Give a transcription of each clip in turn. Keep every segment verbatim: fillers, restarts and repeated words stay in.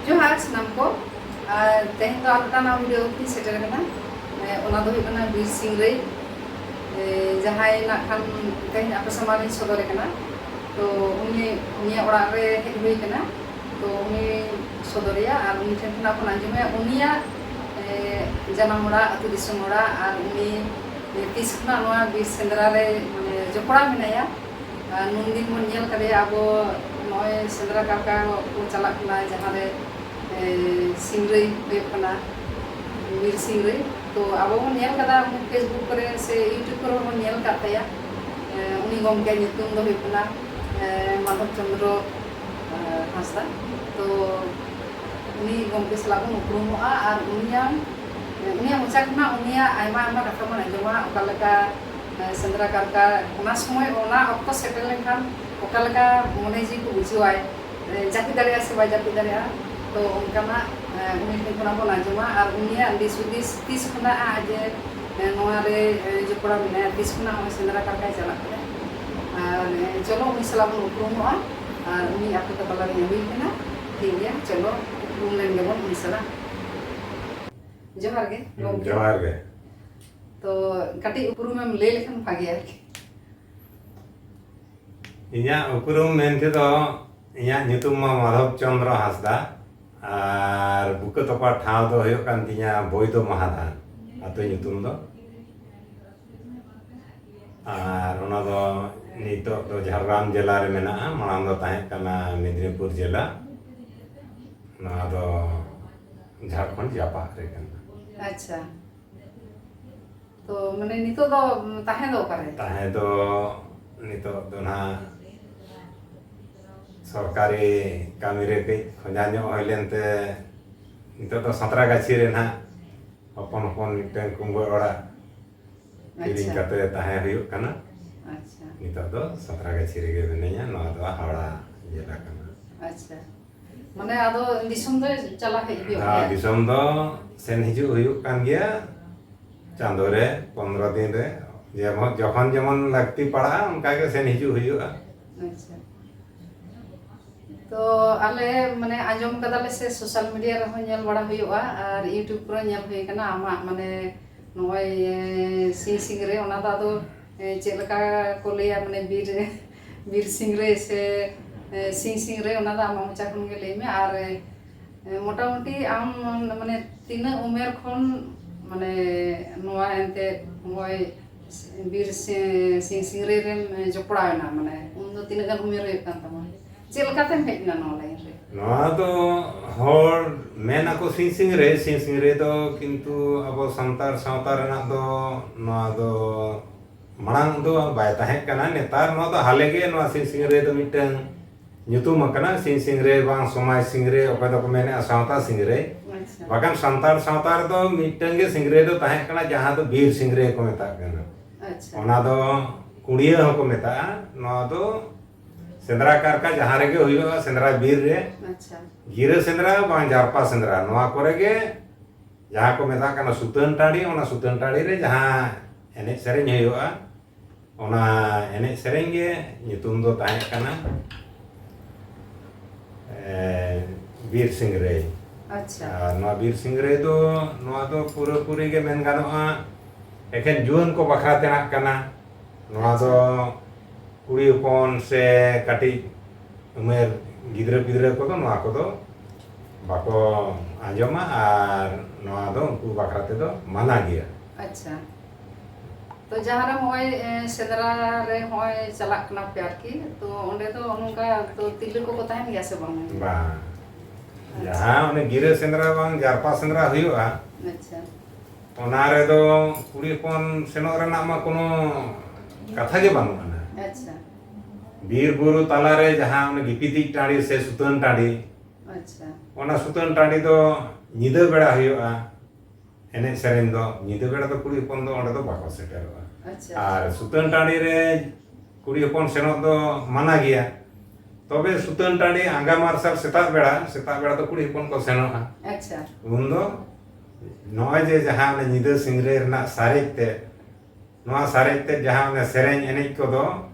ᱡᱚᱦᱟᱨ ᱥᱟᱱᱟᱢ ᱠᱚ᱾ ᱟᱨ ᱛᱮᱦᱮᱧ ᱫᱚ ᱟᱨ ᱢᱤᱫᱴᱟᱝ ᱱᱟᱣᱟ ᱵᱷᱤᱰᱤᱭᱳ ᱛᱤᱧ ᱥᱮᱴᱮᱨ ᱟᱠᱟᱱᱟ᱾ ᱮ, ᱚᱱᱟ ᱫᱚ ᱦᱩᱭᱩᱜ ᱠᱟᱱᱟ ᱵᱤᱨ ᱥᱤᱝᱨᱟᱹᱭ, ᱮ, ᱡᱟᱦᱟᱸᱭ ᱱᱟᱜ ᱠᱷᱟᱱ ᱛᱮᱦᱮᱧ ᱟᱯᱮ ᱥᱟᱢᱟᱝ ᱨᱤᱧ ᱥᱚᱫᱚᱨᱮ ᱠᱟᱱᱟ᱾ ᱛᱚ ᱩᱱᱤ, ᱩᱱᱤᱭᱟᱜ ᱚᱲᱟᱜ ᱨᱮ ᱦᱮᱡ ᱦᱩᱭ ᱠᱟᱱᱟ᱾ ᱛᱚ ᱩᱱᱤ ᱥᱚᱫᱚᱨᱮᱭᱟ ᱟᱨ ᱩᱱᱤ ᱴᱷᱮᱱ ᱠᱷᱚᱱᱟᱜ ᱵᱚᱱ ᱟᱸᱡᱚᱢᱮᱭᱟ ᱩᱱᱤᱭᱟᱜ, ᱮ, ᱡᱟᱱᱟᱢ ᱚᱲᱟᱜ, ᱟᱹᱛᱩ ᱫᱤᱥᱚᱢ ᱚᱲᱟᱜ ᱟᱨ ᱩᱱᱤ, ᱮ, ᱛᱤᱥ ᱠᱷᱚᱱᱟᱜ ᱱᱚᱣᱟ ᱵᱤᱨ ᱥᱮᱸᱫᱽᱨᱟ ᱨᱮ, ᱢᱟᱱᱮ, ᱡᱚᱯᱲᱟᱣ ᱢᱮᱱᱟᱭᱟ᱾ ᱟᱨ ᱱᱩᱱ ᱫᱤᱱ ᱵᱚᱱ ᱧᱮᱞ ᱠᱟᱫᱮᱭᱟ ᱟᱵᱚ ᱱᱚᱜᱼᱚᱭ ᱥᱮᱸᱫᱽᱨᱟ ᱠᱟᱨᱠᱟ ᱠᱚ ᱪᱟᱞᱟᱜ ᱠᱟᱱᱟ, ᱡᱟᱦᱟᱸ ᱨᱮ, ᱮ, ᱥᱤᱝᱨᱟᱹᱭ ᱦᱩᱭᱩᱜ ᱠᱟᱱᱟ, ᱵᱤᱨ ᱥᱤᱝᱨᱟᱹᱭ᱾ ᱛᱚ ᱟᱵᱚ ᱵᱚᱱ ᱧᱮᱞ ᱠᱟᱫᱟ Facebook ᱠᱚᱨᱮ ᱥᱮ YouTube ᱠᱚᱨᱮ ᱵᱚᱱ ᱧᱮᱞ ᱠᱟᱫ ᱛᱟᱭᱟ᱾ ᱮ, ᱩᱱᱤ ᱜᱚᱢᱠᱮᱭᱟᱜ ᱧᱩᱛᱩᱢ ᱫᱚ ᱦᱩᱭᱩᱜ ᱠᱟᱱᱟ, ᱮ, ᱢᱟᱫᱷᱚᱵ ᱪᱚᱸᱫᱽᱨᱚ, ᱮ, ᱦᱟᱸᱥᱫᱟ᱾ ᱛᱚ ᱩᱱᱤ ᱜᱚᱢᱠᱮ ᱥᱟᱞᱟᱜ ᱵᱚᱱ ᱩᱯᱨᱩᱢᱚᱜᱼᱟ ᱟᱨ ᱩᱱᱤᱭᱟᱜ, ᱩᱱᱤᱭᱟᱜ ᱢᱚᱪᱟ ᱠᱷᱚᱱᱟᱜ ᱩᱱᱤᱭᱟᱜ ᱟᱭᱢᱟ ᱟᱭᱢᱟ ᱠᱟᱛᱷᱟ ᱵᱚᱱ ᱟᱸᱡᱚᱢᱟ, ᱚᱠᱟ ᱞᱮᱠᱟ, ᱮ, ᱥᱮᱸᱫᱽᱨᱟ ᱠᱟᱨᱠᱟ ᱚᱱᱟ ᱥᱚᱢᱚᱭ, ᱚᱱᱟ ᱚᱠᱛᱚ ᱥᱮᱴᱮᱨ ᱞᱮᱱᱠᱷᱟᱱ ᱚᱠᱟ ᱞᱮᱠᱟ ᱢᱚᱱᱮ ᱡᱤᱣᱤ ᱠᱚ ᱵᱩᱡᱷᱟᱹᱣᱟᱭ, ᱮ, ᱡᱟᱹᱯᱤᱫ ᱫᱟᱲᱮᱭᱟᱜᱼᱟ ᱥᱮ ᱵᱟᱭ ᱡᱟᱹᱯᱤᱫ ᱫᱟᱲᱮᱭᱟᱜᱼᱟ᱾ ᱛᱚ ᱚᱱᱠᱟᱱᱟᱜ, ᱮ, ᱩᱱᱤ ᱴᱷᱮᱱ ᱠᱷᱚᱱᱟᱜ ᱵᱚᱱ ᱟᱸᱡᱚᱢᱟ ᱟᱨ ᱩᱱᱤᱭᱟᱜ ᱫᱤᱥ ᱦᱩᱫᱤᱥ ᱛᱤᱥ ᱠᱷᱚᱱᱟᱜ ᱟᱡ ᱮ, ᱮ, ᱱᱚᱣᱟ ᱨᱮ, ᱮ, ᱡᱚᱯᱲᱟᱣ ᱢᱮᱱᱟᱭᱟ, ᱛᱤᱥ ᱠᱷᱚᱱᱟᱜ ᱱᱚᱜᱼᱚᱭ ᱥᱮᱸᱫᱽᱨᱟ ᱠᱟᱨᱠᱟᱭ ᱪᱟᱞᱟᱜ ᱠᱟᱱᱟ᱾ ᱟᱨ, ᱮ, ᱪᱚᱞᱚ ᱩᱱᱤ ᱥᱟᱞᱟᱜ ᱵᱚᱱ ᱩᱯᱨᱩᱢᱚᱜᱼᱟ᱾ ᱟᱨ ᱩᱱᱤ ᱟᱯᱮ ᱠᱚ ᱛᱟᱞᱟ ᱨᱤᱧ ᱟᱹᱜᱩᱭᱮ ᱠᱟᱱᱟ᱾ ᱴᱷᱤᱠ ᱜᱮᱭᱟ, ᱪᱚᱞᱚ ᱩᱯᱨᱩᱢ ᱞᱮᱱ ᱜᱮᱵᱚᱱ ᱩᱱᱤ ᱥᱟᱞᱟᱜ᱾ ᱡᱚᱦᱟᱨ ᱜᱮ ᱦᱩᱸ, ᱜᱚᱢᱠᱮ᱾ ᱡᱚᱦᱟᱨ ᱜᱮ᱾ ᱛᱚ ᱠᱟᱹᱴᱤᱡ ᱩᱯᱨᱩᱢᱮᱢ ᱞᱟᱹᱭ ᱞᱮᱠᱷᱟᱱ ᱵᱷᱟᱜᱮ ᱟᱨᱠᱤ᱾ ᱤᱧᱟᱹᱜ ᱩᱯᱨᱩᱢ ᱢᱮᱱ ᱛᱮᱫᱚ, ᱤᱧᱟᱹᱜ ᱧᱩᱛᱩᱢ ᱢᱟ ᱢᱟᱫᱷᱚᱵ ᱪᱚᱸᱫᱽᱨᱚ ᱦᱟᱸᱥᱫᱟ, ᱟᱨ ᱵᱩᱠᱟᱹ ᱛᱚᱯᱟ ᱴᱷᱟᱶ ᱫᱚ ᱦᱩᱭᱩᱜ ᱠᱟᱱ ᱛᱤᱧᱟ ᱵᱳᱭᱫᱚ ᱢᱟᱦᱟᱫᱷᱟᱱ ᱟᱹᱛᱩ ᱧᱩᱛᱩᱢ ᱫᱚ᱾ ᱟᱨ ᱚᱱᱟ ᱫᱚ ᱱᱤᱛᱚᱜ ᱫᱚ ᱡᱷᱟᱲᱜᱨᱟᱢ ᱡᱮᱞᱟ ᱨᱮ ᱢᱮᱱᱟᱜᱼᱟ, ᱢᱟᱲᱟᱝ ᱫᱚ ᱛᱟᱦᱮᱸ ᱠᱟᱱᱟ ᱢᱮᱫᱽᱱᱤᱯᱩᱨ ᱡᱮᱞᱟ᱾ ᱱᱚᱣᱟ ᱫᱚ ᱡᱷᱟᱲᱠᱷᱚᱸᱰ ᱡᱟᱯᱟᱜ ᱨᱮ ᱠᱟᱱᱟ᱾ ᱟᱪᱪᱷᱟ᱾ ᱛᱚ ᱢᱟᱱᱮ ᱱᱤᱛᱚᱜ ᱫᱚ ᱛᱟᱦᱮᱸ ᱫᱚ ᱚᱠᱟᱨᱮ? ᱛᱟᱦᱮᱸ ᱫᱚ ᱱᱤᱛᱚᱜ ᱫᱚ ᱱᱟᱦᱟᱜ ᱥᱚᱨᱠᱟᱨᱤ ᱠᱟᱹᱢᱤ ᱨᱮ ᱠᱟᱹᱡ ᱠᱷᱚᱸᱡᱟ ᱧᱚᱜ ᱦᱩᱭ ᱞᱮᱱᱛᱮ ᱱᱤᱛᱚᱜ ᱫᱚ ᱥᱟᱸᱛᱨᱟᱜᱟᱹᱪᱷᱤ ᱨᱮ ᱱᱟᱦᱟᱜ ᱦᱚᱯᱚᱱ ᱦᱚᱯᱚᱱ ᱢᱤᱫᱴᱟᱝ ᱠᱩᱢᱵᱟᱹ ᱚᱲᱟᱜ ᱠᱤᱨᱤᱧ ᱟᱪᱪᱷᱟ᱾ ᱠᱟᱛᱮ ᱛᱟᱦᱮᱸ ᱦᱩᱭᱩᱜ ᱠᱟᱱᱟ᱾ ᱟᱪᱪᱷᱟ᱾ ᱱᱤᱛᱚᱜ ᱫᱚ ᱥᱟᱸᱛᱨᱟᱜᱟᱹᱪᱷᱤ ᱨᱮᱜᱮ ᱢᱤᱱᱟᱹᱧᱟ᱾ ᱱᱚᱣᱟ ᱫᱚ ᱦᱟᱣᱲᱟ ᱡᱮᱞᱟ ᱠᱟᱱᱟ᱾ ᱟᱪᱪᱷᱟ᱾ ᱢᱟᱱᱮ ᱟᱫᱚ ᱫᱤᱥᱚᱢ ᱫᱚ ᱪᱟᱞᱟᱜ ᱦᱮᱡ ᱦᱩᱭᱩᱜ ᱦᱮᱸ, ᱜᱮᱭᱟ? ᱫᱤᱥᱚᱢ ᱫᱚ ᱥᱮᱱ ᱦᱤᱡᱩᱜ ᱦᱩᱭᱩᱜ ᱠᱟᱱ ᱜᱮᱭᱟ᱾ ᱪᱟᱸᱫᱳ ᱨᱮ ᱯᱚᱱᱨᱚ ᱫᱤᱱ ᱨᱮ ᱡᱮᱢᱚᱱ, ᱡᱚᱠᱷᱚᱱ ᱡᱮᱢᱚᱱ ᱞᱟᱹᱠᱛᱤ ᱯᱟᱲᱟᱜᱼᱟ, ᱚᱱᱠᱟ ᱜᱮ ᱥᱮᱱ ᱦᱤᱡᱩᱜ ᱦᱩᱭᱩᱜᱼᱟ᱾ ᱟᱪᱪᱷᱟ᱾ ᱛᱚ ᱟᱞᱮ ᱢᱟᱱᱮ ᱟᱸᱡᱚᱢ ᱠᱟᱫᱟᱞᱮ ᱥᱮ ᱥᱳᱥᱟᱞ ᱢᱤᱰᱤᱭᱟ ᱨᱮᱦᱚᱸ ᱧᱮᱞ ᱵᱟᱲᱟ ᱦᱩᱭᱩᱜᱼᱟ, ᱟᱨ ᱤᱭᱩᱴᱩᱵᱽ ᱠᱚᱨᱮ ᱧᱮᱞ ᱦᱩᱭ ᱠᱟᱱᱟ ᱟᱢᱟᱜ ᱢᱟᱱᱮ ᱱᱚᱜᱼᱚᱭ ᱮ, ᱥᱤᱝ ᱥᱤᱝᱨᱮ, ᱚᱱᱟ ᱫᱚ ᱟᱫᱚ ᱮ, ᱪᱮᱫ ᱞᱮᱠᱟ ᱠᱚ ᱞᱟᱹᱭᱟ ᱢᱟᱱᱮ ᱵᱤᱨ ᱵᱤᱨ ᱥᱤᱝᱨᱮ ᱥᱮ ᱮ, ᱥᱤᱝ ᱥᱤᱝᱨᱮ, ᱚᱱᱟ ᱫᱚ ᱟᱢᱟᱜ ᱢᱚᱪᱟ ᱠᱷᱚᱱ ᱜᱮ ᱞᱟᱹᱭ ᱢᱮ᱾ ᱟᱨ ᱮ, ᱢᱚᱴᱟᱢᱩᱴᱤ ᱟᱢ ᱢᱟᱱᱮ ᱛᱤᱱᱟᱹᱜ ᱩᱢᱮᱨ ᱠᱷᱚᱱ ᱢᱟᱱᱮ ᱱᱚᱣᱟ ᱮᱱᱛᱮ ᱱᱚᱜᱼᱚᱭ ᱵᱤᱨ ᱥᱤ- ᱥᱤᱝ ᱥᱤᱝᱨᱮ ᱨᱮᱢ ᱡᱚᱯᱲᱟᱣ ᱮᱱᱟ, ᱢᱟᱱᱮ ᱩᱱ ᱫᱚ ᱛᱤᱱᱟᱹᱜ ᱜᱟᱱ ᱩᱢᱮᱨ ᱦᱩᱭᱩᱜ ᱠᱟᱱ ᱛᱟᱢᱟ? ᱪᱮᱫ ᱞᱮᱠᱟᱛᱮᱢ ᱦᱮᱡ ᱮᱱᱟ ᱱᱚᱣᱟ ᱞᱟᱭᱤᱱ ᱨᱮ? ᱱᱚᱣᱟ ᱫᱚ ᱦᱚᱲ ᱢᱮᱱ ᱟᱠᱚ ᱥᱤᱝ ᱥᱤᱝᱨᱮ, ᱥᱤᱝ ᱥᱤᱝᱨᱮ ᱫᱚ ᱠᱤᱱᱛᱩ ᱟᱵᱚ ᱥᱟᱱᱛᱟᱲ ᱥᱟᱶᱛᱟ ᱨᱮᱱᱟᱜ ᱫᱚ ᱱᱚᱣᱟ ᱫᱚ ᱢᱟᱲᱟᱝ ᱫᱚ ᱵᱟᱭ ᱛᱟᱦᱮᱸ ᱠᱟᱱᱟ᱾ ᱱᱮᱛᱟᱨ ᱱᱚᱣᱟ ᱫᱚ ᱦᱟᱞᱮ ᱜᱮ ᱱᱚᱣᱟ ᱥᱤᱝ ᱥᱤᱝᱨᱮ ᱫᱚ ᱢᱤᱫᱴᱟᱝ ᱧᱩᱛᱩᱢ ᱟᱠᱟᱱᱟ᱾ ᱥᱤᱝ ᱥᱤᱝᱨᱮ ᱵᱟᱝ ᱥᱚᱢᱟᱡᱽ ᱥᱤᱝᱨᱮ, ᱚᱠᱚᱭ ᱫᱚᱠᱚ ᱢᱮᱱᱮᱫᱼᱟ ᱥᱟᱶᱛᱟ ᱥᱤᱝᱨᱮ᱾ ᱟᱪᱪᱷᱟ᱾ ᱵᱟᱠᱷᱟᱱ ᱥᱟᱱᱛᱟᱲ ᱥᱟᱶᱛᱟ ᱨᱮᱫᱚ ᱢᱤᱫᱴᱟᱝ ᱜᱮ ᱥᱤᱝᱨᱮ ᱫᱚ ᱛᱟᱦᱮᱸ ᱠᱟᱱᱟ, ᱡᱟᱦᱟᱸ ᱫᱚ ᱵᱤᱨ ᱥᱤᱝᱨᱮ ᱠᱚ ᱢᱮᱛᱟᱜ ᱠᱟᱱᱟ᱾ ᱟᱪᱪᱷᱟ᱾ ᱚᱱᱟ ᱫᱚ ᱠᱩᱲᱤᱭᱟᱹ ᱦᱚᱸᱠᱚ ᱢᱮᱛᱟᱜᱼᱟ᱾ ᱱᱚᱣᱟ ᱫᱚ ᱥᱮᱸᱫᱽᱨᱟ ᱠᱟᱨᱠᱟ ᱡᱟᱦᱟᱸ ᱨᱮᱜᱮ ᱦᱩᱭᱩᱜᱼᱟ, ᱥᱮᱸᱫᱽᱨᱟ ᱵᱤᱨ ᱨᱮ, ᱟᱪᱪᱷᱟ᱾ ᱜᱤᱨᱟᱹ ᱥᱮᱸᱫᱽᱨᱟ ᱵᱟᱝ ᱡᱟᱨᱯᱟ ᱥᱮᱸᱫᱽᱨᱟ, ᱱᱚᱣᱟ ᱠᱚᱨᱮ ᱜᱮ ᱡᱟᱦᱟᱸ ᱠᱚ ᱢᱮᱛᱟᱜ ᱠᱟᱱᱟ ᱥᱩᱛᱟᱹᱱ ᱴᱟᱺᱰᱤ, ᱚᱱᱟ ᱥᱩᱛᱟᱹᱱ ᱴᱟᱺᱰᱤ ᱨᱮ ᱡᱟᱦᱟᱸ ᱮᱱᱮᱡ ᱥᱮᱨᱮᱧ ᱦᱩᱭᱩᱜᱼᱟ, ᱚᱱᱟ ᱮᱱᱮᱡ ᱥᱮᱨᱮᱧ ᱜᱮ ᱧᱩᱛᱩᱢ ᱫᱚ ᱛᱟᱦᱮᱸ ᱠᱟᱱᱟ ᱮ, ᱵᱤᱨ ᱥᱤᱝᱨᱟᱹᱭ᱾ ᱟᱪᱪᱷᱟ᱾ ᱟᱨ ᱱᱚᱣᱟ ᱵᱤᱨ ᱥᱤᱝᱨᱟᱹᱭ ᱫᱚ, ᱱᱚᱣᱟ ᱫᱚ ᱯᱩᱨᱟᱹᱯᱩᱨᱤ ᱜᱮ ᱢᱮᱱ ᱜᱟᱱᱚᱜᱼᱟ ᱮᱠᱷᱮᱱ ᱡᱩᱣᱟᱹᱱ ᱠᱚ ᱵᱟᱠᱷᱨᱟ ᱛᱮᱱᱟᱜ ᱠᱟᱱᱟ᱾ ᱱᱚᱣᱟ ᱫᱚ ᱠᱩᱲᱤ ᱦᱚᱯᱚᱱ ᱥᱮ ᱠᱟᱹᱴᱤᱡ ᱩᱢᱮᱨ ᱜᱤᱫᱽᱨᱟᱹ ᱯᱤᱫᱽᱨᱟᱹ ᱠᱚᱫᱚ ᱱᱚᱣᱟ ᱠᱚᱫᱚ ᱵᱟᱠᱚ ᱟᱸᱡᱚᱢᱟ, ᱟᱨ ᱱᱚᱣᱟ ᱫᱚ ᱩᱱᱠᱩ ᱵᱟᱠᱷᱨᱟ ᱛᱮᱫᱚ ᱢᱟᱱᱟ ᱜᱮᱭᱟ᱾ ᱟᱪᱪᱷᱟ᱾ ᱛᱚ ᱡᱟᱦᱟᱸ ᱨᱮ ᱱᱚᱜᱼᱚᱭ, ᱮ, ᱥᱮᱸᱫᱽᱨᱟ ᱨᱮ ᱱᱚᱜᱼᱚᱭ ᱪᱟᱞᱟᱜ ᱠᱟᱱᱟ ᱯᱮ ᱟᱨᱠᱤ, ᱛᱚ ᱚᱸᱰᱮ ᱫᱚ ᱱᱚᱝᱠᱟ ᱛᱚ ᱛᱤᱨᱞᱟᱹ ᱠᱚᱠᱚ ᱛᱟᱦᱮᱱ ᱜᱮᱭᱟ ᱥᱮ ᱵᱟᱝ? ᱵᱟᱝ᱾ ᱟᱪᱪᱷᱟ᱾ ᱡᱟᱦᱟᱸ ᱚᱱᱮ ᱜᱤᱨᱟᱹ ᱥᱮᱸᱫᱽᱨᱟ ᱵᱟᱝ ᱡᱟᱨᱯᱟ ᱥᱮᱸᱫᱽᱨᱟ ᱦᱩᱭᱩᱜᱼᱟ, ᱟᱪᱪᱷᱟ᱾ ᱚᱱᱟ ᱨᱮᱫᱚ ᱠᱩᱲᱤ ᱦᱚᱯᱚᱱ ᱥᱮᱱᱚᱜ ᱨᱮᱱᱟᱜ ᱢᱟ ᱠᱳᱱᱳ ᱠᱟᱛᱷᱟ ᱜᱮ ᱵᱟᱹᱱᱩᱜ ᱟᱱᱟ᱾ ᱟᱪᱪᱷᱟ᱾ ᱵᱤᱨ ᱵᱩᱨᱩ ᱛᱟᱞᱟᱨᱮ ᱡᱟᱦᱟᱸ ᱚᱱᱮ ᱜᱤᱯᱤᱛᱤᱡ ᱴᱟᱺᱰᱤ ᱥᱮ ᱥᱩᱛᱟᱹᱱ ᱴᱟᱺᱰᱤ, ᱟᱪᱪᱷᱟ᱾ ᱚᱱᱟ ᱥᱩᱛᱟᱹᱱ ᱴᱟᱺᱰᱤ ᱫᱚ ᱧᱤᱫᱟᱹ ᱵᱮᱲᱟ ᱦᱩᱭᱩᱜᱼᱟ᱾ ᱮᱱᱮᱡ ᱥᱮᱨᱮᱧ ᱫᱚ ᱧᱤᱫᱟᱹ ᱵᱮᱲᱟ ᱫᱚ ᱠᱩᱲᱤ ᱦᱚᱯᱚᱱ ᱫᱚ ᱚᱸᱰᱮ ᱫᱚ ᱵᱟᱠᱚ ᱥᱮᱴᱮᱨᱚᱜᱼᱟ᱾ ᱟᱪᱪᱷᱟ᱾ ᱟᱨ ᱥᱩᱛᱟᱹᱱ ᱴᱟᱺᱰᱤ ᱨᱮ ᱠᱩᱲᱤ ᱦᱚᱯᱚᱱ ᱥᱮᱱᱚᱜ ᱫᱚ ᱢᱟᱱᱟ ᱜᱮᱭᱟ᱾ ᱛᱚᱵᱮ ᱥᱩᱛᱟᱹᱱ ᱴᱟᱺᱰᱤ ᱟᱸᱜᱟ ᱢᱟᱨᱥᱟᱞ ᱥᱮᱛᱟᱜ ᱵᱮᱲᱟ, ᱥᱮᱛᱟᱜ ᱵᱮᱲᱟ ᱫᱚ ᱠᱩᱲᱤ ᱦᱚᱯᱚᱱ ᱠᱚ ᱥᱮᱱᱚᱜᱼᱟ᱾ ᱟᱪᱪᱷᱟ᱾ ᱩᱱ ᱫᱚ ᱱᱚᱜᱼᱚᱭ ᱡᱮ ᱡᱟᱦᱟᱸ ᱚᱱᱮ ᱧᱤᱫᱟᱹ ᱥᱤᱝᱨᱟᱹᱭ ᱨᱮᱱᱟᱜ ᱥᱟᱨᱮᱡ ᱛᱮ, ᱱᱚᱣᱟ ᱥᱟᱨᱮᱡ ᱛᱮ ᱡᱟᱦᱟᱸ ᱚᱱᱮ ᱥᱮᱨᱮᱧ ᱮᱱᱮᱡ ᱠᱚᱫᱚ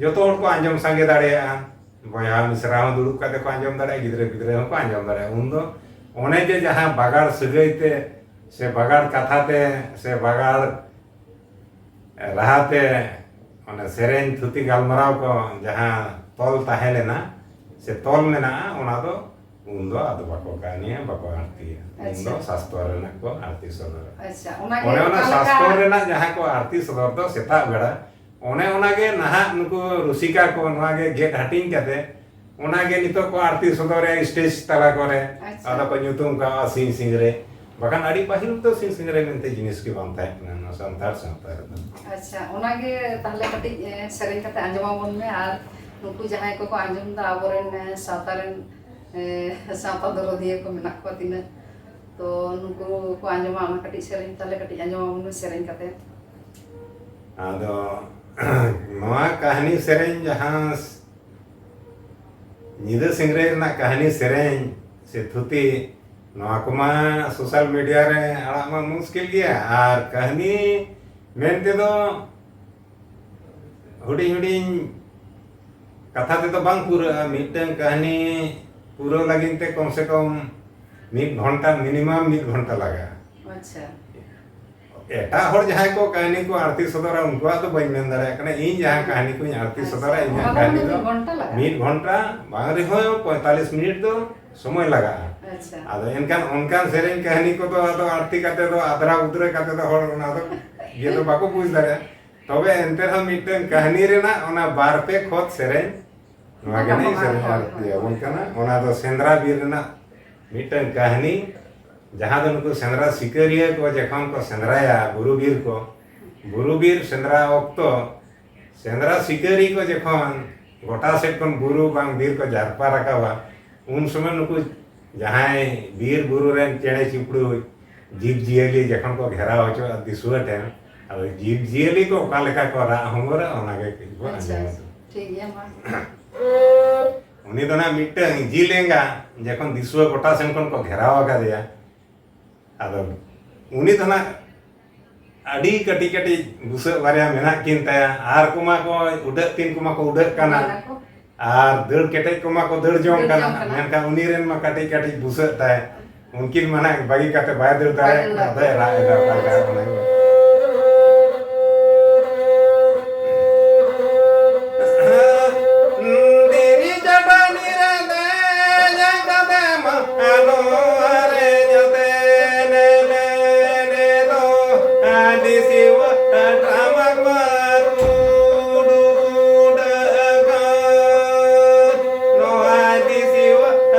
ᱡᱚᱛᱚ ᱦᱚᱲ ᱠᱚ ᱟᱸᱡᱚᱢ ᱥᱟᱸᱜᱮ ᱫᱟᱲᱮᱭᱟᱜᱼᱟ᱾ ᱵᱚᱭᱦᱟ ᱢᱤᱥᱨᱟ ᱦᱚᱸ ᱫᱩᱲᱩᱵ ᱠᱟᱛᱮ ᱠᱚ ᱟᱸᱡᱚᱢ ᱫᱟᱲᱮᱭᱟᱜᱼᱟ, ᱜᱤᱫᱽᱨᱟᱹ ᱯᱤᱫᱽᱨᱟᱹ ᱦᱚᱸᱠᱚ ᱟᱸᱡᱚᱢ ᱫᱟᱲᱮᱭᱟᱜᱼᱟ᱾ ᱩᱱᱫᱚ ᱚᱱᱮ ᱡᱮ ᱡᱟᱦᱟᱸ ᱵᱟᱜᱟᱲ ᱥᱟᱹᱜᱟᱹᱭ ᱛᱮ ᱥᱮ ᱵᱟᱜᱟᱲ ᱠᱟᱛᱷᱟ ᱛᱮ ᱥᱮ ᱵᱟᱜᱟᱲ ᱨᱟᱦᱟ ᱛᱮ ᱚᱱᱮ ᱥᱮᱨᱮᱧ ᱛᱷᱩᱛᱤ ᱜᱟᱞᱢᱟᱨᱟᱣ ᱠᱚ ᱡᱟᱦᱟᱸ ᱛᱚᱞ ᱛᱟᱦᱮᱸ ᱞᱮᱱᱟ ᱥᱮ ᱛᱚᱞ ᱢᱮᱱᱟᱜᱼᱟ, ᱚᱱᱟ ᱫᱚ ᱩᱱᱫᱚ ᱟᱫᱚ ᱵᱟᱠᱚ ᱠᱟᱹᱦᱱᱤᱭᱟ, ᱵᱟᱠᱚ ᱟᱨᱛᱤᱭᱟ᱾ ᱩᱱᱫᱚ ᱟᱪᱪᱷᱟ᱾ ᱥᱟᱥᱛᱚᱨ ᱨᱮᱱᱟᱜ ᱠᱚ ᱟᱨᱛᱤ ᱥᱚᱫᱚᱨᱟ᱾ ᱟᱪᱪᱷᱟ, ᱚᱱᱟᱜᱮ ᱚᱱᱮ ᱚᱱᱟ ᱚᱠᱟ ᱞᱮᱠᱟ? ᱥᱟᱥᱛᱚᱨ ᱨᱮᱱᱟᱜ ᱡᱟᱦᱟᱸ ᱠᱚ ᱟᱨᱛᱤ ᱥᱚᱫᱚᱨ ᱫᱚ ᱥᱮᱛᱟᱜ ᱵᱮᱲᱟ, ᱚᱱᱮ ᱚᱱᱟᱜᱮ ᱱᱟᱦᱟᱜ ᱱᱩᱠᱩ ᱨᱩᱥᱤᱠᱟ ᱠᱚ ᱱᱚᱣᱟ ᱜᱮ ᱜᱮᱫ ᱦᱟᱹᱴᱤᱧ ᱠᱟᱛᱮ ᱚᱱᱟᱜᱮ ᱱᱤᱛᱚᱜ ᱠᱚ ᱟᱨᱛᱤ ᱥᱚᱫᱚᱨᱮ stage ᱛᱟᱞᱟ ᱠᱚᱨᱮ᱾ ᱟᱪᱪᱷᱟ᱾ ᱟᱫᱚ ᱠᱚ ᱧᱩᱛᱩᱢ ᱠᱟᱜᱼᱟ ᱥᱤᱧ ᱥᱤᱝᱨᱟᱹᱭ᱾ ᱵᱟᱠᱷᱟᱱ ᱟᱹᱰᱤ ᱯᱟᱹᱦᱤᱞ ᱫᱚ ᱥᱤᱧ ᱥᱤᱝᱨᱟᱹᱭ ᱢᱮᱱᱛᱮ ᱡᱤᱱᱤᱥ ᱜᱮ ᱵᱟᱝ ᱛᱟᱦᱮᱸ ᱠᱟᱱᱟ ᱱᱚᱣᱟ ᱥᱟᱱᱛᱟᱲ ᱥᱟᱶᱛᱟ ᱨᱮᱫᱚ᱾ ᱟᱪᱪᱷᱟ, ᱚᱱᱟᱜᱮ ᱛᱟᱦᱞᱮ ᱠᱟᱹᱴᱤᱡ, ᱮ, ᱥᱮᱨᱮᱧ ᱠᱟᱛᱮ ᱟᱸᱡᱚᱢ ᱟᱵᱚᱱ ᱢᱮ᱾ ᱟᱨ ᱱᱩᱠᱩ ᱡᱟᱦᱟᱸᱭ ᱠᱚᱠᱚ ᱟᱸᱡᱚᱢ ᱫᱟ, ᱟᱵᱚᱨᱮᱱ, ᱮ, ᱥᱟᱶᱛᱟ ᱨᱮᱱ, ᱮ, ᱥᱟᱶᱛᱟ ᱫᱚᱨᱚᱫᱤᱭᱟᱹ ᱠᱚ ᱢᱮᱱᱟᱜ ᱠᱚᱣᱟ ᱛᱤᱱᱟᱹᱜ, ᱛᱚ ᱱᱩᱠᱩ ᱠᱚ ᱟᱸᱡᱚᱢᱟ, ᱚᱱᱟ ᱠᱟᱹᱴᱤᱡ ᱥᱮᱨᱮᱧ ᱛᱟᱦᱞᱮ ᱠᱟᱹᱴᱤᱡ ᱟᱸᱡᱚᱢ ᱟᱵᱚᱱ ᱢᱮ ᱥᱮᱨᱮᱧ ᱠᱟᱛᱮ᱾ ᱟᱫᱚ ᱱᱚᱣᱟ ᱠᱟᱹᱦᱱᱤ ᱥᱮᱨᱮᱧ ᱡᱟᱦᱟᱸ ᱧᱤᱫᱟᱹ ᱥᱤᱝᱨᱟᱹᱭ ᱨᱮᱱᱟᱜ ᱠᱟᱹᱦᱱᱤ ᱥᱮᱨᱮᱧ ᱥᱮ ᱛᱷᱩᱛᱤ, ᱱᱚᱣᱟ ᱠᱚᱢᱟ social media ᱨᱮ ᱟᱲᱟᱜ ᱢᱟ ᱢᱩᱥᱠᱤᱞ ᱜᱮᱭᱟ᱾ ᱟᱨ ᱠᱟᱹᱦᱱᱤ ᱢᱮᱱ ᱛᱮᱫᱚ ᱦᱩᱰᱤᱧ ᱦᱩᱰᱤᱧ ᱠᱟᱛᱷᱟ ᱛᱮᱫᱚ ᱵᱟᱝ ᱯᱩᱨᱟᱹᱜᱼᱟ᱾ ᱢᱤᱫᱴᱟᱝ ᱠᱟᱹᱦᱱᱤ ᱯᱩᱨᱟᱹᱣ ᱞᱟᱹᱜᱤᱫ ᱛᱮ ᱠᱚᱢ ᱥᱮ ᱠᱚᱢ ᱢᱤᱫ ᱜᱷᱚᱱᱴᱟ, minimum ᱢᱤᱫ ᱜᱷᱚᱱᱴᱟ ᱞᱟᱜᱟᱜᱼᱟ᱾ ᱟᱪᱪᱷᱟ᱾ ᱮᱴᱟᱜ ᱦᱚᱲ ᱡᱟᱦᱟᱸᱭ ᱠᱚ ᱠᱟᱹᱦᱱᱤ ᱠᱚ ᱟᱨᱛᱤ ᱥᱚᱫᱚᱨᱟ, ᱩᱱᱠᱩᱣᱟᱜ ᱫᱚ ᱵᱟᱹᱧ ᱢᱮᱱ ᱫᱟᱲᱮᱭᱟᱜ ᱠᱟᱱᱟ᱾ ᱤᱧ ᱡᱟᱦᱟᱸ ᱠᱟᱹᱦᱱᱤ ᱠᱚᱧ ᱟᱨᱛᱤ ᱟᱪᱪᱷᱟ, ᱥᱚᱫᱚᱨᱟ, ᱤᱧᱟᱹᱜ ᱚᱱᱟ ᱫᱚ ᱠᱟᱹᱦᱱᱤ ᱢᱤᱫ ᱫᱚ ᱜᱷᱚᱱᱴᱟ ᱞᱟᱜᱟᱜᱼᱟ? ᱢᱤᱫ ᱜᱷᱚᱱᱴᱟ ᱵᱟᱝ ᱨᱮᱦᱚᱸ ᱯᱚᱸᱭᱛᱟᱞᱤᱥ ᱢᱤᱱᱤᱴ ᱫᱚ ᱥᱚᱢᱚᱭ ᱞᱟᱜᱟᱜᱼᱟ᱾ ᱟᱪᱪᱷᱟ᱾ ᱟᱫᱚ ᱮᱱᱠᱷᱟᱱ ᱚᱱᱠᱟᱱ ᱥᱮᱨᱮᱧ ᱠᱟᱹᱦᱱᱤ ᱠᱚᱫᱚ ᱟᱫᱚ ᱟᱨᱛᱤ ᱠᱟᱛᱮ ᱫᱚ ᱟᱫᱽᱨᱟ ᱩᱫᱽᱨᱟᱹ ᱠᱟᱛᱮ ᱫᱚ ᱦᱚᱲ ᱚᱱᱟ ᱫᱚ ᱤᱭᱟᱹ ᱫᱚ ᱵᱟᱠᱚ ᱵᱩᱡᱽ ᱫᱟᱲᱮᱭᱟᱜᱼᱟ᱾ ᱛᱚᱵᱮ ᱮᱱᱛᱮ ᱨᱮᱦᱚᱸ ᱢᱤᱫᱴᱟᱝ ᱠᱟᱹᱦᱱᱤ ᱨᱮᱱᱟᱜ ᱚᱱᱟ ᱵᱟᱨ ᱯᱮ ᱠᱷᱚᱛ ᱥᱮᱨᱮᱧ ᱱᱚᱣᱟ ᱜᱮ ᱦᱳᱭ, ᱤᱧ ᱦᱳᱭ, ᱥᱮᱨᱮᱧ ᱦᱳᱭ, ᱟᱨᱛᱤ ᱦᱳᱭ᱾ ᱟᱵᱚᱱ ᱠᱟᱱᱟ᱾ ᱚᱱᱟ ᱫᱚ ᱥᱮᱸᱫᱽᱨᱟ ᱵᱤᱨ ᱨᱮᱱᱟᱜ ᱢᱤᱫᱴᱟᱝ ᱠᱟᱹᱦᱱᱤ, ᱡᱟᱦᱟᱸ ᱫᱚ ᱱᱩᱠᱩ ᱥᱮᱸᱫᱽᱨᱟ ᱥᱤᱠᱟᱹᱨᱤᱭᱟᱹ ᱠᱚ ᱡᱚᱠᱷᱚᱱ ᱠᱚ ᱥᱮᱸᱫᱽᱨᱟᱭᱟ ᱵᱩᱨᱩ ᱵᱤᱨ ᱠᱚ, ᱵᱩᱨᱩ ᱵᱤᱨ ᱥᱮᱸᱫᱽᱨᱟ ᱚᱠᱛᱚ ᱥᱮᱸᱫᱽᱨᱟ ᱥᱤᱠᱟᱹᱨᱤ ᱠᱚ ᱡᱚᱠᱷᱚᱱ ᱜᱚᱴᱟ ᱥᱮᱫ ᱠᱷᱚᱱ ᱵᱩᱨᱩ ᱵᱟᱝ ᱵᱤᱨ ᱠᱚ ᱡᱟᱨᱯᱟ ᱨᱟᱠᱟᱵᱟ, ᱩᱱ ᱥᱚᱢᱚᱭ ᱱᱩᱠᱩ ᱡᱟᱦᱟᱸᱭ ᱵᱤᱨ ᱵᱩᱨᱩ ᱨᱮᱱ ᱪᱮᱬᱮ ᱪᱤᱯᱲᱩ ᱡᱤᱵᱽ ᱡᱤᱭᱟᱹᱞᱤ ᱡᱚᱠᱷᱚᱱ ᱠᱚ ᱜᱷᱮᱨᱟᱣ ᱦᱚᱪᱚᱜᱼᱟ ᱫᱤᱥᱩᱣᱟᱹ ᱴᱷᱮᱱ, ᱟᱫᱚ ᱡᱤᱵᱽ ᱡᱤᱭᱟᱹᱞᱤ ᱠᱚ ᱚᱠᱟ ᱞᱮᱠᱟ ᱠᱚ ᱨᱟᱜ ᱦᱚᱢᱚᱨᱟ ᱚᱱᱟ ᱜᱮ ᱠᱟᱹᱡ ᱵᱚ ᱟᱪᱪᱷᱟ, ᱟᱸᱡᱚᱢᱟ᱾ ᱟᱪᱪᱷᱟ᱾ ᱴᱷᱤᱠ ᱜᱮᱭᱟ, ᱢᱟ᱾ ᱩᱱᱤ ᱫᱚ ᱱᱟᱜ ᱢᱤᱫᱴᱟᱝ ᱡᱤᱞ ᱮᱸᱜᱟ ᱡᱚᱠᱷᱚᱱ ᱫᱤᱥᱩᱣᱟᱹ ᱜᱚᱴᱟ ᱥᱮᱱ ᱠᱷᱚᱱ ᱠᱚ ᱜᱷᱮᱨᱟᱣ ᱟᱠᱟᱫᱮᱭᱟ, ᱟᱫᱚ ᱩᱱᱤ ᱫᱚ ᱱᱟᱜ ᱟᱹᱰᱤ ᱠᱟᱹᱴᱤᱡ ᱠᱟᱹᱴᱤᱡ ᱵᱩᱥᱟᱹᱜ ᱵᱟᱨᱭᱟ ᱢᱮᱱᱟᱜ ᱠᱤᱱ ᱛᱟᱭᱟ, ᱟᱨ ᱠᱚᱢᱟ ᱠᱚ ᱩᱰᱟᱹᱜ, ᱛᱤᱱ ᱠᱚᱢᱟ ᱠᱚ ᱩᱰᱟᱹᱜ ᱠᱟᱱᱟ᱾ ᱠᱟᱱᱟ ᱠᱚ᱾ ᱟᱨ ᱫᱟᱹᱲ ᱠᱮᱴᱮᱡ ᱠᱚᱢᱟ ᱠᱚ ᱫᱟᱹᱲ ᱡᱚᱝ ᱫᱟᱹᱲ ᱠᱟᱱᱟ, ᱡᱚᱝ ᱠᱟᱱᱟ᱾ ᱢᱮᱱᱠᱷᱟᱱ ᱩᱱᱤ ᱨᱮᱱ ᱢᱟ ᱠᱟᱹᱴᱤᱡ ᱠᱟᱹᱴᱤᱡ ᱵᱩᱥᱟᱹᱜ ᱛᱟᱭ, ᱩᱱᱠᱤᱱ ᱢᱟ ᱱᱟᱜ ᱵᱟᱹᱜᱤ ᱠᱟᱛᱮ ᱵᱟᱭ ᱫᱟᱹᱲ ᱫᱟᱲᱮᱭᱟᱜ ᱠᱟᱱᱟ, ᱵᱟᱭ ᱫᱟᱹᱲ ᱟᱫᱚᱭ ᱨᱟᱜ ᱮᱫᱟ, ᱚᱠᱟ ᱞᱮᱠᱟ ᱚᱱᱟ ᱜᱮ᱾ ᱫᱷᱤᱨᱤ ᱪᱟᱹᱴᱟᱹᱱᱤ ᱨᱮ ᱫᱮᱡ ᱠᱟᱛᱮ ᱢᱟ ᱱᱚᱣᱟ ᱨᱮ ᱡᱟᱛᱮ ᱱᱮ ᱱᱮ ᱱᱮ ᱫᱚ ᱟᱹᱫᱤ ᱥᱤᱣᱟᱹ ᱴᱟᱢᱟᱠ ᱢᱟ ᱨᱩᱰᱩ ᱜᱩᱰᱟᱹᱜ ᱠᱟᱱ᱾ ᱱᱚᱣᱟ ᱟᱹᱫᱤ ᱥᱤᱣᱟᱹ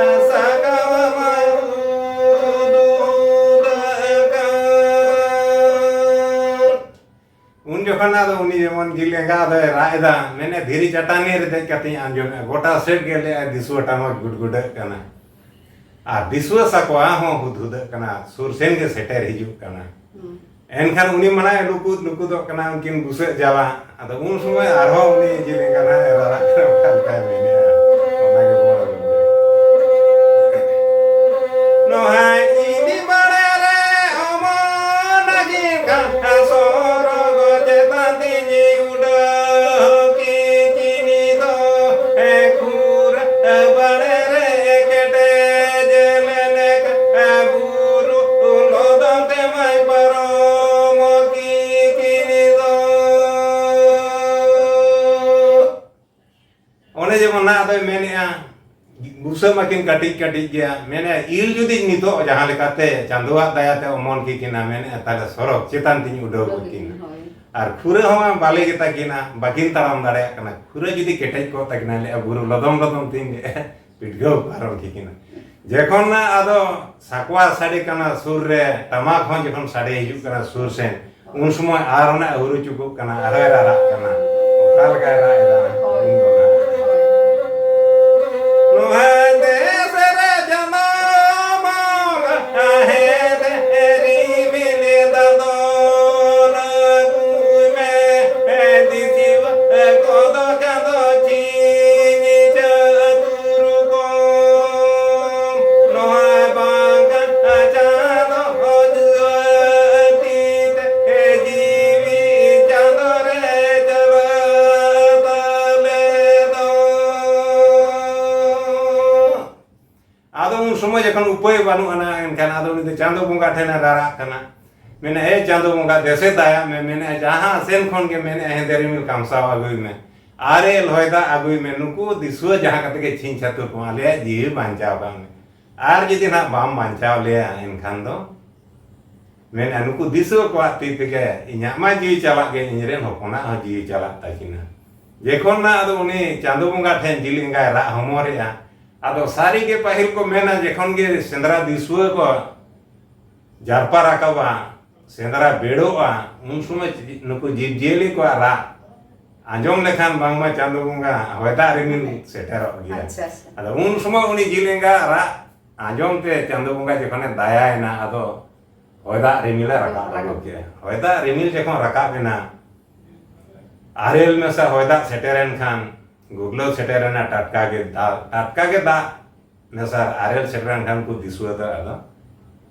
ᱥᱟᱠᱟᱣᱟ ᱢᱟ ᱨᱩᱰᱩ ᱜᱩᱰᱟᱹᱜ ᱠᱟᱱ᱾ ᱩᱱ ᱡᱚᱠᱷᱚᱱ ᱟᱫᱚ ᱩᱱᱤ ᱡᱮᱢᱚᱱ ᱡᱤᱞ ᱮᱸᱜᱟ ᱟᱫᱚᱭ ᱨᱟᱜ ᱮᱫᱟ, ᱢᱮᱱᱮᱫ, "ᱫᱷᱤᱨᱤ ᱪᱟᱴᱟᱱᱤ ᱨᱮ ᱫᱮᱡ ᱠᱟᱛᱮᱧ ᱟᱸᱡᱚᱢᱮᱫᱼᱟ, ᱜᱚᱴᱟ ᱥᱮᱫ ᱜᱮ ᱞᱟᱹᱭᱟ ᱫᱤᱥᱩᱣᱟᱹ ᱴᱟᱢᱟᱠ ᱜᱩᱰᱜᱩᱰᱟᱹᱜ ᱠᱟᱱᱟ, ᱟᱨ ᱫᱤᱥᱩᱣᱟᱹ ᱥᱟᱠᱣᱟ ᱦᱚᱸ ᱦᱩᱫᱦᱩᱫᱟᱹᱜ ᱠᱟᱱᱟ, ᱥᱩᱨ ᱥᱮᱱ ᱜᱮ ᱥᱮᱴᱮᱨ ᱦᱤᱡᱩᱜ ᱠᱟᱱᱟ᱾" ᱦᱩᱸ᱾ ᱮᱱᱠᱷᱟᱱ ᱩᱱᱤ ᱢᱟᱱᱟᱭ ᱞᱩᱠᱩᱫ ᱞᱩᱠᱩᱫᱚᱜ ᱠᱟᱱᱟ, ᱩᱱᱠᱤᱱ ᱵᱩᱥᱟᱹᱜ ᱡᱟᱞᱟ᱾ ᱟᱫᱚ ᱩᱱ ᱥᱚᱢᱚᱭ ᱟᱨᱦᱚᱸ ᱩᱱᱤ ᱡᱤᱞ ᱮᱸᱜᱟ ᱱᱟᱭ ᱨᱟᱨᱟᱜ ᱠᱟᱱᱟ, ᱚᱠᱟ ᱞᱮᱠᱟᱭ ᱢᱮᱱᱮᱜᱼᱟ, ᱚᱱᱟ ᱜᱮ ᱵᱚᱱ ᱟᱸᱡᱚᱢ ᱞᱮᱜᱮ᱾ ᱱᱚᱦᱟᱭ ᱤᱫᱤ ᱵᱟᱲᱮ ᱨᱮ ᱚᱢᱚᱱ ᱟᱹᱠᱤᱱ ᱠᱟᱱ ᱥᱚᱨᱚᱜ ᱪᱮᱛᱟᱱ ᱛᱤᱧ ᱩᱰᱟᱹᱣ ᱠᱤᱱ ᱫᱚ ᱠᱷᱩᱨ ᱵᱟᱲᱮ ᱨᱮ ᱠᱮᱴᱮᱡ ᱞᱮᱱᱮᱠ ᱵᱩᱨᱩ ᱞᱚᱫᱚᱢ ᱛᱮ ᱢᱟᱭ ᱯᱟᱨᱚᱢ ᱠᱤᱱ ᱫᱚ᱾ ᱚᱱᱮ ᱡᱮᱢᱚᱱ ᱱᱟᱦᱟᱜ ᱫᱚᱭ ᱢᱮᱱᱮᱜᱼᱟ, ᱵᱩᱥᱟᱹᱜ ᱢᱟᱠᱤᱱ ᱠᱟᱹᱴᱤᱡ ᱠᱟᱹᱴᱤᱡ ᱜᱮᱭᱟ, ᱢᱮᱱᱮᱜᱼᱟ, ᱤᱞ ᱡᱩᱫᱤ ᱱᱤᱛᱚᱜ ᱡᱟᱦᱟᱸ ᱞᱮᱠᱟᱛᱮ ᱪᱟᱸᱫᱳᱣᱟᱜ ᱫᱟᱭᱟᱛᱮ ᱚᱢᱚᱱ ᱠᱤᱠᱤᱱᱟ, ᱢᱮᱱᱮᱜᱼᱟ, ᱛᱟᱦᱞᱮ ᱥᱚᱨᱚᱜ ᱪᱮᱛᱟᱱ ᱛᱤᱧ ᱩᱰᱟᱹᱣ ᱩᱰᱟᱹᱣ ᱠᱤᱠᱤᱱᱟ᱾ ᱠᱤᱠᱤᱱᱟ, ᱦᱳᱭ᱾ ᱟᱨ ᱠᱷᱩᱨᱟᱹ ᱦᱚᱸ ᱵᱟᱞᱮ ᱜᱮᱛᱟ ᱠᱤᱱᱟ, ᱵᱟᱹᱠᱤᱱ ᱛᱟᱲᱟᱢ ᱫᱟᱲᱮᱭᱟᱜ ᱠᱟᱱᱟ᱾ ᱠᱷᱩᱨᱟᱹ ᱡᱩᱫᱤ ᱠᱮᱴᱮᱡ ᱠᱚᱜ ᱛᱟᱹᱠᱤᱱᱟ, ᱞᱟᱹᱭᱟ, ᱵᱩᱨᱩ ᱞᱚᱫᱚᱢ ᱞᱚᱫᱚᱢ ᱛᱤᱧ ᱯᱤᱰᱜᱟᱹᱣ ᱯᱟᱨᱚᱢ ᱠᱤᱠᱤᱱᱟ᱾ ᱡᱚᱠᱷᱚᱱ ᱱᱟ ᱟᱫᱚ ᱥᱟᱠᱣᱟ ᱥᱟᱰᱮ ᱠᱟᱱᱟ ᱥᱩᱨ ᱨᱮ, ᱴᱟᱢᱟᱠ ᱦᱚᱸ ᱡᱚᱠᱷᱚᱱ ᱥᱟᱰᱮ ᱦᱤᱡᱩᱜ ᱠᱟᱱᱟ ᱥᱩᱨ ᱥᱮᱱ, ᱩᱱ ᱥᱚᱢᱚᱭ ᱟᱨ ᱚᱱᱟ ᱟᱹᱦᱩᱨᱩ ᱪᱩᱠᱩᱜ ᱠᱟᱱᱟ, ᱟᱨᱦᱚᱸᱭ ᱨᱟᱨᱟᱜ ᱠᱟᱱᱟ᱾ ᱚᱠᱟ ᱞᱮᱠᱟᱭ ᱨᱟᱜ ᱮᱫᱟ ᱩᱱ ᱫᱚ ᱱᱟᱜ᱾ ᱱᱚᱣᱟ ᱫᱮᱥ ᱨᱮ ᱡᱟᱱᱟᱢ ᱦᱮᱫ ᱨᱤᱢᱤᱞ ᱫᱟᱫᱚᱱ ᱟᱹᱜᱩᱭ ᱢᱮ, ᱫᱤᱥᱤᱣᱟᱹ ᱠᱚᱫᱚ ᱪᱟᱸᱫᱚ ᱪᱤᱱᱤ ᱪᱟᱹᱛᱩᱨ ᱠᱚᱢ᱾ ᱱᱚᱣᱟ ᱵᱟᱝᱠᱷᱟᱱ ᱪᱟᱸᱫᱚ ᱡᱩᱣᱟᱹᱛᱤ ᱛᱮ ᱡᱤᱣᱤ ᱪᱟᱸᱫᱚ ᱨᱮ ᱪᱟᱞᱟᱣ ᱛᱟᱢ᱾ ᱩᱯᱟᱹᱭ ᱵᱟᱹᱱᱩᱜ ᱟᱱᱟ᱾ ᱮᱱᱠᱷᱟᱱ ᱟᱫᱚ ᱩᱱᱤ ᱫᱚ ᱪᱟᱸᱫᱚ ᱵᱚᱸᱜᱟ ᱴᱷᱮᱱᱮ ᱨᱟᱨᱟᱜ ᱠᱟᱱᱟ, ᱢᱮᱱᱟ, "ᱮ ᱪᱟᱸᱫᱚ ᱵᱚᱸᱜᱟ, ᱫᱮᱥᱮ ᱫᱟᱭᱟ ᱢᱮ", ᱢᱮᱱᱟ, "ᱡᱟᱦᱟᱸ ᱥᱮᱱ ᱠᱷᱚᱱ ᱜᱮ", ᱢᱮᱱᱟ, "ᱦᱮᱸᱫᱮ ᱨᱤᱢᱤᱞ ᱠᱟᱢᱥᱟᱣ ᱟᱹᱜᱩᱭ ᱢᱮ, ᱟᱨᱮᱞ ᱦᱚᱭ ᱫᱟᱜ ᱟᱹᱜᱩᱭ ᱢᱮ, ᱱᱩᱠᱩ ᱫᱤᱥᱩᱣᱟᱹ ᱡᱟᱦᱟᱸ ᱠᱟᱛᱮ ᱜᱮ ᱪᱷᱤᱝ ᱪᱷᱟᱹᱛᱩᱨ ᱠᱚ ᱟᱞᱮᱭᱟᱜ ᱡᱤᱣᱤ ᱵᱟᱧᱪᱟᱣ ᱠᱟᱜ ᱢᱮ᱾ ᱟᱨ ᱡᱩᱫᱤ ᱱᱟᱜ ᱵᱟᱢ ᱵᱟᱧᱪᱟᱣ ᱞᱮᱭᱟ, ᱮᱱᱠᱷᱟᱱ ᱫᱚ", ᱢᱮᱱᱟ, "ᱱᱩᱠᱩ ᱫᱤᱥᱩᱣᱟᱹ ᱠᱚᱣᱟᱜ ᱛᱤ ᱛᱮᱜᱮ ᱤᱧᱟᱹᱜ ᱢᱟ ᱡᱤᱣᱤ ᱪᱟᱞᱟᱜ ᱜᱮ, ᱤᱧ ᱨᱮᱱ ᱦᱚᱯᱚᱱᱟᱜ ᱦᱚᱸ ᱡᱤᱣᱤ ᱪᱟᱞᱟᱜ ᱛᱟᱹᱠᱤᱱᱟ᱾" ᱡᱚᱠᱷᱚᱱ ᱱᱟᱜ ᱟᱫᱚ ᱩᱱᱤ ᱪᱟᱸᱫᱚ ᱵᱚᱸᱜᱟ ᱴᱷᱮᱱ ᱡᱤᱞ ᱮᱸᱜᱟᱭ ᱨᱟᱜ ᱦᱚᱢᱚᱨᱮᱜᱼᱟ, ᱟᱫᱚ ᱥᱟᱹᱨᱤ ᱜᱮ ᱯᱟᱹᱦᱤᱞ ᱠᱚ ᱢᱮᱱᱟ, ᱡᱚᱠᱷᱚᱱ ᱜᱮ ᱥᱮᱸᱫᱽᱨᱟ ᱫᱤᱥᱩᱣᱟᱹ ᱠᱚ ᱡᱟᱨᱯᱟ ᱨᱟᱠᱟᱵᱟ, ᱥᱮᱸᱫᱽᱨᱟ ᱵᱮᱲᱚᱜᱼᱟ, ᱩᱱ ᱥᱚᱢᱚᱭ ᱪᱮᱫ ᱱᱩᱠᱩ ᱡᱤᱵᱽᱼᱡᱤᱭᱟᱹᱞᱤ ᱠᱚᱣᱟᱜ ᱨᱟᱜ ᱟᱸᱡᱚᱢ ᱞᱮᱠᱷᱟᱱ ᱵᱟᱝᱢᱟ ᱪᱟᱸᱫᱚ ᱵᱚᱸᱜᱟ ᱦᱚᱭ ᱫᱟᱜ ᱨᱤᱢᱤᱞ ᱥᱮᱴᱮᱨᱚᱜ ᱜᱮᱭᱟ᱾ ᱟᱪᱪᱷᱟ, ᱟᱪᱪᱷᱟ᱾ ᱟᱫᱚ ᱩᱱ ᱥᱚᱢᱚᱭ ᱩᱱᱤ ᱡᱤᱞ ᱮᱸᱜᱟ ᱨᱟᱜ ᱟᱸᱡᱚᱢ ᱛᱮ ᱪᱟᱸᱫᱚ ᱵᱚᱸᱜᱟ ᱡᱚᱠᱷᱚᱱᱮ ᱫᱟᱭᱟᱭᱮᱱᱟ, ᱟᱫᱚ ᱦᱚᱭ ᱫᱟᱜ ᱨᱤᱢᱤᱞᱮ ᱨᱟᱠᱟᱵ ᱨᱟᱠᱟᱵ ᱟᱹᱜᱩ ᱠᱮᱜᱼᱟ᱾ ᱦᱚᱭ ᱫᱟᱜ ᱨᱤᱢᱤᱞ ᱡᱚᱠᱷᱚᱱ ᱨᱟᱠᱟᱵ ᱮᱱᱟ, ᱟᱨᱮᱞ ᱢᱮᱥᱟ ᱦᱚᱭ ᱫᱟᱜ ᱥᱮᱴᱮᱨᱮᱱ ᱠᱷᱟᱱ, ᱜᱩᱨᱞᱟᱹᱣ ᱥᱮᱴᱮᱨᱮᱱᱟ, ᱴᱟᱴᱠᱟ ᱜᱮ ᱫᱟᱜ, ᱴᱟᱴᱠᱟ ᱜᱮ ᱫᱟᱜ ᱢᱮᱥᱟ ᱟᱨᱮᱞ ᱥᱮᱴᱮᱨᱮᱱ ᱠᱷᱟᱱ ᱠᱚ ᱫᱤᱥᱩᱣᱟᱹ ᱫᱚ ᱟᱫᱚ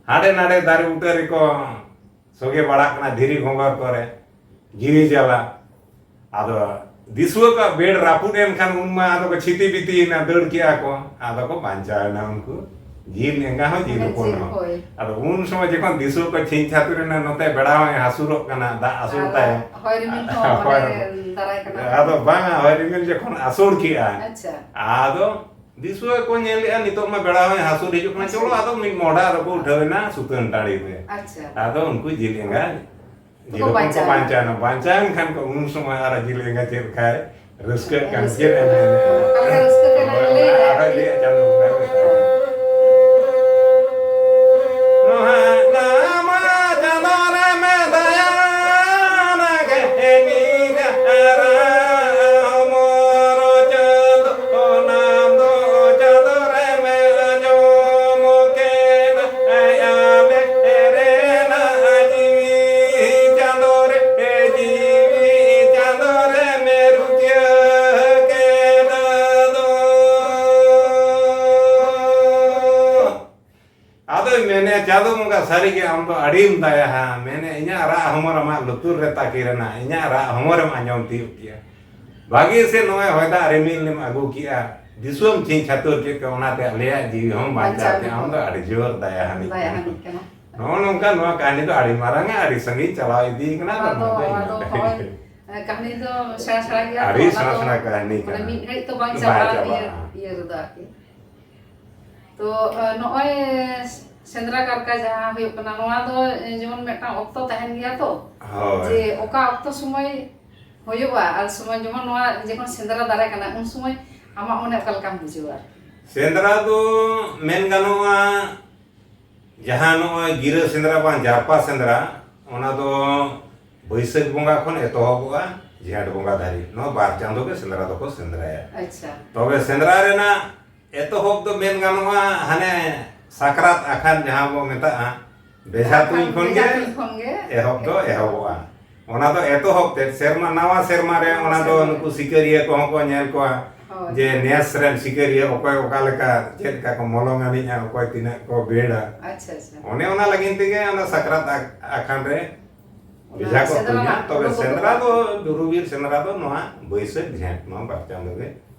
ᱦᱟᱸᱰᱮ ᱱᱟᱰᱮ ᱫᱟᱨᱮ ᱵᱩᱴᱟᱹ ᱨᱮᱠᱚ ᱥᱚᱜᱮ ᱵᱟᱲᱟᱜ ᱠᱟᱱᱟ, ᱫᱷᱤᱨᱤ ᱜᱷᱚᱸᱜᱚᱨ ᱠᱚᱨᱮ, ᱡᱤᱣᱤ ᱡᱟᱞᱟ᱾ ᱟᱫᱚ ᱫᱤᱥᱩᱣᱟᱹ ᱠᱚᱣᱟᱜ ᱵᱮᱲ ᱨᱟᱹᱯᱩᱫ ᱮᱱ ᱠᱷᱟᱱ ᱩᱱ ᱢᱟ ᱟᱫᱚ ᱠᱚ ᱪᱷᱤᱛᱤ ᱵᱤᱛᱤᱭᱮᱱᱟ, ᱫᱟᱹᱲ ᱠᱮᱜᱼᱟ ᱠᱚ, ᱟᱫᱚ ᱠᱚ ᱵᱟᱧᱪᱟᱣ ᱮᱱᱟ ᱩᱱᱠᱩ ᱡᱤᱞ ᱮᱸᱜᱟ ᱦᱚᱸ ᱡᱤᱞ ᱢᱟᱱᱮ ᱦᱚᱯᱚᱱ ᱡᱤᱞ, ᱦᱚᱸ᱾ ᱦᱳᱭ᱾ ᱟᱫᱚ ᱩᱱ ᱥᱚᱢᱚᱭ ᱡᱚᱠᱷᱚᱱ ᱫᱤᱥᱩᱣᱟᱹ ᱠᱚ ᱪᱷᱤᱝ ᱪᱷᱟᱹᱛᱩᱨ ᱮᱱᱟ, ᱱᱚᱛᱮ ᱵᱮᱲᱟ ᱦᱚᱸᱭ ᱦᱟᱹᱥᱩᱨᱚᱜ ᱠᱟᱱᱟ, ᱫᱟᱜ ᱟᱹᱥᱩᱨ ᱟᱨ ᱛᱟᱭᱚᱢ᱾ ᱦᱚᱭ ᱨᱤᱢᱤᱞ ᱦᱚᱸ ᱦᱳᱭ᱾ ᱢᱟᱱᱮ ᱫᱟᱨᱟᱭ ᱠᱟᱱᱟ᱾ ᱟᱫᱚ ᱵᱟᱝᱟ, ᱦᱚᱭ ᱨᱤᱢᱤᱞ ᱡᱚᱠᱷᱚᱱ ᱟᱹᱥᱩᱲ ᱠᱮᱜᱼᱟ, ᱟᱪᱪᱷᱟ᱾ ᱟᱫᱚ ᱫᱤᱥᱩᱣᱟᱹ ᱠᱚ ᱧᱮᱞᱮᱜᱼᱟ, ᱱᱤᱛᱚᱜ ᱢᱟ ᱵᱮᱲᱟ ᱦᱚᱸᱭ ᱦᱟᱹᱥᱩᱨ ᱦᱤᱡᱩᱜ ᱠᱟᱱᱟ, ᱦᱟᱹᱥᱩᱨ᱾ ᱪᱚᱞᱚ ᱟᱫᱚ ᱢᱤᱫ ᱢᱚᱦᱰᱟ ᱨᱮᱠᱚ ᱩᱴᱷᱟᱹᱣ ᱮᱱᱟ ᱥᱩᱛᱟᱹᱱ ᱴᱟᱺᱰᱤ ᱨᱮ᱾ ᱟᱪᱪᱷᱟ᱾ ᱟᱫᱚ ᱩᱱᱠᱩ ᱡᱤᱞ ᱮᱸᱜᱟ ᱫᱚᱠᱚ ᱡᱤᱞ ᱦᱚᱯᱚᱱ ᱠᱚ ᱵᱟᱧᱪᱟᱣ ᱮᱱᱟ᱾ ᱵᱟᱧᱪᱟᱣ ᱮᱱᱟ᱾ ᱵᱟᱧᱪᱟᱣ ᱮᱱ ᱠᱷᱟᱱ ᱠᱚ, ᱩᱱ ᱥᱚᱢᱚᱭ ᱟᱨ ᱡᱤᱞ ᱮᱸᱜᱟ ᱪᱮᱫ ᱞᱮᱠᱟᱭ ᱨᱟᱹᱥᱠᱟᱹᱜ ᱠᱟᱱ, ᱨᱟᱹᱥᱠᱟᱹ᱾ ᱪᱮᱫ ᱮᱢ ᱢᱮᱱᱟ? ᱚᱠᱟ ᱞᱮᱠᱟ ᱨᱟᱹᱥᱠᱟᱹ ᱠᱟᱱᱟ ᱞᱟᱹᱭ ᱞᱮ᱾ ᱟᱨᱦᱚᱸ ᱞᱟᱹᱭᱟ ᱪᱟᱸᱫᱚ ᱵᱚᱸᱜᱟ ᱠᱚ᱾ ᱱᱚᱣᱟ ᱱᱟᱢᱟ ᱪᱟᱸᱫᱚ ᱨᱮ ᱢᱮᱫᱟᱭᱟ ᱱᱟᱜᱮ ᱱᱤᱨᱟᱨᱟ ᱦᱚᱢᱚᱨ ᱪᱟᱸᱫᱚ, ᱚᱱᱟ ᱫᱚ ᱪᱟᱸᱫᱚ ᱨᱮ ᱢᱮ ᱟᱸᱡᱚᱢ ᱠᱮᱫᱟ᱾ ᱟᱞᱮ ᱨᱮᱱᱟᱜ ᱡᱤᱣᱤ ᱪᱟᱸᱫᱚ ᱨᱮ, ᱡᱤᱣᱤ ᱪᱟᱸᱫᱚ ᱨᱮ ᱢᱮᱨᱩᱠᱤᱭᱟᱹ ᱠᱮᱫᱟ ᱫᱚ᱾ ᱟᱫᱚᱭ ᱢᱮᱱᱮ, "ᱪᱟᱸᱫᱚ ᱵᱚᱸᱜᱟ, ᱥᱟᱹᱨᱤᱜᱮ ᱟᱢ ᱫᱚ ᱟᱹᱰᱤᱢ ᱫᱟᱭᱟᱦᱟ᱾" ᱢᱮᱱᱮ, "ᱤᱧᱟᱹᱜ ᱨᱟᱜ ᱦᱚᱢᱚᱨ ᱟᱢᱟᱜ ᱞᱩᱛᱩᱨ ᱨᱮ ᱛᱟᱹᱠᱤᱨ ᱮᱱᱟ, ᱤᱧᱟᱹᱜ ᱨᱟᱜ ᱦᱚᱢᱚᱨᱮᱢ ᱟᱸᱡᱚᱢ ᱛᱤᱭᱳᱜ ᱠᱮᱜᱼᱟ᱾ ᱵᱷᱟᱹᱜᱤ ᱥᱮ ᱱᱚᱜᱼᱚᱭ ᱦᱚᱭ ᱫᱟᱜ ᱨᱤᱢᱤᱞ ᱮᱢ ᱟᱹᱜᱩ ᱠᱮᱜᱼᱟ, ᱫᱤᱥᱚᱢ ᱪᱮᱫ ᱪᱷᱟᱹᱛᱩᱨ ᱪᱮᱫ ᱠᱚ, ᱚᱱᱟᱛᱮ ᱟᱞᱮᱭᱟᱜ ᱡᱤᱣᱤ ᱦᱚᱸ ᱵᱟᱧᱪᱟᱣ ᱵᱟᱧᱪᱟᱣ ᱠᱮᱫ᱾ ᱟᱢ ᱫᱚ ᱟᱹᱰᱤ ᱡᱳᱨ ᱫᱟᱭᱟ ᱦᱟᱹᱱᱤᱡ ᱫᱟᱭᱟ ᱠᱟᱱᱟ᱾ ᱦᱟᱹᱱᱤᱡ ᱠᱟᱱᱟ᱾ ᱱᱚᱜᱼᱚ ᱱᱚᱝᱠᱟ ᱱᱚᱣᱟ ᱠᱟᱹᱦᱱᱤ ᱫᱚ ᱟᱹᱰᱤ ᱢᱟᱨᱟᱝ ᱟᱹᱰᱤ ᱥᱟᱺᱜᱤᱧ ᱪᱟᱞᱟᱣ ᱤᱫᱤ ᱠᱟᱱᱟ᱾ ᱱᱚᱣᱟ ᱫᱚ, ᱟᱫᱚ ᱱᱚᱣᱟ ᱫᱚ ᱤᱧ ᱦᱚᱸ ᱦᱚᱸᱜᱼᱚᱭ, ᱮ, ᱠᱟᱹᱦᱱᱤ ᱫᱚ ᱥᱮᱬᱟ ᱥᱮᱬᱟ ᱜᱮᱭᱟ ᱛᱚ, ᱟᱹᱰᱤ ᱚᱱᱟ ᱥᱮᱬᱟ ᱫᱚ ᱥᱮᱬᱟ ᱠᱟᱹᱦᱱᱤ ᱢᱟᱱᱮ ᱠᱟᱱᱟ᱾ ᱢᱤᱫ ᱜᱷᱟᱹᱲᱤᱡ ᱛᱚ ᱵᱟᱝ ᱵᱟᱭ ᱪᱟᱵᱟᱜᱼᱟ ᱪᱟᱵᱟᱜᱼᱟ᱾ ᱤᱭᱟᱹ, ᱤᱭᱟᱹ ᱨᱮᱫᱚ ᱟᱨᱠᱤ᱾ ᱛᱚ, ᱮ, ᱱᱚᱜᱼᱚᱭ ᱥᱮᱸᱫᱽᱨᱟ ᱠᱟᱨᱠᱟ ᱡᱟᱦᱟᱸ ᱦᱩᱭᱩᱜ ᱠᱟᱱᱟ, ᱱᱚᱣᱟ ᱫᱚ, ᱮ, ᱡᱮᱢᱚᱱ ᱢᱤᱫᱴᱟᱝ ᱚᱠᱛᱚ ᱛᱟᱦᱮᱱ ᱜᱮᱭᱟ ᱛᱚ, ᱦᱳᱭ᱾ ᱡᱮ ᱚᱠᱟ ᱚᱠᱛᱚ ᱥᱚᱢᱚᱭ ᱦᱩᱭᱩᱜᱼᱟ, ᱟᱨ ᱥᱚᱢᱚᱭ ᱡᱮᱢᱚᱱ ᱱᱚᱣᱟ ᱡᱚᱠᱷᱚᱱ ᱥᱮᱸᱫᱽᱨᱟ ᱫᱟᱨᱮ ᱠᱟᱱᱟ, ᱩᱱ ᱥᱚᱢᱚᱭ ᱟᱢᱟᱜ ᱢᱚᱱᱮ ᱚᱠᱟ ᱞᱮᱠᱟᱢ ᱵᱩᱡᱷᱟᱹᱣᱟ? ᱥᱮᱸᱫᱽᱨᱟ ᱫᱚ ᱢᱮᱱ ᱜᱟᱱᱚᱜᱼᱟ, ᱡᱟᱦᱟᱸ ᱱᱚᱜᱼᱚᱭ ᱜᱤᱨᱟᱹ ᱥᱮᱸᱫᱽᱨᱟ ᱵᱟᱝ ᱡᱟᱨᱯᱟ ᱥᱮᱸᱫᱽᱨᱟ, ᱚᱱᱟ ᱫᱚ ᱵᱟᱹᱭᱥᱟᱹᱠᱷ ᱵᱚᱸᱜᱟ ᱠᱷᱚᱱ ᱮᱛᱚᱦᱚᱵᱚᱜᱼᱟ, ᱡᱷᱮᱸᱴ ᱵᱚᱸᱜᱟ ᱫᱷᱟᱹᱨᱤᱡ᱾ ᱱᱚᱣᱟ ᱵᱟᱨ ᱪᱟᱸᱫᱚ ᱜᱮ ᱥᱮᱸᱫᱽᱨᱟ ᱫᱚᱠᱚ ᱥᱮᱸᱫᱽᱨᱟᱭᱟ᱾ ᱟᱪᱪᱷᱟ᱾ ᱛᱚᱵᱮ ᱥᱮᱸᱫᱽᱨᱟ ᱨᱮᱱᱟᱜ ᱮᱛᱚᱦᱚᱵ ᱫᱚ ᱢᱮᱱ ᱜᱟᱱᱚᱜᱼᱟ, ᱦᱟᱱᱮ ᱥᱟᱠᱨᱟᱛ ᱟᱠᱷᱟᱱ ᱡᱟᱦᱟᱸ ᱵᱚ ᱢᱮᱛᱟᱜᱼᱟ, ᱵᱮᱡᱷᱟ ᱛᱩᱧ ᱠᱷᱚᱱ ᱵᱮᱡᱷᱟ ᱜᱮ ᱛᱩᱧ ᱠᱷᱚᱱ ᱜᱮ ᱮᱦᱚᱵ ᱫᱚ ᱮᱦᱚᱵᱚᱜᱼᱟ᱾ ᱮᱦᱚᱵᱚᱜᱼᱟ᱾ ᱚᱱᱟ ᱫᱚ ᱮᱛᱚᱦᱚᱵ ᱛᱮ ᱥᱮᱨᱢᱟ, ᱱᱟᱣᱟ ᱥᱮᱨᱢᱟ ᱨᱮ ᱱᱟᱣᱟ ᱚᱱᱟ ᱫᱚ ᱥᱮᱨᱢᱟ᱾ ᱱᱩᱠᱩ ᱥᱤᱠᱟᱹᱨᱤᱭᱟᱹ ᱠᱚᱦᱚᱸ ᱠᱚ ᱧᱮᱞ ᱠᱚᱣᱟ ᱦᱳᱭ᱾ ᱡᱮ ᱱᱮᱥ ᱨᱮᱱ ᱥᱤᱠᱟᱹᱨᱤᱭᱟᱹ ᱚᱠᱚᱭ ᱚᱠᱟ ᱞᱮᱠᱟ, ᱪᱮᱫ ᱞᱮᱠᱟ ᱠᱚ ᱢᱚᱞᱚᱝ ᱟᱹᱱᱤᱡᱼᱟ, ᱚᱠᱚᱭ ᱛᱤᱱᱟᱹᱜ ᱠᱚ ᱵᱮᱲᱟ᱾ ᱟᱪᱪᱷᱟ, ᱟᱪᱪᱷᱟ᱾ ᱚᱱᱮ ᱚᱱᱟ ᱞᱟᱹᱜᱤᱫ ᱛᱮᱜᱮ ᱚᱱᱟ ᱥᱟᱠᱨᱟᱛ ᱟᱠ-, ᱟᱠᱷᱟᱱ ᱨᱮ ᱚᱱᱟ ᱵᱮᱡᱷᱟ ᱠᱚ ᱥᱮᱸᱫᱽᱨᱟ ᱛᱩᱧᱟ᱾ ᱨᱮᱱᱟᱜ ᱛᱚᱵᱮ ᱩᱰᱩᱠ ᱥᱮᱸᱫᱽᱨᱟ ᱩᱰᱩᱠᱚᱜᱼᱟ᱾ ᱫᱚ, ᱵᱩᱨᱩ ᱵᱤᱨ ᱥᱮᱸᱫᱽᱨᱟ ᱫᱚ ᱱᱚᱣᱟ ᱵᱟᱹᱭᱥᱟᱹᱠᱷ ᱡᱷᱮᱸᱴ, ᱱᱚᱣᱟ ᱵᱟᱨ ᱪᱟᱸᱫᱚ ᱜᱮ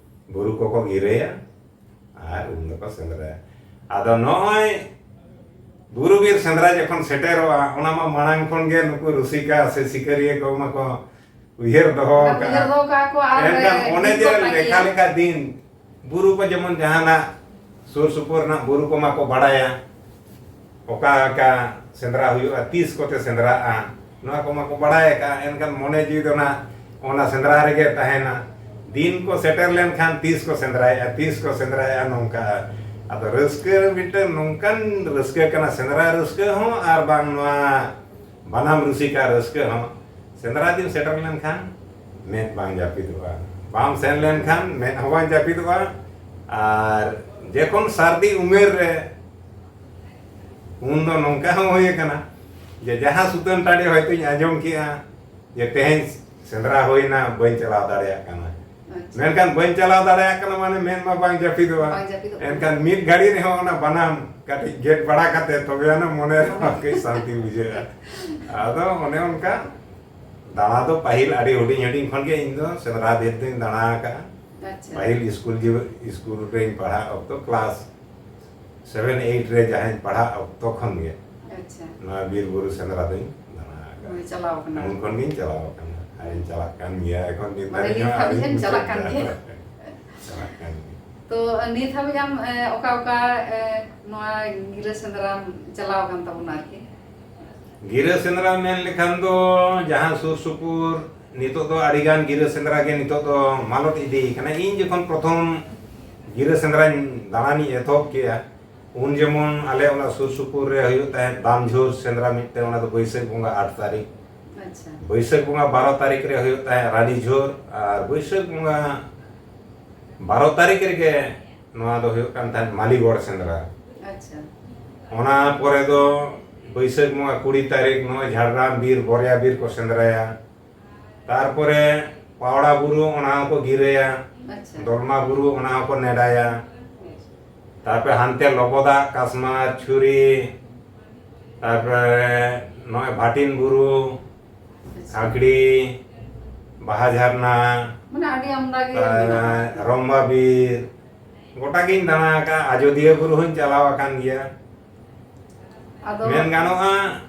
ᱵᱩᱨᱩ ᱠᱚᱠᱚ ᱜᱤᱨᱟᱹᱭᱟ᱾ ᱟᱨ ᱩᱱ ᱫᱚᱠᱚ ᱥᱮᱸᱫᱽᱨᱟᱭᱟ᱾ ᱟᱫᱚ ᱱᱚᱜᱼᱚᱭ ᱵᱩᱨᱩ ᱵᱤᱨ ᱥᱮᱸᱫᱽᱨᱟ ᱡᱚᱠᱷᱚᱱ ᱥᱮᱴᱮᱨᱚᱜᱼᱟ, ᱚᱱᱟ ᱢᱟ ᱢᱟᱲᱟᱝ ᱠᱷᱚᱱ ᱜᱮ ᱱᱩᱠᱩ ᱨᱩᱥᱤᱠᱟ ᱥᱮ ᱥᱤᱠᱟᱹᱨᱤᱭᱟᱹ ᱠᱚ ᱢᱟᱠᱚ ᱩᱭᱦᱟᱹᱨ ᱫᱚᱦᱚ ᱚᱱᱟ ᱠᱟᱜᱼᱟ᱾ ᱩᱭᱦᱟᱹᱨ ᱫᱚᱦᱚ ᱠᱟᱜᱼᱟ ᱠᱚ ᱟᱨ ᱮᱱᱠᱷᱟᱱ ᱚᱱᱮ ᱫᱤᱱ ᱡᱮ ᱠᱚ ᱛᱟᱺᱜᱤᱭᱟ᱾ ᱞᱮᱠᱷᱟ ᱞᱮᱠᱟ ᱫᱤᱱ, ᱵᱩᱨᱩ ᱠᱚ ᱡᱮᱢᱚᱱ ᱡᱟᱦᱟᱱᱟᱜ ᱥᱩᱨ ᱥᱩᱯᱩᱨ ᱨᱮᱱᱟᱜ ᱵᱩᱨᱩ ᱠᱚ ᱢᱟᱠᱚ ᱵᱟᱲᱟᱭᱟ, ᱚᱠᱟ ᱚᱠᱟ ᱥᱮᱸᱫᱽᱨᱟ ᱦᱩᱭᱩᱜᱼᱟ, ᱛᱤᱥ ᱠᱚᱛᱮ ᱥᱮᱸᱫᱽᱨᱟᱜᱼᱟ, ᱱᱚᱣᱟ ᱠᱚ ᱢᱟᱠᱚ ᱵᱟᱲᱟᱭ ᱟᱠᱟᱫᱼᱟ᱾ ᱮᱱᱠᱷᱟᱱ ᱢᱚᱱᱮ ᱡᱤᱣᱤ ᱫᱚ ᱱᱟᱜ ᱚᱱᱟ ᱥᱮᱸᱫᱽᱨᱟ ᱨᱮᱜᱮ ᱛᱟᱦᱮᱱᱟ᱾ ᱫᱤᱱ ᱠᱚ ᱥᱮᱴᱮᱨ ᱞᱮᱱᱠᱷᱟᱱ ᱛᱤᱥ ᱠᱚ ᱥᱮᱸᱫᱽᱨᱟᱭᱮᱫᱼᱟ, ᱛᱤᱥ ᱠᱚ ᱥᱮᱸᱫᱽᱨᱟᱭᱮᱫᱼᱟ, ᱱᱚᱝᱠᱟ᱾ ᱟᱫᱚ ᱨᱟᱹᱥᱠᱟᱹ ᱢᱤᱫᱴᱟᱝ ᱱᱚᱝᱠᱟᱱ ᱨᱟᱹᱥᱠᱟᱹ ᱠᱟᱱᱟ, ᱥᱮᱸᱫᱽᱨᱟ ᱨᱟᱹᱥᱠᱟᱹ ᱦᱚᱸ ᱟᱨ ᱵᱟᱝ ᱱᱚᱣᱟ ᱵᱟᱱᱟᱢ ᱨᱩᱥᱤᱠᱟ ᱨᱟᱹᱥᱠᱟᱹ ᱦᱚᱸ᱾ ᱥᱮᱸᱫᱽᱨᱟ ᱫᱤᱱ ᱥᱮᱴᱮᱨ ᱞᱮᱱᱠᱷᱟᱱ ᱢᱮᱫ ᱵᱟᱝ ᱡᱟᱹᱯᱤᱫᱚᱜᱼᱟ, ᱵᱟᱢ ᱥᱮᱱ ᱞᱮᱱᱠᱷᱟᱱ ᱢᱮᱫ ᱦᱚᱸ ᱵᱟᱝ ᱡᱟᱹᱯᱤᱫᱚᱜᱼᱟ᱾ ᱟᱨ ᱡᱚᱠᱷᱚᱱ ᱥᱟᱹᱨᱫᱤ ᱩᱢᱮᱨ ᱨᱮ, ᱩᱱ ᱫᱚ ᱱᱚᱝᱠᱟ ᱦᱚᱸ ᱦᱩᱭ ᱟᱠᱟᱱᱟ ᱡᱮ ᱡᱟᱦᱟᱸ ᱥᱩᱛᱟᱹᱱ ᱴᱟᱺᱰᱤ ᱦᱚᱭᱛᱳᱧ ᱟᱸᱡᱚᱢ ᱠᱮᱜᱼᱟ ᱡᱮ ᱛᱮᱦᱮᱧ ᱥᱮᱸᱫᱽᱨᱟ ᱦᱩᱭᱱᱟ, ᱵᱟᱹᱧ ᱪᱟᱞᱟᱣ ᱫᱟᱲᱮᱭᱟᱜ ᱠᱟᱱᱟ᱾ ᱟᱪᱪᱷᱟ᱾ ᱢᱮᱱᱠᱷᱟᱱ ᱵᱟᱹᱧ ᱪᱟᱞᱟᱣ ᱫᱟᱲᱮᱭᱟᱜ ᱠᱟᱱᱟ ᱢᱟᱱᱮ ᱢᱮᱫ ᱢᱟ ᱵᱟᱝ ᱡᱟᱹᱯᱤᱫᱚᱜᱼᱟ᱾ ᱵᱟᱝ ᱡᱟᱹᱯᱤᱫᱚᱜ ᱠᱟᱱᱟ᱾ ᱮᱱᱠᱷᱟᱱ ᱢᱤᱫ ᱜᱷᱟᱹᱲᱤ ᱨᱮᱦᱚᱸ ᱚᱱᱟ ᱵᱟᱱᱟᱢ ᱠᱟᱹᱴᱤᱡ ᱜᱮᱫ ᱵᱟᱲᱟ ᱠᱟᱛᱮ ᱛᱚᱵᱮ ᱟᱱᱟ ᱢᱚᱱᱮ ᱨᱮᱦᱚᱸ ᱠᱟᱹᱡ ᱥᱟᱱᱛᱤ ᱵᱩᱡᱷᱟᱹᱜᱼᱟ᱾ ᱟᱫᱚ ᱚᱱᱮ ᱚᱱᱠᱟ ᱫᱟᱬᱟ ᱫᱚ ᱯᱟᱹᱦᱤᱞ ᱟᱹᱰᱤ ᱦᱩᱰᱤᱧ ᱦᱩᱰᱤᱧ ᱠᱷᱚᱱ ᱜᱮ ᱤᱧ ᱫᱚ ᱥᱮᱸᱫᱽᱨᱟ ᱵᱤᱨ ᱫᱚᱧ ᱫᱟᱬᱟ ᱟᱠᱟᱫᱼᱟ᱾ ᱟᱪᱪᱷᱟ᱾ ᱯᱟᱹᱦᱤᱞ ᱥᱠᱩᱞ ᱡᱤ-, ᱥᱠᱩᱞ ᱨᱮᱧ ᱯᱟᱲᱦᱟᱜ ᱚᱠᱛᱚ, ᱠᱞᱟᱥ ᱥᱮᱵᱷᱮᱱ ᱮᱭᱤᱴ ᱨᱮ ᱡᱟᱦᱟᱸᱧ ᱯᱟᱲᱦᱟᱜ ᱚᱠᱛᱚ ᱠᱷᱚᱱ ᱜᱮ ᱟᱪᱪᱷᱟ᱾ ᱱᱚᱣᱟ ᱵᱤᱨ ᱵᱩᱨᱩ ᱥᱮᱸᱫᱽᱨᱟ ᱫᱚᱧ ᱫᱟᱬᱟ ᱟᱠᱟᱫᱟ᱾ ᱦᱳᱭ, ᱪᱟᱞᱟᱣ ᱠᱟᱱᱟ᱾ ᱩᱱ ᱠᱷᱚᱱ ᱜᱤᱧ ᱪᱟᱞᱟᱣ ᱟᱠᱟᱱᱟ ᱟᱨᱤᱧ ᱪᱟᱞᱟᱜ ᱠᱟᱱ ᱜᱮᱭᱟ, ᱮᱠᱷᱚᱱ ᱱᱤᱛ ᱢᱟᱱᱮ ᱫᱷᱟᱹᱵᱤᱡ ᱱᱤᱛ ᱦᱚᱸ ᱫᱷᱟᱹᱵᱤᱡ ᱟᱹᱣᱨᱤᱧ ᱦᱚᱸᱢ ᱪᱟᱞᱟᱜ ᱢᱩᱪᱟᱹᱫ ᱠᱟᱱ ᱫᱟ᱾ ᱜᱮᱭᱟ? ᱪᱟᱞᱟᱜ ᱠᱟᱱ ᱜᱮᱭᱟ᱾ ᱛᱚ, ᱱᱤᱛ ᱦᱟᱹᱵᱤᱡ ᱟᱢ, ᱮ, ᱚᱠᱟ ᱚᱠᱟ, ᱮ, ᱱᱚᱣᱟ ᱜᱤᱨᱟᱹ ᱥᱮᱸᱫᱽᱨᱟᱢ ᱪᱟᱞᱟᱣ ᱟᱠᱟᱱ ᱛᱟᱵᱚᱱᱟ ᱟᱨᱠᱤ? ᱜᱤᱨᱟᱹ ᱥᱮᱸᱫᱽᱨᱟ ᱢᱮᱱ ᱞᱮᱠᱷᱟᱱ ᱫᱚ ᱡᱟᱦᱟᱸ ᱥᱩᱨ ᱥᱩᱯᱩᱨ ᱱᱤᱛᱚᱜ ᱫᱚ ᱟᱹᱰᱤᱜᱟᱱ ᱜᱤᱨᱟᱹ ᱥᱮᱸᱫᱽᱨᱟ ᱜᱮ ᱱᱤᱛᱚᱜ ᱫᱚ ᱢᱟᱞᱚᱴ ᱤᱫᱤ ᱠᱟᱱᱟ᱾ ᱤᱧ ᱡᱚᱠᱷᱚᱱ ᱯᱨᱚᱛᱷᱚᱢ ᱜᱤᱨᱟᱹ ᱥᱮᱸᱫᱽᱨᱟᱧ ᱫᱟᱬᱟᱱᱤᱧ ᱮᱛᱚᱦᱚᱵ ᱠᱮᱜᱼᱟ, ᱩᱱ ᱡᱮᱢᱚᱱ ᱟᱞᱮ ᱚᱱᱟ ᱥᱩᱨ ᱥᱩᱯᱩᱨ ᱨᱮ ᱦᱩᱭᱩᱜ ᱛᱟᱦᱮᱸᱫ ᱫᱟᱢᱡᱷᱳᱨ ᱥᱮᱸᱫᱽᱨᱟ ᱢᱤᱫᱴᱮᱱ, ᱚᱱᱟ ᱫᱚ ᱵᱟᱹᱭᱥᱟᱹᱠᱷ ᱵᱚᱸᱜᱟ ᱟᱴ ᱛᱟᱹᱨᱤᱠᱷ᱾ ᱟᱪᱪᱷᱟ᱾ ᱵᱟᱹᱭᱥᱟᱹᱠᱷ ᱵᱚᱸᱜᱟ ᱵᱟᱨᱚ ᱛᱟᱹᱨᱤᱠᱷ ᱨᱮ ᱦᱩᱭᱩᱜ ᱛᱟᱦᱮᱸᱫ ᱨᱟᱱᱤ ᱡᱷᱳᱨ, ᱟᱨ ᱵᱟᱹᱭᱥᱟᱹᱠᱷ ᱵᱚᱸᱜᱟ ᱵᱟᱨᱚ ᱛᱟᱹᱨᱤᱠᱷ ᱨᱮᱜᱮ ᱱᱚᱣᱟ ᱫᱚ ᱦᱩᱭᱩᱜ ᱠᱟᱱ ᱛᱟᱦᱮᱸᱫ ᱢᱟᱞᱤᱜᱚᱲ ᱥᱮᱸᱫᱽᱨᱟ᱾ ᱟᱪᱪᱷᱟ᱾ ᱚᱱᱟ ᱯᱚᱨᱮ ᱫᱚ ᱵᱟᱹᱭᱥᱟᱹᱠᱷ ᱵᱚᱸᱜᱟ ᱠᱩᱲᱤ ᱛᱟᱹᱨᱤᱠᱷ ᱱᱚᱜᱼᱚᱭ ᱡᱷᱟᱲᱜᱨᱟᱢ ᱵᱤᱨ ᱵᱚᱨᱭᱟ ᱵᱤᱨ ᱠᱚ ᱥᱮᱸᱫᱽᱨᱟᱭᱟ᱾ ᱛᱟᱨᱯᱚᱨᱮ ᱯᱟᱣᱲᱟ ᱵᱩᱨᱩ, ᱚᱱᱟ ᱦᱚᱸᱠᱚ ᱜᱤᱨᱟᱹᱭᱟ᱾ ᱟᱪᱪᱷᱟ᱾ ᱫᱚᱞᱢᱟ ᱵᱩᱨᱩ, ᱚᱱᱟ ᱦᱚᱸᱠᱚ ᱱᱮᱰᱟᱭᱟ᱾ ᱛᱟᱨᱯᱚᱨᱮ ᱦᱟᱱᱛᱮ ᱞᱚᱵᱚᱫᱟᱜ, ᱠᱟᱥᱢᱟᱨ, ᱪᱷᱩᱨᱤ, ᱛᱟᱨᱯᱚᱨᱮ ᱱᱚᱜᱼᱚᱭ ᱵᱷᱟᱴᱤᱱ ᱵᱩᱨᱩ, ᱟᱪᱪᱷᱟ᱾ ᱟᱜᱽᱲᱤ, ᱵᱟᱦᱟ ᱡᱷᱟᱨᱱᱟ, ᱢᱟᱱᱮ ᱟᱹᱰᱤ ᱟᱢᱫᱟ ᱜᱮ ᱛᱟ-, ᱢᱮᱱᱟᱜᱼᱟ᱾ ᱨᱚᱢᱵᱟ ᱵᱤᱨ, ᱜᱚᱴᱟ ᱜᱤᱧ ᱫᱟᱬᱟ ᱟᱠᱟᱫᱼᱟ᱾ ᱟᱡᱚᱫᱤᱭᱟᱹ ᱵᱩᱨᱩ ᱦᱚᱸᱧ ᱪᱟᱞᱟᱣ ᱟᱠᱟᱱ ᱜᱮᱭᱟ᱾ ᱟᱫᱚ ᱢᱮᱱ ᱜᱟᱱᱚᱜᱼᱟ,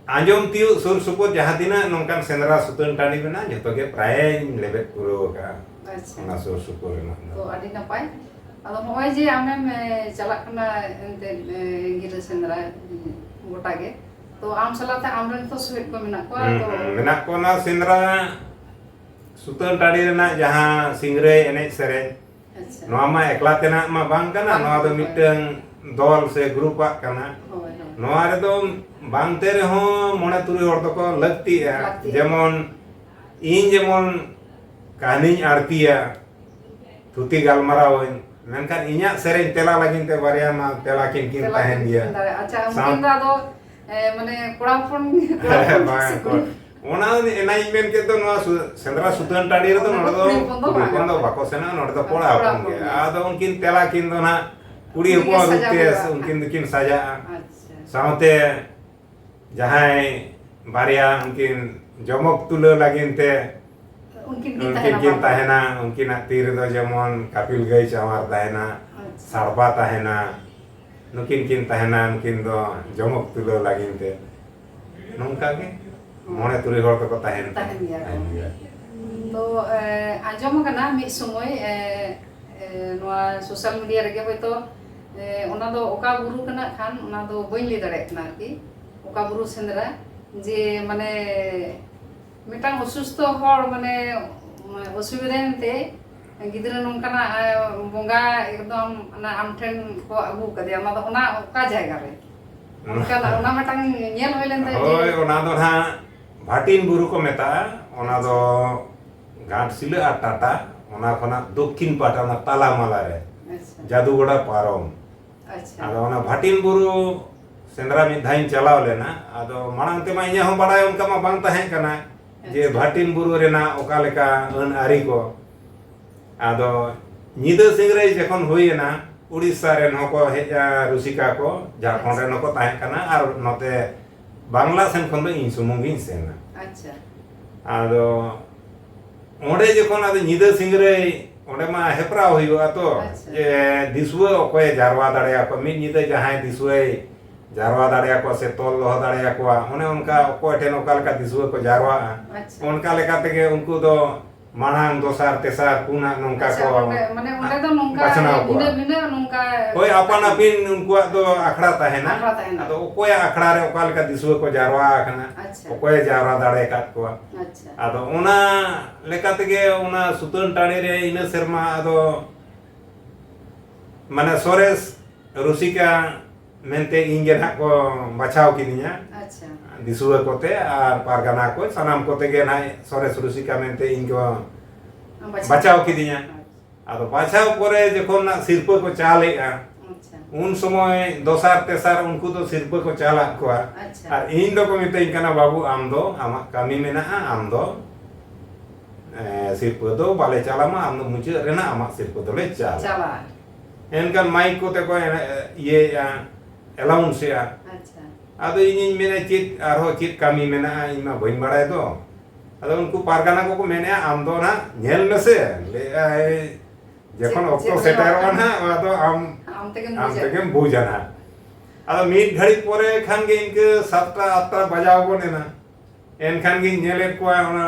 ᱟᱸᱡᱚᱢ ᱛᱤᱭᱳᱜ ᱥᱩᱨ ᱥᱩᱯᱩᱨ ᱡᱟᱦᱟᱸ ᱛᱤᱱᱟᱹᱜ ᱱᱚᱝᱠᱟᱱ ᱥᱮᱸᱫᱽᱨᱟ ᱥᱩᱛᱟᱹᱱ ᱴᱟᱺᱰᱤ ᱢᱮᱱᱟᱜᱼᱟ, ᱡᱚᱛᱚ ᱜᱮ ᱯᱨᱟᱭᱤᱧ ᱞᱮᱵᱮᱫ ᱯᱩᱨᱟᱹᱣ ᱟᱠᱟᱫᱼᱟ᱾ ᱟᱪᱪᱷᱟ᱾ ᱚᱱᱟ ᱥᱩᱨ ᱥᱩᱯᱩᱨ ᱨᱮᱱᱟᱜ ᱫᱚ᱾ ᱛᱚ, ᱟᱹᱰᱤ ᱱᱟᱯᱟᱭ᱾ ᱟᱫᱚ ᱱᱚᱜᱼᱚᱭ ᱡᱮ ᱟᱢᱮᱢ, ᱮ, ᱪᱟᱞᱟᱜ ᱠᱟᱱᱟ ᱮᱱᱛᱮᱫ, ᱮ, ᱜᱤᱨᱟᱹ ᱥᱮᱸᱫᱽᱨᱟ, ᱜᱚᱴᱟ ᱜᱮ, ᱛᱚ, ᱟᱢ ᱥᱟᱞᱟᱜ ᱛᱮ ᱟᱢᱨᱮᱱ ᱛᱚ ᱥᱚᱦᱮᱫ ᱠᱚ ᱢᱮᱱᱟᱜ ᱠᱚᱣᱟ, ᱦᱩᱸ, ᱛᱚ ᱦᱩᱸ, ᱢᱮᱱᱟᱜ ᱠᱚᱣᱟ᱾ ᱚᱱᱟ ᱥᱮᱸᱫᱽᱨᱟ ᱥᱩᱛᱟᱹᱱ ᱴᱟᱺᱰᱤ ᱨᱮᱱᱟᱜ ᱡᱟᱦᱟᱸ ᱥᱤᱝᱨᱟᱹᱭ ᱮᱱᱮᱡ ᱥᱮᱨᱮᱧ, ᱟᱪᱪᱷᱟ᱾ ᱱᱚᱣᱟ ᱢᱟ ᱮᱠᱞᱟ ᱛᱮᱱᱟᱜ ᱢᱟ ᱵᱟᱝ ᱠᱟᱱᱟ, ᱵᱟᱝ ᱱᱚᱣᱟ ᱫᱚ ᱠᱟᱱᱟ᱾ ᱢᱤᱫᱴᱟᱝ ᱫᱚᱞ ᱥᱮ ᱜᱨᱩᱯ ᱟᱜ ᱠᱟᱱᱟ᱾ ᱦᱳᱭ, ᱦᱳᱭ᱾ ᱱᱚᱣᱟ ᱨᱮᱫᱚ ᱵᱟᱝᱛᱮ ᱨᱮᱦᱚᱸ ᱢᱚᱬᱮ ᱛᱩᱨᱩᱭ ᱦᱚᱲ ᱫᱚᱠᱚ ᱞᱟᱹᱠᱛᱤᱜᱼᱟ᱾ ᱞᱟᱹᱠᱛᱤᱜᱼᱟ᱾ ᱡᱮᱢᱚᱱ ᱤᱧ ᱡᱮᱢᱚᱱ ᱠᱟᱹᱦᱱᱤᱧ ᱟᱬᱛᱤᱭᱟ, ᱛᱷᱩᱛᱤ ᱜᱟᱞᱢᱟᱨᱟᱣᱟᱹᱧ, ᱢᱮᱱᱠᱷᱟᱱ ᱤᱧᱟᱹᱜ ᱥᱮᱨᱮᱧ ᱛᱮᱞᱟ ᱞᱟᱹᱜᱤᱫ ᱛᱮ ᱵᱟᱨᱭᱟ ᱢᱟ ᱛᱮᱞᱟ ᱠᱤᱱ ᱠᱤᱱ ᱛᱮᱞᱟ ᱛᱟᱦᱮᱱ ᱠᱤᱱ ᱜᱮᱭᱟ᱾ ᱠᱤᱱ ᱫᱟᱲᱮᱭᱟᱜᱼᱟ᱾ ᱟᱪᱪᱷᱟ, ᱥᱟᱶ- ᱩᱱᱠᱤᱱ ᱫᱚ ᱟᱫᱚ, ᱮ, ᱢᱟᱱᱮ ᱠᱚᱲᱟ ᱦᱚᱯᱚᱱ, ᱠᱚᱲᱟ ᱦᱚᱯᱚᱱ ᱵᱟᱝ, ᱥᱮ ᱠᱩᱲᱤ? ᱚᱱᱟ ᱮᱱᱟᱝ ᱤᱧ ᱢᱮᱱ ᱠᱮᱫ ᱫᱚ, ᱱᱚᱣᱟ ᱥᱩ-, ᱥᱮᱸᱫᱽᱨᱟ ᱥᱩᱛᱟᱹᱱ ᱴᱟᱺᱰᱤ ᱨᱮᱫᱚ ᱚᱱᱟ ᱱᱚᱰᱮ ᱫᱚ ᱫᱚ ᱠᱩᱲᱤ ᱦᱚᱯᱚᱱ ᱫᱚ ᱠᱩᱲᱤ ᱵᱟᱝ ᱦᱚᱯᱚᱱ ᱫᱚ ᱠᱟᱱᱟ᱾ ᱵᱟᱠᱚ ᱥᱮᱱᱚᱜᱼᱟ, ᱱᱚᱰᱮ ᱫᱚ ᱟᱫᱚ ᱠᱚᱲᱟ ᱠᱚᱲᱟ ᱦᱚᱯᱚᱱ ᱦᱚᱯᱚᱱ ᱜᱮ᱾ ᱜᱮ᱾ ᱟᱫᱚ ᱩᱱᱠᱤᱱ ᱛᱮᱞᱟ ᱠᱤᱱ ᱫᱚ ᱱᱟᱦᱟᱜ ᱠᱩᱲᱤ ᱩᱱᱠᱤᱱ ᱜᱮ ᱦᱚᱯᱚᱱ ᱥᱟᱡᱟᱣ ᱨᱩᱯ ᱛᱮ ᱦᱩᱭᱩᱜᱼᱟ᱾ ᱩᱱᱠᱤᱱ ᱫᱚᱠᱤᱱ ᱥᱟᱡᱟᱜᱼᱟ᱾ ᱟᱪᱪᱷᱟ᱾ ᱥᱟᱶᱛᱮ ᱡᱟᱦᱟᱸᱭ ᱵᱟᱨᱭᱟ ᱩᱱᱠᱤᱱ ᱡᱚᱢᱚᱠ ᱛᱩᱞᱟᱹᱣ ᱞᱟᱹᱜᱤᱫ ᱛᱮ ᱩᱱᱠᱤᱱ ᱠᱤᱱ ᱩᱱᱠᱤᱱ ᱛᱟᱦᱮᱱᱟ ᱠᱤᱱ ᱵᱟᱨ ᱦᱚᱲ᱾ ᱛᱟᱦᱮᱱᱟ, ᱩᱱᱠᱤᱱᱟᱜ ᱛᱤ ᱨᱮᱫᱚ ᱡᱮᱢᱚᱱ ᱠᱟᱯᱤᱞ ᱜᱟᱹᱭ ᱪᱟᱶᱟᱨ ᱛᱟᱦᱮᱱᱟ, ᱟᱪᱪᱷᱟ᱾ ᱥᱟᱲᱯᱟ ᱛᱟᱦᱮᱱᱟ, ᱱᱩᱠᱤᱱ ᱠᱤᱱ ᱛᱟᱦᱮᱱᱟ, ᱱᱩᱠᱤᱱ ᱫᱚ ᱡᱚᱢᱚᱠ ᱛᱩᱞᱟᱹᱣ ᱞᱟᱹᱜᱤᱫ ᱛᱮ᱾ ᱱᱚᱝᱠᱟ ᱜᱮ ᱢᱚᱬᱮ ᱛᱩᱨᱩᱭ ᱦᱚᱲ ᱫᱚᱠᱚ ᱛᱟᱦᱮᱱ ᱛᱟᱦᱮᱱ ᱜᱮᱭᱟ ᱠᱚ᱾ ᱛᱟᱦᱮᱱ ᱜᱮᱭᱟ᱾ ᱛᱚ, ᱮ, ᱟᱸᱡᱚᱢ ᱟᱠᱟᱱᱟ ᱢᱤᱫ ᱥᱚᱢᱚᱭ, ᱮ, ᱮ, ᱱᱚᱣᱟ ᱥᱳᱥᱟᱞ ᱢᱤᱰᱤᱭᱟ ᱨᱮᱜᱮ ᱦᱚᱭᱛᱳ, ᱮ, ᱚᱱᱟ ᱫᱚ ᱚᱠᱟ ᱵᱩᱨᱩ ᱠᱟᱱᱟ ᱠᱷᱟᱱ ᱚᱱᱟ ᱫᱚ ᱵᱟᱹᱧ ᱞᱟᱹᱭ ᱫᱟᱲᱮᱭᱟᱜ ᱠᱟᱱᱟ ᱟᱨᱠᱤ, ᱚᱠᱟ ᱵᱩᱨᱩ ᱥᱮᱸᱫᱽᱨᱟ, ᱡᱮ ᱢᱟᱱᱮ ᱢᱤᱫᱴᱟᱝ ᱚᱥᱩᱥᱛᱷᱚ ᱦᱚᱲ ᱢᱟᱱᱮ ᱚᱥᱩᱵᱤᱫᱷᱟ ᱮᱱᱛᱮ ᱜᱤᱫᱽᱨᱟᱹ ᱱᱚᱝᱠᱟᱱᱟᱜ, ᱮ, ᱵᱚᱸᱜᱟ ᱮᱠᱫᱚᱢ ᱚᱱᱟ ᱟᱢ ᱴᱷᱮᱱ ᱠᱚ ᱟᱹᱜᱩ ᱟᱠᱟᱫᱮᱭᱟ, ᱚᱱᱟ ᱫᱚ ᱚᱱᱟ ᱚᱠᱟ ᱡᱟᱭᱜᱟ ᱨᱮ? ᱚᱱᱠᱟ ᱫᱚ, ᱚᱱᱟ ᱢᱤᱫᱴᱟᱝ ᱧᱮᱞ ᱦᱩᱭ ᱞᱮᱱ ᱛᱟᱦᱮᱸᱫ ᱡᱮ ᱦᱳᱭ, ᱚᱱᱟ ᱫᱚ ᱱᱟᱦᱟᱜ ᱵᱷᱟᱴᱤᱱ ᱵᱩᱨᱩ ᱠᱚ ᱢᱮᱛᱟᱜᱼᱟ᱾ ᱚᱱᱟ ᱫᱚ ᱜᱷᱟᱴᱥᱤᱞᱟᱹ ᱟᱨ ᱴᱟᱴᱟ, ᱚᱱᱟ ᱠᱷᱚᱱᱟᱜ ᱫᱚᱠᱠᱷᱤᱱ ᱯᱟᱦᱴᱟ, ᱚᱱᱟ ᱛᱟᱞᱟ ᱢᱟᱞᱟ ᱨᱮ, ᱟᱪᱪᱷᱟ᱾ ᱡᱟᱫᱩᱜᱚᱲᱟ ᱯᱟᱨᱚᱢ᱾ ᱟᱪᱪᱷᱟ᱾ ᱟᱫᱚ ᱚᱱᱟ ᱵᱷᱟᱴᱤᱱ ᱵᱩᱨᱩ ᱥᱮᱸᱫᱽᱨᱟ ᱢᱤᱫ ᱫᱷᱟᱣ ᱤᱧ ᱪᱟᱞᱟᱣ ᱞᱮᱱᱟ᱾ ᱟᱫᱚ ᱢᱟᱲᱟᱝ ᱛᱮᱢᱟ ᱤᱧᱟᱹᱜ ᱦᱚᱸ ᱵᱟᱲᱟᱭ ᱚᱱᱠᱟ ᱢᱟ ᱵᱟᱝ ᱛᱟᱦᱮᱸ ᱠᱟᱱᱟ ᱡᱮ ᱟᱪᱪᱷᱟ᱾ ᱵᱷᱟᱴᱤᱱ ᱵᱩᱨᱩ ᱨᱮᱱᱟᱜ ᱚᱠᱟ ᱞᱮᱠᱟ ᱟᱹᱱ ᱟᱹᱨᱤ ᱠᱚ᱾ ᱟᱫᱚ ᱧᱤᱫᱟᱹ ᱥᱤᱝᱨᱟᱹᱭ ᱡᱚᱠᱷᱚᱱ ᱦᱩᱭᱮᱱᱟ, ᱩᱲᱤᱥᱥᱟ ᱨᱮᱱ ᱦᱚᱸᱠᱚ ᱦᱮᱡ ᱮᱱᱟ, ᱨᱩᱥᱤᱠᱟ ᱠᱚ, ᱡᱷᱟᱲᱠᱷᱚᱸᱰ ᱨᱮᱱ ᱦᱚᱸᱠᱚ ᱛᱟᱦᱮᱸ ᱠᱟᱱᱟ, ᱟᱨ ᱱᱚᱛᱮ ᱵᱟᱝᱞᱟ ᱥᱮᱱ ᱠᱷᱚᱱ ᱫᱚ ᱤᱧ ᱥᱩᱢᱩᱝ ᱜᱤᱧ ᱥᱮᱱᱟ᱾ ᱟᱪᱪᱷᱟ᱾ ᱟᱫᱚ ᱚᱸᱰᱮ ᱡᱚᱠᱷᱚᱱ ᱟᱫᱚ ᱧᱤᱫᱟᱹ ᱥᱤᱝᱨᱟᱹᱭ, ᱚᱸᱰᱮ ᱢᱟ ᱦᱮᱯᱨᱟᱣ ᱦᱩᱭᱩᱜᱼᱟ ᱛᱚ, ᱟᱪᱪᱷᱟ᱾ ᱡᱮ ᱫᱤᱥᱩᱣᱟᱹ ᱚᱠᱚᱭᱮ ᱡᱟᱨᱣᱟ ᱫᱟᱲᱮᱭᱟᱠᱚᱣᱟ, ᱢᱤᱫ ᱧᱤᱫᱟᱹ ᱡᱟᱦᱟᱸᱭ ᱫᱤᱥᱩᱣᱟᱹᱭ ᱡᱟᱨᱣᱟ ᱫᱟᱲᱮᱭᱟᱠᱚᱣᱟ ᱥᱮ ᱛᱚᱞ ᱫᱚᱦᱚ ᱫᱟᱲᱮᱭᱟᱠᱚᱣᱟ, ᱚᱱᱮ ᱚᱱᱠᱟ ᱚᱠᱚᱭ ᱴᱷᱮᱱ ᱚᱠᱟ ᱞᱮᱠᱟ ᱫᱤᱥᱩᱣᱟᱹ ᱠᱚ ᱡᱟᱨᱣᱟᱜᱼᱟ, ᱟᱪᱪᱷᱟ᱾ ᱚᱱᱠᱟ ᱞᱮᱠᱟ ᱛᱮᱜᱮ ᱩᱱᱠᱩ ᱫᱚ ᱢᱟᱲᱟᱝ, ᱫᱚᱥᱟᱨ, ᱛᱮᱥᱟᱨ, ᱯᱩᱱᱟᱜ ᱱᱚᱝᱠᱟ ᱟᱪᱪᱷᱟ, ᱠᱚ ᱚᱸᱰᱮ, ᱢᱟᱱᱮ ᱚᱸᱰᱮ ᱫᱚ ᱱᱚᱝᱠᱟ ᱵᱟᱪᱷᱱᱟᱣ ᱠᱚᱣᱟ᱾ ᱵᱷᱤᱱᱟᱹ, ᱵᱷᱤᱱᱟᱹ ᱱᱚᱝᱠᱟ ᱦᱳᱭ, ᱟᱯᱟᱱ ᱟᱹᱯᱤᱱ ᱩᱱᱠᱩᱣᱟᱜ ᱫᱚ ᱟᱠᱷᱲᱟ ᱛᱟᱦᱮᱱᱟ᱾ ᱟᱠᱷᱲᱟ ᱛᱟᱦᱮᱱᱟ᱾ ᱟᱫᱚ ᱚᱠᱚᱭᱟᱜ ᱟᱠᱷᱲᱟ ᱨᱮ ᱚᱠᱟ ᱞᱮᱠᱟ ᱫᱤᱥᱩᱣᱟᱹ ᱠᱚ ᱡᱟᱨᱣᱟ ᱟᱠᱟᱱᱟ, ᱟᱪᱪᱷᱟ᱾ ᱚᱠᱚᱭᱮ ᱡᱟᱣᱨᱟ ᱫᱟᱲᱮ ᱟᱠᱟᱫ ᱠᱚᱣᱟ᱾ ᱟᱪᱪᱷᱟ᱾ ᱟᱫᱚ ᱚᱱᱟ ᱞᱮᱠᱟ ᱛᱮᱜᱮ ᱚᱱᱟ ᱥᱩᱛᱟᱹᱱ ᱴᱟᱺᱰᱤ ᱨᱮ ᱤᱱᱟᱹ ᱥᱮᱨᱢᱟ ᱟᱫᱚ ᱢᱟᱱᱮ ᱥᱚᱨᱮᱥ ᱨᱩᱥᱤᱠᱟ ᱢᱮᱱᱛᱮ ᱤᱧ ᱜᱮ ᱱᱟᱦᱟᱜ ᱠᱚ ᱵᱟᱪᱷᱟᱣ ᱠᱤᱫᱤᱧᱟ᱾ ᱟᱪᱪᱷᱟ᱾ ᱫᱤᱥᱩᱣᱟᱹ ᱠᱚᱛᱮ ᱟᱨ ᱯᱟᱨᱜᱟᱱᱟ ᱠᱚ ᱥᱟᱱᱟᱢ ᱠᱚᱛᱮ ᱜᱮ ᱱᱟᱦᱟᱜ ᱥᱚᱨᱮᱥ ᱨᱩᱥᱤᱠᱟ ᱢᱮᱱᱛᱮ ᱤᱧ ᱠᱚ ᱵᱟᱪᱷᱟᱣ᱾ ᱵᱟᱪᱷᱟᱣ ᱠᱤᱫᱤᱧᱟ᱾ ᱟᱪᱪᱷᱟ᱾ ᱟᱫᱚ ᱵᱟᱪᱷᱟᱣ ᱯᱚᱨᱮ ᱡᱚᱠᱷᱚᱱ ᱱᱟᱜ ᱥᱤᱨᱯᱟᱹ ᱠᱚ ᱪᱟᱞᱮᱜᱼᱟ, ᱟᱪᱪᱷᱟ᱾ ᱩᱱ ᱥᱚᱢᱚᱭ ᱫᱚᱥᱟᱨ ᱛᱮᱥᱟᱨ ᱩᱱᱠᱩ ᱫᱚ ᱥᱤᱨᱯᱟᱹ ᱠᱚ ᱪᱟᱞᱟᱜ ᱠᱚᱣᱟ᱾ ᱟᱪᱪᱷᱟ᱾ ᱟᱨ ᱤᱧ ᱫᱚᱠᱚ ᱢᱤᱛᱟᱹᱧ ᱠᱟᱱᱟ, "ᱵᱟᱹᱵᱩ, ᱟᱢ ᱫᱚ ᱟᱢᱟᱜ ᱠᱟᱹᱢᱤ ᱢᱮᱱᱟᱜᱼᱟ, ᱟᱢ ᱫᱚ, ᱮ, ᱥᱤᱨᱯᱟᱹ ᱫᱚ ᱵᱟᱞᱮ ᱪᱟᱞᱟᱢᱟ, ᱟᱢ ᱫᱚ ᱢᱩᱪᱟᱹᱫ ᱨᱮᱱᱟᱜ ᱟᱢᱟᱜ ᱥᱤᱨᱯᱟᱹ ᱫᱚᱞᱮ ᱪᱟᱞᱟ᱾" ᱪᱟᱞᱟ᱾ ᱮᱱᱠᱷᱟᱱ ᱢᱟᱭᱤᱠ ᱠᱚᱛᱮ ᱠᱚ ᱮᱱᱮ-, ᱤᱭᱟᱹᱭᱮᱜᱼᱟ, ᱮᱞᱟᱣᱩᱱᱥ ᱮᱜᱼᱟ᱾ ᱟᱪᱪᱷᱟ᱾ ᱟᱫᱚ ᱤᱧᱤᱧ ᱢᱮᱱᱟ, "ᱪᱮᱫ ᱟᱨᱦᱚᱸ ᱪᱮᱫ ᱠᱟᱹᱢᱤ ᱢᱮᱱᱟᱜᱼᱟ, ᱤᱧ ᱢᱟ ᱵᱟᱹᱧ ᱵᱟᱲᱟᱭ ᱫᱚ?" ᱟᱫᱚ ᱩᱱᱠᱩ ᱯᱟᱨᱜᱟᱱᱟ ᱠᱚᱠᱚ ᱢᱮᱱᱮᱫᱼᱟ, "ᱟᱢ ᱫᱚ ᱱᱟᱦᱟᱜ ᱧᱮᱞ ᱢᱮᱥᱮ", ᱞᱟᱹᱭᱮᱫᱼᱟᱭ, "ᱡᱚᱠᱷᱚᱱ ᱪᱮᱫ, ᱚᱠᱛᱚ ᱪᱮᱫ ᱥᱮᱴᱮᱨᱚᱜᱼᱟ ᱦᱩᱭᱩᱜᱼᱟ? ᱱᱟᱦᱟᱜ, ᱚᱱᱟ ᱫᱚ ᱟᱢ, ᱟᱢ ᱛᱮᱜᱮᱢ ᱟᱢ ᱵᱩᱡᱟ᱾ ᱛᱮᱜᱮᱢ ᱵᱩᱡᱟ ᱱᱟᱦᱟᱜ᱾" ᱟᱫᱚ ᱢᱤᱫ ᱜᱷᱟᱹᱲᱤᱡ ᱯᱚᱨᱮ ᱠᱷᱟᱱ ᱜᱮ ᱤᱱᱠᱟᱹ ᱥᱟᱛᱴᱟ ᱟᱴᱴᱟ ᱵᱟᱡᱟᱣ ᱜᱚᱫ ᱮᱱᱟ᱾ ᱮᱱᱠᱷᱟᱱ ᱜᱤᱧ ᱧᱮᱞᱮᱫ ᱠᱚᱣᱟ, ᱚᱱᱟ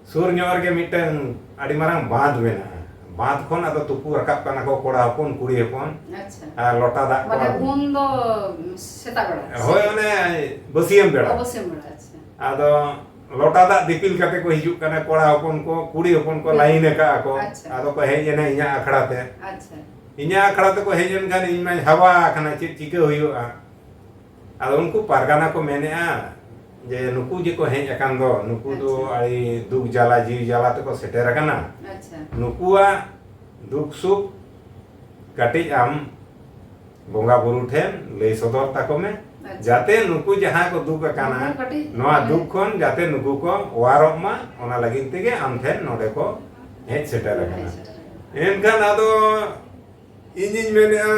ᱥᱩᱨ ᱧᱚᱜ ᱨᱮᱜᱮ ᱢᱤᱫᱴᱟᱝ ᱟᱹᱰᱤ ᱢᱟᱨᱟᱝ ᱵᱟᱸᱫᱷ ᱢᱮᱱᱟᱜᱼᱟ᱾ ᱵᱟᱸᱫᱷ ᱠᱷᱚᱱ ᱟᱫᱚ ᱛᱩᱯᱩ ᱨᱟᱠᱟᱵ ᱠᱟᱱᱟ ᱠᱚ ᱠᱚᱲᱟ ᱦᱚᱯᱚᱱ, ᱠᱩᱲᱤ ᱦᱚᱯᱚᱱ᱾ ᱟᱪᱪᱷᱟ᱾ ᱟᱨ ᱞᱚᱴᱟ ᱫᱟᱜ ᱠᱚ ᱢᱟᱱᱮ ᱟᱹᱜᱩ᱾ ᱩᱱ ᱫᱚ ᱥᱮᱛᱟᱜ ᱵᱮᱲᱟ? ᱦᱳᱭ, ᱚᱱᱮ ᱵᱟᱹᱥᱭᱟᱹᱢ ᱵᱮᱲᱟ᱾ ᱚ, ᱵᱟᱹᱥᱭᱟᱹᱢ ᱵᱮᱲᱟ, ᱟᱪᱪᱷᱟ᱾ ᱟᱫᱚ ᱞᱚᱴᱟ ᱫᱟᱜ ᱫᱤᱯᱤᱞ ᱠᱟᱛᱮ ᱠᱚ ᱦᱤᱡᱩᱜ ᱠᱟᱱᱟ ᱠᱚᱲᱟ ᱦᱚᱯᱚᱱ ᱠᱚ, ᱠᱩᱲᱤ ᱦᱚᱯᱚᱱ ᱠᱚ ᱦᱩᱸ᱾ ᱞᱟᱭᱤᱱ ᱟᱠᱟᱜᱼᱟ ᱠᱚ᱾ ᱟᱪᱪᱷᱟ᱾ ᱟᱫᱚ ᱠᱚ ᱦᱮᱡ ᱮᱱᱟ ᱤᱧᱟᱹᱜ ᱟᱠᱷᱲᱟ ᱛᱮ᱾ ᱟᱪᱪᱷᱟ᱾ ᱤᱧᱟᱹᱜ ᱟᱠᱷᱲᱟ ᱛᱮᱠᱚ ᱦᱮᱡ ᱮᱱ ᱠᱷᱟᱱ ᱤᱧ ᱢᱟᱧ ᱦᱟᱣᱟ ᱟᱠᱟᱱᱟ, ᱪᱮᱫ ᱪᱤᱠᱟᱹ ᱦᱩᱭᱩᱜᱼᱟ? ᱟᱫᱚ ᱩᱱᱠᱩ ᱯᱟᱨᱜᱟᱱᱟ ᱠᱚ ᱢᱮᱱᱮᱜᱼᱟ ᱡᱮ ᱱᱩᱠᱩ ᱡᱮᱠᱚ ᱦᱮᱡ ᱟᱠᱟᱱ ᱫᱚ, ᱱᱩᱠᱩ ᱫᱚ ᱟᱪᱪᱷᱟ᱾ ᱟᱹᱰᱤ ᱫᱩᱠ ᱡᱟᱞᱟ, ᱡᱤᱣᱤ ᱡᱟᱞᱟ ᱛᱮᱠᱚ ᱥᱮᱴᱮᱨ ᱟᱠᱟᱱᱟ᱾ ᱟᱪᱪᱷᱟ᱾ ᱱᱩᱠᱩᱣᱟᱜ ᱫᱩᱠ ᱥᱩᱠ ᱠᱟᱹᱴᱤᱡ ᱟᱢ ᱵᱚᱸᱜᱟ ᱵᱩᱨᱩ ᱴᱷᱮᱱ ᱞᱟᱹᱭ ᱥᱚᱫᱚᱨ ᱛᱟᱠᱚ ᱢᱮ, ᱟᱪᱪᱷᱟ᱾ ᱡᱟᱛᱮ ᱱᱩᱠᱩ ᱡᱟᱦᱟᱸ ᱠᱚ ᱫᱩᱠ ᱟᱠᱟᱱᱟ, ᱱᱩᱠᱩ ᱠᱟᱹᱴᱤᱡ ᱱᱚᱣᱟ ᱢᱟᱱᱮ ᱫᱩᱠ ᱠᱷᱚᱱ ᱡᱟᱛᱮ ᱱᱩᱠᱩ ᱠᱚ ᱚᱣᱟᱨᱚᱜ ᱢᱟ, ᱚᱱᱟ ᱞᱟᱹᱜᱤᱫ ᱛᱮᱜᱮ ᱟᱢ ᱴᱷᱮᱱ ᱱᱚᱰᱮ ᱠᱚ ᱦᱮᱡ ᱥᱮᱴᱮᱨ ᱟᱠᱟᱱᱟ᱾ ᱦᱮᱡ ᱥᱮᱴᱮᱨ ᱟᱠᱟᱱᱟ᱾ ᱮᱱᱠᱷᱟᱱ ᱟᱫᱚ ᱤᱧᱤᱧ ᱢᱮᱱᱮᱜᱼᱟ,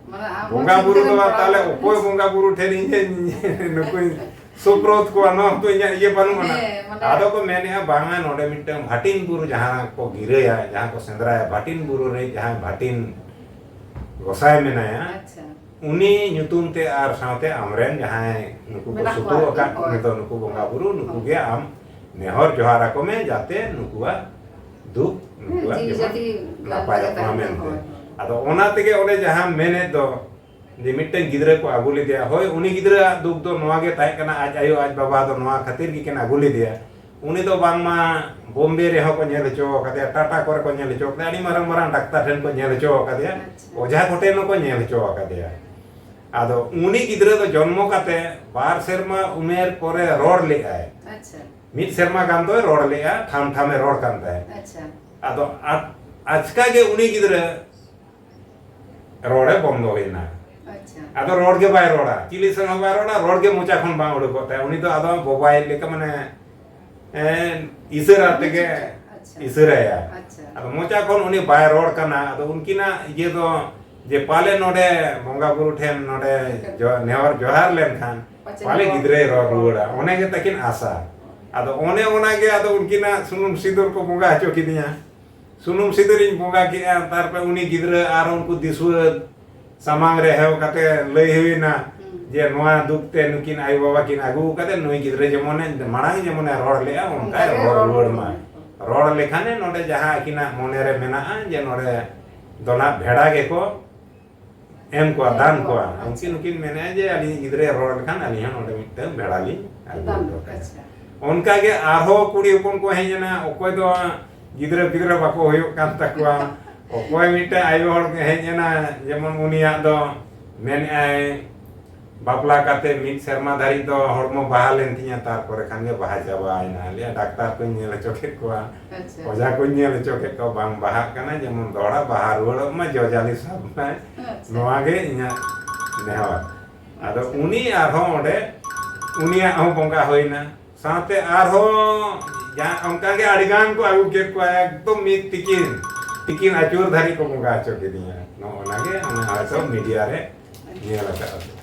ᱢᱟᱱᱮ ᱟᱢ ᱵᱚᱸᱜᱟ ᱦᱚᱸ ᱵᱩᱨᱩ ᱪᱤᱱᱛᱟᱹ ᱫᱚ ᱨᱮᱢ ᱯᱟᱲᱟᱣ ᱛᱟᱦᱞᱮ ᱟᱠᱟᱱᱟ᱾ ᱚᱠᱚᱭ ᱵᱚᱸᱜᱟ ᱵᱩᱨᱩ ᱴᱷᱮᱱ ᱤᱧ ᱦᱮᱡ ᱱᱩᱠᱩᱧ ᱥᱩᱯᱨᱚᱛ ᱠᱚᱣᱟ, ᱱᱚᱣᱟ ᱦᱚᱸᱛᱚ ᱤᱧᱟᱹᱜ ᱤᱭᱟᱹ ᱵᱟᱹᱱᱩᱜ ᱟᱱᱟ᱾ ᱦᱮᱸ, ᱢᱟᱱᱮ ᱟᱫᱚ ᱠᱚ ᱢᱮᱱᱮᱜᱼᱟ, ᱵᱟᱝᱟ, ᱱᱚᱰᱮ ᱢᱤᱫᱴᱟᱝ ᱵᱷᱟᱴᱤᱱ ᱵᱩᱨᱩ ᱡᱟᱦᱟᱸ ᱠᱚ ᱜᱤᱨᱟᱹᱭᱟ, ᱡᱟᱦᱟᱸ ᱠᱚ ᱥᱮᱸᱫᱽᱨᱟᱭᱟ, ᱵᱷᱟᱴᱤᱱ ᱵᱩᱨᱩ ᱨᱮ ᱡᱟᱦᱟᱸᱭ ᱵᱷᱟᱴᱤᱱ ᱜᱚᱸᱥᱟᱭ ᱢᱮᱱᱟᱭᱟ, ᱟᱪᱪᱷᱟ᱾ ᱩᱱᱤ ᱧᱩᱛᱩᱢ ᱛᱮ ᱟᱨ ᱥᱟᱶᱛᱮ ᱟᱢᱨᱮᱱ ᱡᱟᱦᱟᱸᱭ ᱱᱩᱠᱩ ᱠᱚ ᱢᱮᱱᱟᱜ ᱥᱩᱛᱩᱜ ᱠᱚᱣᱟ ᱟᱠᱟᱫ, ᱟᱨᱠᱤ, ᱩᱱᱤ ᱦᱳᱭ᱾ ᱫᱚ ᱱᱩᱠᱩ ᱵᱚᱸᱜᱟ ᱵᱩᱨᱩ, ᱱᱩᱠᱩ ᱦᱳᱭ᱾ ᱜᱮ ᱟᱢ ᱱᱮᱦᱚᱨ ᱡᱚᱦᱟᱨ ᱟᱠᱚ ᱢᱮ, ᱡᱟᱛᱮ ᱱᱩᱠᱩᱣᱟᱜ ᱫᱩᱠ, ᱦᱮᱸ, ᱱᱩᱠᱩᱣᱟᱜ ᱡᱤᱣᱤ ᱡᱮᱢᱚᱱ ᱡᱟᱹᱛᱤ ᱱᱟᱯᱟᱭᱚᱜ ᱢᱟ ᱛᱟᱦᱮᱱ ᱢᱟ, ᱢᱮᱱᱛᱮ᱾ ᱦᱳᱭ, ᱦᱳᱭ᱾ ᱟᱫᱚ ᱚᱱᱟ ᱛᱮᱜᱮ ᱚᱸᱰᱮ ᱡᱟᱦᱟᱸ ᱢᱮᱱᱮᱫ ᱫᱚ, ᱡᱮ ᱢᱤᱫᱴᱟᱝ ᱜᱤᱫᱽᱨᱟᱹ ᱠᱚ ᱟᱹᱜᱩ ᱞᱮᱫᱮᱭᱟ᱾ ᱦᱳᱭ, ᱩᱱᱤ ᱜᱤᱫᱽᱨᱟᱹᱣᱟᱜ ᱫᱩᱠ ᱫᱚ ᱱᱚᱣᱟ ᱜᱮ ᱛᱟᱦᱮᱸ ᱠᱟᱱᱟ, ᱟᱡ ᱟᱭᱳ, ᱟᱡ ᱵᱟᱵᱟ ᱫᱚ ᱱᱚᱣᱟ ᱠᱷᱟᱹᱛᱤᱨ ᱜᱮᱠᱤᱱ ᱟᱹᱜᱩ ᱞᱮᱫᱮᱭᱟ᱾ ᱩᱱᱤ ᱫᱚ ᱵᱟᱝᱢᱟ ᱵᱳᱢᱵᱮ ᱨᱮᱦᱚᱸ ᱠᱚ ᱧᱮᱞ ᱦᱚᱪᱚ ᱟᱠᱟᱫᱮᱭᱟ, ᱴᱟᱴᱟ ᱠᱚᱨᱮ ᱠᱚ ᱧᱮᱞ ᱦᱚᱪᱚ ᱟᱠᱟᱫᱮᱭᱟ, ᱟᱹᱰᱤ ᱢᱟᱨᱟᱝ ᱢᱟᱨᱟᱝ ᱰᱟᱠᱛᱟᱨ ᱴᱷᱮᱱ ᱠᱚ ᱧᱮᱞ ᱦᱚᱪᱚ ᱟᱠᱟᱫᱮᱭᱟ, ᱟᱪᱪᱷᱟ᱾ ᱚᱡᱷᱟ ᱠᱚᱴᱷᱮᱱ ᱦᱚᱸᱠᱚ ᱧᱮᱞ ᱦᱚᱪᱚ ᱟᱠᱟᱫᱮᱭᱟ᱾ ᱟᱫᱚ ᱩᱱᱤ ᱜᱤᱫᱽᱨᱟᱹ ᱫᱚ ᱡᱚᱱᱢᱚ ᱠᱟᱛᱮ ᱵᱟᱨ ᱥᱮᱨᱢᱟ ᱩᱢᱮᱨ ᱯᱚᱨᱮ ᱨᱚᱲ ᱞᱮᱫᱟᱭ᱾ ᱟᱪᱪᱷᱟ᱾ ᱢᱤᱫ ᱥᱮᱨᱢᱟ ᱜᱟᱱ ᱫᱚᱭ ᱨᱚᱲ ᱞᱮᱫᱼᱟ, ᱴᱷᱟᱢ ᱴᱷᱟᱢᱮ ᱨᱚᱲ ᱠᱟᱱ ᱛᱟᱦᱮᱸᱫ᱾ ᱟᱪᱪᱷᱟ᱾ ᱟᱫᱚ ᱟ-, ᱟᱪᱠᱟ ᱜᱮ ᱩᱱᱤ ᱜᱤᱫᱽᱨᱟᱹ ᱨᱚᱲᱮ ᱵᱚᱱᱫᱚᱭᱮᱱᱟ᱾ ᱟᱪᱪᱷᱟ᱾ ᱟᱫᱚ ᱨᱚᱲ ᱜᱮ ᱵᱟᱭ ᱨᱚᱲᱟ, ᱪᱤᱞᱤ ᱥᱟᱶ ᱦᱚᱸ ᱵᱟᱭ ᱨᱚᱲᱟ, ᱨᱚᱲ ᱜᱮ ᱢᱚᱪᱟ ᱠᱷᱚᱱ ᱵᱟᱝ ᱩᱰᱩᱠᱚᱜ ᱛᱟᱭᱟ᱾ ᱩᱱᱤ ᱫᱚ ᱟᱫᱚ ᱵᱳᱵᱟᱭᱤᱞ ᱞᱮᱠᱟ, ᱢᱟᱱᱮ, ᱮ, ᱤᱥᱟᱹᱨᱟ ᱛᱮᱜᱮ ᱟᱪᱪᱷᱟ᱾ ᱤᱥᱟᱹᱨᱟᱭᱟ᱾ ᱟᱪᱪᱷᱟ᱾ ᱟᱫᱚ ᱢᱚᱪᱟ ᱠᱷᱚᱱ ᱩᱱᱤ ᱵᱟᱭ ᱨᱚᱲ ᱠᱟᱱᱟ᱾ ᱟᱫᱚ ᱩᱱᱠᱤᱱᱟᱜ ᱤᱭᱟᱹ ᱫᱚ ᱡᱮ ᱯᱟᱞᱮ ᱱᱚᱰᱮ ᱵᱚᱸᱜᱟ ᱵᱩᱨᱩ ᱴᱷᱮᱱ ᱱᱚᱰᱮ ᱡᱚ-, ᱱᱮᱦᱚᱨ ᱡᱚᱦᱟᱨ ᱞᱮᱱᱠᱷᱟᱱ ᱯᱟᱪᱮ ᱯᱟᱞᱮ ᱱᱚᱣᱟ ᱜᱤᱫᱽᱨᱟᱹᱭ ᱨᱚᱲ ᱨᱩᱣᱟᱹᱲᱟ, ᱚᱱᱮ ᱜᱮ ᱛᱟᱹᱠᱤᱱ ᱟᱥᱟ᱾ ᱟᱫᱚ ᱚᱱᱮ ᱚᱱᱟᱜᱮ ᱟᱫᱚ ᱩᱱᱠᱤᱱᱟᱜ ᱥᱩᱱᱩᱢ ᱥᱤᱸᱫᱩᱨ ᱠᱚ ᱵᱚᱸᱜᱟ ᱦᱚᱪᱚ ᱠᱤᱫᱤᱧᱟ᱾ ᱥᱩᱱᱩᱢ ᱥᱤᱸᱫᱩᱨᱤᱧ ᱵᱚᱸᱜᱟ ᱠᱮᱜᱼᱟ, ᱛᱟᱨᱯᱚᱨᱮ ᱩᱱᱤ ᱜᱤᱫᱽᱨᱟᱹ ᱟᱨ ᱩᱱᱠᱩ ᱫᱤᱥᱩᱣᱟᱹ ᱥᱟᱢᱟᱝ ᱨᱮ ᱦᱮᱣ ᱠᱟᱛᱮ ᱞᱟᱹᱭ ᱦᱩᱭᱱᱟ ᱦᱩᱸ᱾ ᱡᱮ ᱱᱚᱣᱟ ᱫᱩᱠ ᱛᱮ ᱱᱩᱠᱤᱱ ᱟᱭᱳ ᱵᱟᱵᱟ ᱠᱤᱱ ᱟᱹᱜᱩ ᱟᱠᱟᱫᱮ, ᱱᱩᱭ ᱜᱤᱫᱽᱨᱟᱹ ᱡᱮᱢᱚᱱᱮ ᱢᱟᱲᱟᱝ ᱡᱮᱢᱚᱱᱮ ᱨᱚᱲ ᱞᱮᱜᱼᱟ, ᱚᱱᱠᱟᱭ ᱚᱱᱠᱟᱜᱮ ᱨᱚᱲ ᱨᱚᱲ ᱨᱩᱣᱟᱹᱲ ᱢᱟ᱾ ᱨᱩᱣᱟᱹᱲ᱾ ᱨᱚᱲ ᱞᱮᱠᱷᱟᱱᱮ ᱱᱚᱰᱮ ᱡᱟᱦᱟᱸ ᱟᱹᱠᱤᱱᱟᱜ ᱢᱚᱱᱮ ᱨᱮ ᱢᱮᱱᱟᱜᱼᱟ ᱡᱮ ᱱᱚᱰᱮ ᱫᱚ ᱱᱟᱜ ᱵᱷᱮᱲᱟ ᱜᱮᱠᱚ ᱮᱢ ᱠᱚᱣᱟ, ᱮᱢ ᱫᱟᱱ ᱠᱚᱣᱟ᱾ ᱠᱚᱣᱟ᱾ ᱟᱪᱪᱷᱟ᱾ ᱩᱱᱠᱤᱱ ᱦᱚᱸᱠᱤᱱ ᱢᱮᱱᱮᱫᱼᱟ ᱡᱮ ᱟᱹᱞᱤᱧᱤᱡ ᱜᱤᱫᱽᱨᱟᱹᱭ ᱨᱚᱲ ᱞᱮᱠᱷᱟᱱ ᱟᱹᱞᱤᱧ ᱦᱚᱸ ᱱᱚᱰᱮ ᱢᱤᱫᱴᱟᱝ ᱵᱷᱮᱲᱟ ᱞᱤᱧ ᱟᱹᱜᱩ ᱫᱟᱱ, ᱦᱚᱴᱚ ᱠᱟᱭᱟ᱾ ᱟᱪᱪᱷᱟ᱾ ᱚᱱᱠᱟ ᱜᱮ ᱟᱨᱦᱚᱸ ᱠᱩᱲᱤ ᱦᱚᱯᱚᱱ ᱠᱚ ᱦᱮᱡ ᱮᱱᱟ, ᱚᱠᱚᱭ ᱫᱚ ᱜᱤᱫᱽᱨᱟᱹ ᱯᱤᱫᱽᱨᱟᱹ ᱵᱟᱠᱚ ᱦᱩᱭᱩᱜ ᱠᱟᱱ ᱛᱟᱠᱚᱣᱟ, ᱚᱠᱚᱭ ᱢᱤᱫᱴᱟᱝ ᱟᱭᱳ ᱦᱚᱲ ᱦᱮᱡ ᱮᱱᱟ, ᱡᱮᱢᱚᱱ ᱩᱱᱤᱭᱟᱜ ᱫᱚ ᱢᱮᱱᱮᱫᱼᱟᱭ, ᱵᱟᱯᱞᱟ ᱠᱟᱛᱮ ᱢᱤᱫ ᱥᱮᱨᱢᱟ ᱫᱷᱟᱹᱨᱤᱡ ᱫᱚ ᱦᱚᱲᱢᱚ ᱵᱟᱦᱟ ᱞᱮᱱ ᱛᱤᱧᱟ, ᱛᱟᱨᱯᱚᱨᱮ ᱠᱷᱟᱱ ᱜᱮ ᱵᱟᱦᱟ ᱪᱟᱵᱟᱭᱮᱱᱟ᱾ ᱞᱟᱹᱭᱟ, ᱰᱟᱠᱛᱟᱨ ᱠᱚᱧ ᱧᱮᱞ ᱦᱚᱪᱚ ᱠᱮᱫ ᱠᱚᱣᱟ, ᱟᱪᱪᱷᱟ᱾ ᱚᱡᱷᱟ ᱠᱚᱧ ᱧᱮᱞ ᱦᱚᱪᱚ ᱠᱮᱫ ᱠᱚᱣᱟ, ᱵᱟᱝ ᱵᱟᱦᱟᱜ ᱠᱟᱱᱟ, ᱡᱮᱢᱚᱱ ᱫᱚᱦᱲᱟ ᱵᱟᱦᱟ ᱨᱩᱣᱟᱹᱲᱚᱜ ᱢᱟ, ᱡᱚᱡᱟᱞᱤ ᱥᱟᱵ ᱢᱟᱭ᱾ ᱟᱪᱪᱷᱟ᱾ ᱱᱚᱣᱟ ᱜᱮ ᱤᱧᱟᱹᱜ ᱱᱮᱦᱚᱨ᱾ ᱟᱫᱚ ᱟᱪᱪᱷᱟ᱾ ᱩᱱᱤ ᱟᱨᱦᱚᱸ ᱚᱸᱰᱮ, ᱩᱱᱤᱭᱟᱜ ᱦᱚᱸ ᱵᱚᱸᱜᱟ ᱦᱩᱭᱱᱟ, ᱥᱟᱶᱛᱮ ᱟᱨᱦᱚᱸ ᱡᱟᱦᱟᱸ ᱚᱱᱠᱟ ᱜᱮ ᱟᱹᱰᱤ ᱜᱟᱱ ᱠᱚ ᱟᱹᱜᱩ ᱠᱮᱫ ᱠᱚᱣᱟ, ᱮᱠᱫᱚᱢ ᱢᱤᱫ ᱛᱤᱠᱤᱱ, ᱛᱤᱠᱤᱱ ᱟᱹᱪᱩᱨ ᱫᱷᱟᱹᱨᱤᱡ ᱠᱚ ᱵᱚᱸᱜᱟ ᱦᱚᱪᱚ ᱠᱤᱫᱤᱧᱟ᱾ ᱱᱚᱜᱼᱚ ᱱᱟ ᱜᱮ ᱚᱱᱟ ᱦᱚᱭᱛᱳ ᱢᱤᱰᱤᱭᱟ ᱨᱮ ᱧᱮᱞ ᱟᱠᱟᱫᱼᱟ᱾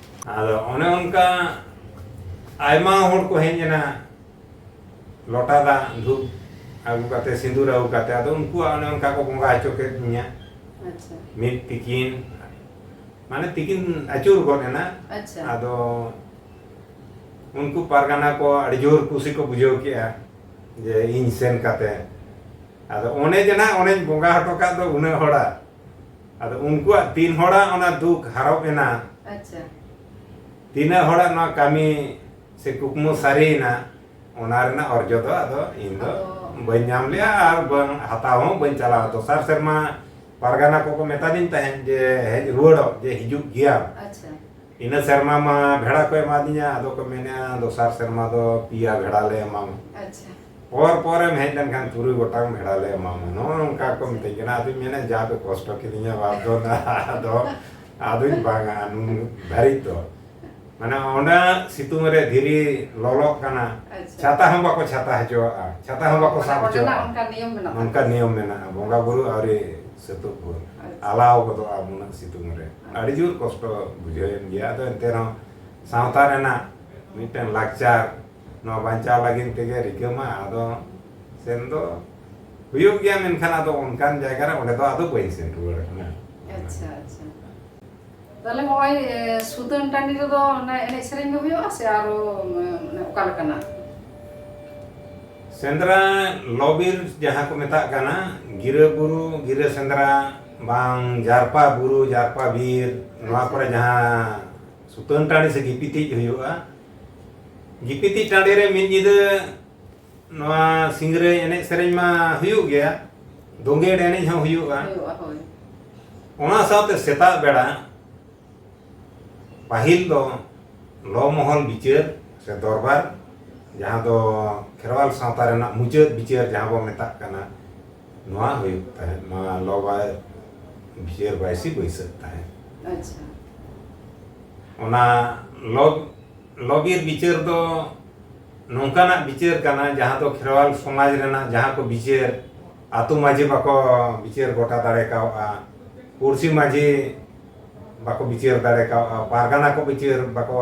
ᱟᱫᱚ ᱚᱱᱮ ᱚᱱᱠᱟ ᱟᱭᱢᱟ ᱦᱚᱲ ᱠᱚ ᱦᱮᱡ ᱮᱱᱟ, ᱞᱚᱴᱟ ᱫᱟᱜ ᱫᱷᱩᱯ ᱟᱹᱜᱩ ᱠᱟᱛᱮ, ᱥᱤᱸᱫᱩᱨ ᱟᱹᱜᱩ ᱠᱟᱛᱮ, ᱟᱫᱚ ᱩᱱᱠᱩᱣᱟᱜ ᱚᱱᱮ ᱚᱱᱠᱟ ᱠᱚ ᱵᱚᱸᱜᱟ ᱦᱚᱪᱚ ᱠᱮᱫ ᱞᱤᱧᱟ᱾ ᱟᱪᱪᱷᱟ᱾ ᱢᱤᱫ ᱛᱤᱠᱤᱱ, ᱢᱟᱱᱮ ᱛᱤᱠᱤᱱ ᱟᱹᱪᱩᱨ ᱜᱚᱫ ᱮᱱᱟ᱾ ᱟᱪᱪᱷᱟ᱾ ᱟᱫᱚ ᱩᱱᱠᱩ ᱯᱟᱨᱜᱟᱱᱟ ᱠᱚ ᱟᱹᱰᱤ ᱡᱳᱨ ᱠᱩᱥᱤ ᱠᱚ ᱵᱩᱡᱷᱟᱹᱣ ᱠᱮᱜᱼᱟ ᱡᱮ ᱤᱧ ᱥᱮᱱ ᱠᱟᱛᱮ, ᱟᱫᱚ ᱚᱱᱮ ᱡᱮ ᱱᱟᱜ ᱚᱱᱮᱧ ᱵᱚᱸᱜᱟ ᱦᱚᱴᱚ ᱠᱟᱜ ᱫᱚ ᱩᱱᱟᱹᱜ ᱦᱚᱲᱟᱜ, ᱟᱫᱚ ᱩᱱᱠᱩᱣᱟᱜ ᱛᱤᱱ ᱦᱚᱲᱟᱜ ᱚᱱᱟ ᱫᱩᱠ ᱦᱟᱨᱚᱯ ᱮᱱᱟ, ᱟᱪᱪᱷᱟ᱾ ᱛᱤᱱᱟᱹᱜ ᱦᱚᱲᱟᱜ ᱱᱚᱣᱟ ᱠᱟᱹᱢᱤ ᱥᱮ ᱠᱩᱠᱢᱩ ᱥᱟᱹᱨᱤᱭᱮᱱᱟ, ᱚᱱᱟ ᱨᱮᱱᱟᱜ ᱚᱨᱡᱚ ᱫᱚ ᱟᱫᱚ ᱤᱧ ᱫᱚ ᱟᱫᱚ ᱵᱟᱹᱧ ᱧᱟᱢ ᱞᱮᱜᱼᱟ ᱟᱨ ᱵᱟᱝ ᱦᱟᱛᱟᱣ ᱦᱚᱸ ᱵᱟᱹᱧ ᱪᱟᱞᱟᱣᱟ᱾ ᱫᱚᱥᱟᱨ ᱥᱮᱨᱢᱟ ᱯᱟᱨᱜᱟᱱᱟ ᱠᱚᱠᱚ ᱢᱮᱛᱟᱫᱤᱧ ᱛᱟᱦᱮᱸᱫ ᱡᱮ ᱦᱮᱡ ᱨᱩᱣᱟᱹᱲᱚᱜ, ᱡᱮ ᱦᱤᱡᱩᱜ ᱜᱮᱭᱟᱢ᱾ ᱟᱪᱪᱷᱟ᱾ ᱤᱱᱟᱹ ᱥᱮᱨᱢᱟ ᱢᱟ ᱵᱷᱮᱲᱟ ᱠᱚ ᱮᱢᱟᱫᱤᱧᱟ, ᱟᱫᱚ ᱠᱚ ᱢᱮᱱᱮᱜᱼᱟ ᱫᱚᱥᱟᱨ ᱥᱮᱨᱢᱟ ᱫᱚ ᱯᱮᱭᱟ ᱵᱷᱮᱲᱟ ᱞᱮ ᱮᱢᱟᱢᱟ᱾ ᱟᱪᱪᱷᱟ᱾ ᱯᱚᱨ ᱯᱚᱨᱮᱢ ᱦᱮᱡ ᱞᱮᱱᱠᱷᱟᱱ ᱛᱩᱨᱩᱭ ᱜᱚᱴᱟᱝ ᱵᱷᱮᱲᱟ ᱞᱮ ᱮᱢᱟᱢᱟ, ᱱᱚᱜᱼᱚ ᱱᱚᱝᱠᱟ ᱠᱚ ᱢᱤᱛᱟᱹᱧ ᱠᱟᱱᱟ᱾ ᱟᱫᱚᱧ ᱢᱮᱱᱟ ᱡᱟ ᱯᱮ ᱠᱚᱥᱴᱚ ᱠᱤᱫᱤᱧᱟ ᱵᱟᱨ ᱫᱚ, ᱟᱫᱚ ᱟᱫᱚᱧ ᱵᱟᱝᱟ ᱱᱩᱱ ᱫᱷᱟᱹᱨᱤᱡ ᱫᱚ᱾ ᱢᱟᱱᱮ ᱚᱸᱰᱮ ᱥᱤᱛᱩᱝ ᱨᱮ ᱫᱷᱤᱨᱤ ᱞᱚᱞᱚᱜ ᱠᱟᱱᱟ, ᱟᱪᱪᱷᱟ᱾ ᱪᱷᱟᱛᱟ ᱦᱚᱸ ᱵᱟᱠᱚ ᱪᱷᱟᱛᱟ ᱦᱚᱪᱚᱣᱟᱜᱼᱟ, ᱪᱷᱟᱛᱟ ᱦᱚᱸ ᱵᱟᱠᱚ ᱢᱟᱱᱮ ᱥᱟᱵ ᱚᱸᱰᱮᱱᱟᱜ ᱦᱚᱪᱚᱣᱟᱜᱼᱟ᱾ ᱚᱱᱠᱟ ᱱᱤᱭᱚᱢ ᱢᱮᱱᱟᱜᱼᱟ᱾ ᱱᱚᱝᱠᱟ ᱱᱤᱭᱚᱢ ᱢᱮᱱᱟᱜᱼᱟ, ᱵᱚᱸᱜᱟ ᱵᱩᱨᱩ ᱟᱹᱣᱨᱤ ᱥᱟᱹᱛᱚᱜ ᱵᱷᱳᱨ ᱟᱪᱪᱷᱟ᱾ ᱟᱞᱟᱣ ᱜᱚᱫᱚᱜᱼᱟ ᱩᱱᱟᱹᱜ ᱥᱤᱛᱩᱝ ᱨᱮ᱾ ᱟᱪᱪᱷᱟ᱾ ᱟᱹᱰᱤ ᱡᱳᱨ ᱠᱚᱥᱴᱚ ᱵᱩᱡᱷᱟᱹᱣᱮᱱ ᱜᱮᱭᱟ᱾ ᱟᱫᱚ ᱮᱱᱛᱮ ᱨᱮᱦᱚᱸ ᱥᱟᱶᱛᱟ ᱨᱮᱱᱟᱜ ᱢᱤᱫᱴᱮᱱ ᱞᱟᱠᱪᱟᱨ ᱱᱚᱣᱟ ᱵᱟᱧᱪᱟᱣ ᱞᱟᱹᱜᱤᱫ ᱛᱮᱜᱮ ᱨᱤᱠᱟᱹ ᱢᱟ᱾ ᱟᱫᱚ ᱥᱮᱱ ᱫᱚ ᱦᱩᱭᱩᱜ ᱜᱮᱭᱟ, ᱢᱮᱱᱠᱷᱟᱱ ᱟᱫᱚ ᱚᱱᱠᱟᱱ ᱡᱟᱭᱜᱟ ᱨᱮ ᱚᱸᱰᱮ ᱫᱚ ᱟᱫᱚ ᱵᱟᱹᱧ ᱥᱮᱱ ᱨᱩᱣᱟᱹᱲ ᱟᱠᱟᱱᱟ᱾ ᱟᱪᱪᱷᱟ, ᱟᱪᱪᱷᱟ᱾ ᱛᱟᱦᱞᱮ ᱱᱚᱜᱼᱚᱭ, ᱮ, ᱥᱩᱛᱟᱹᱱ ᱴᱟᱺᱰᱤ ᱨᱮᱫᱚ ᱚᱱᱮ ᱮᱱᱮᱡ ᱥᱮᱨᱮᱧ ᱜᱮ ᱦᱩᱭᱩᱜᱼᱟ ᱥᱮ ᱟᱨᱚ, ᱮ, ᱢᱟᱱᱮ ᱚᱠᱟ ᱞᱮᱠᱟᱱᱟᱜ? ᱥᱮᱸᱫᱽᱨᱟ ᱞᱚᱵᱤᱨ ᱡᱟᱦᱟᱸ ᱠᱚ ᱢᱮᱛᱟᱜ ᱠᱟᱱᱟ, ᱜᱤᱨᱟᱹ ᱵᱩᱨᱩ, ᱜᱤᱨᱟᱹ ᱥᱮᱸᱫᱽᱨᱟ, ᱵᱟᱝ ᱡᱟᱨᱯᱟ ᱵᱩᱨᱩ, ᱡᱟᱨᱯᱟ ᱵᱤᱨ, ᱱᱚᱣᱟ ᱟᱪᱪᱷᱟ᱾ ᱠᱚᱨᱮ ᱡᱟᱦᱟᱸ ᱥᱩᱛᱟᱹᱱ ᱴᱟᱺᱰᱤ ᱥᱮ ᱜᱤᱯᱤᱛᱤᱡ ᱦᱩᱭᱩᱜᱼᱟ, ᱜᱤᱯᱤᱛᱤᱡ ᱴᱟᱺᱰᱤ ᱨᱮ ᱢᱤᱫ ᱧᱤᱫᱟᱹ ᱱᱚᱣᱟ ᱥᱤᱝᱨᱟᱹᱭ ᱮᱱᱮᱡ ᱥᱮᱨᱮᱧ ᱢᱟ ᱦᱩᱭᱩᱜ ᱜᱮᱭᱟ, ᱫᱳᱸᱜᱮᱲ ᱮᱱᱮᱡ ᱦᱚᱸ ᱦᱩᱭᱩᱜᱼᱟ᱾ ᱦᱩᱭᱩᱜᱼᱟ, ᱦᱳᱭ᱾ ᱚᱱᱟ ᱥᱟᱶᱛᱮ ᱥᱮᱛᱟᱜ ᱵᱮᱲᱟ ᱯᱟᱹᱦᱤᱞ ᱫᱚ ᱞᱚ ᱢᱚᱦᱚᱞ ᱵᱤᱪᱟᱹᱨ ᱥᱮ ᱫᱚᱨᱵᱟᱨ, ᱡᱟᱦᱟᱸ ᱫᱚ ᱠᱷᱮᱨᱣᱟᱞ ᱥᱟᱶᱛᱟ ᱨᱮᱱᱟᱜ ᱢᱩᱪᱟᱹᱫ ᱵᱤᱪᱟᱹᱨ ᱡᱟᱦᱟᱸ ᱵᱚ ᱢᱮᱛᱟᱜ ᱠᱟᱱᱟ, ᱱᱚᱣᱟ ᱦᱩᱭᱩᱜ ᱛᱟᱦᱮᱸᱫ, ᱱᱚᱣᱟ ᱞᱚ ᱵᱟ-, ᱵᱤᱪᱟᱹᱨ ᱵᱟᱭᱥᱤ ᱵᱟᱹᱭᱥᱟᱹᱜ ᱛᱟᱦᱮᱸᱫ᱾ ᱟᱪᱪᱷᱟ᱾ ᱚᱱᱟ ᱞᱚ, ᱞᱚ ᱵᱤᱨ ᱵᱤᱪᱟᱹᱨ ᱫᱚ ᱱᱚᱝᱠᱟᱱᱟᱜ ᱵᱤᱪᱟᱹᱨ ᱠᱟᱱᱟ, ᱡᱟᱦᱟᱸ ᱫᱚ ᱠᱷᱮᱨᱣᱟᱞ ᱥᱚᱢᱟᱡᱽ ᱨᱮᱱᱟᱜ ᱡᱟᱦᱟᱸ ᱠᱚ ᱵᱤᱪᱟᱹᱨ, ᱟᱹᱛᱩ ᱢᱟᱹᱡᱷᱤ ᱵᱟᱠᱚ ᱵᱤᱪᱟᱹᱨ ᱜᱚᱴᱟ ᱫᱟᱲᱮ ᱠᱟᱣᱜᱼᱟ, ᱯᱩᱲᱥᱤ ᱢᱟᱹᱡᱷᱤ ᱵᱟᱠᱚ ᱵᱤᱪᱟᱹᱨ ᱫᱟᱲᱮ ᱠᱟᱣᱜᱼᱟ, ᱯᱟᱨᱜᱟᱱᱟ ᱠᱚ ᱵᱤᱪᱟᱹᱨ ᱵᱟᱠᱚ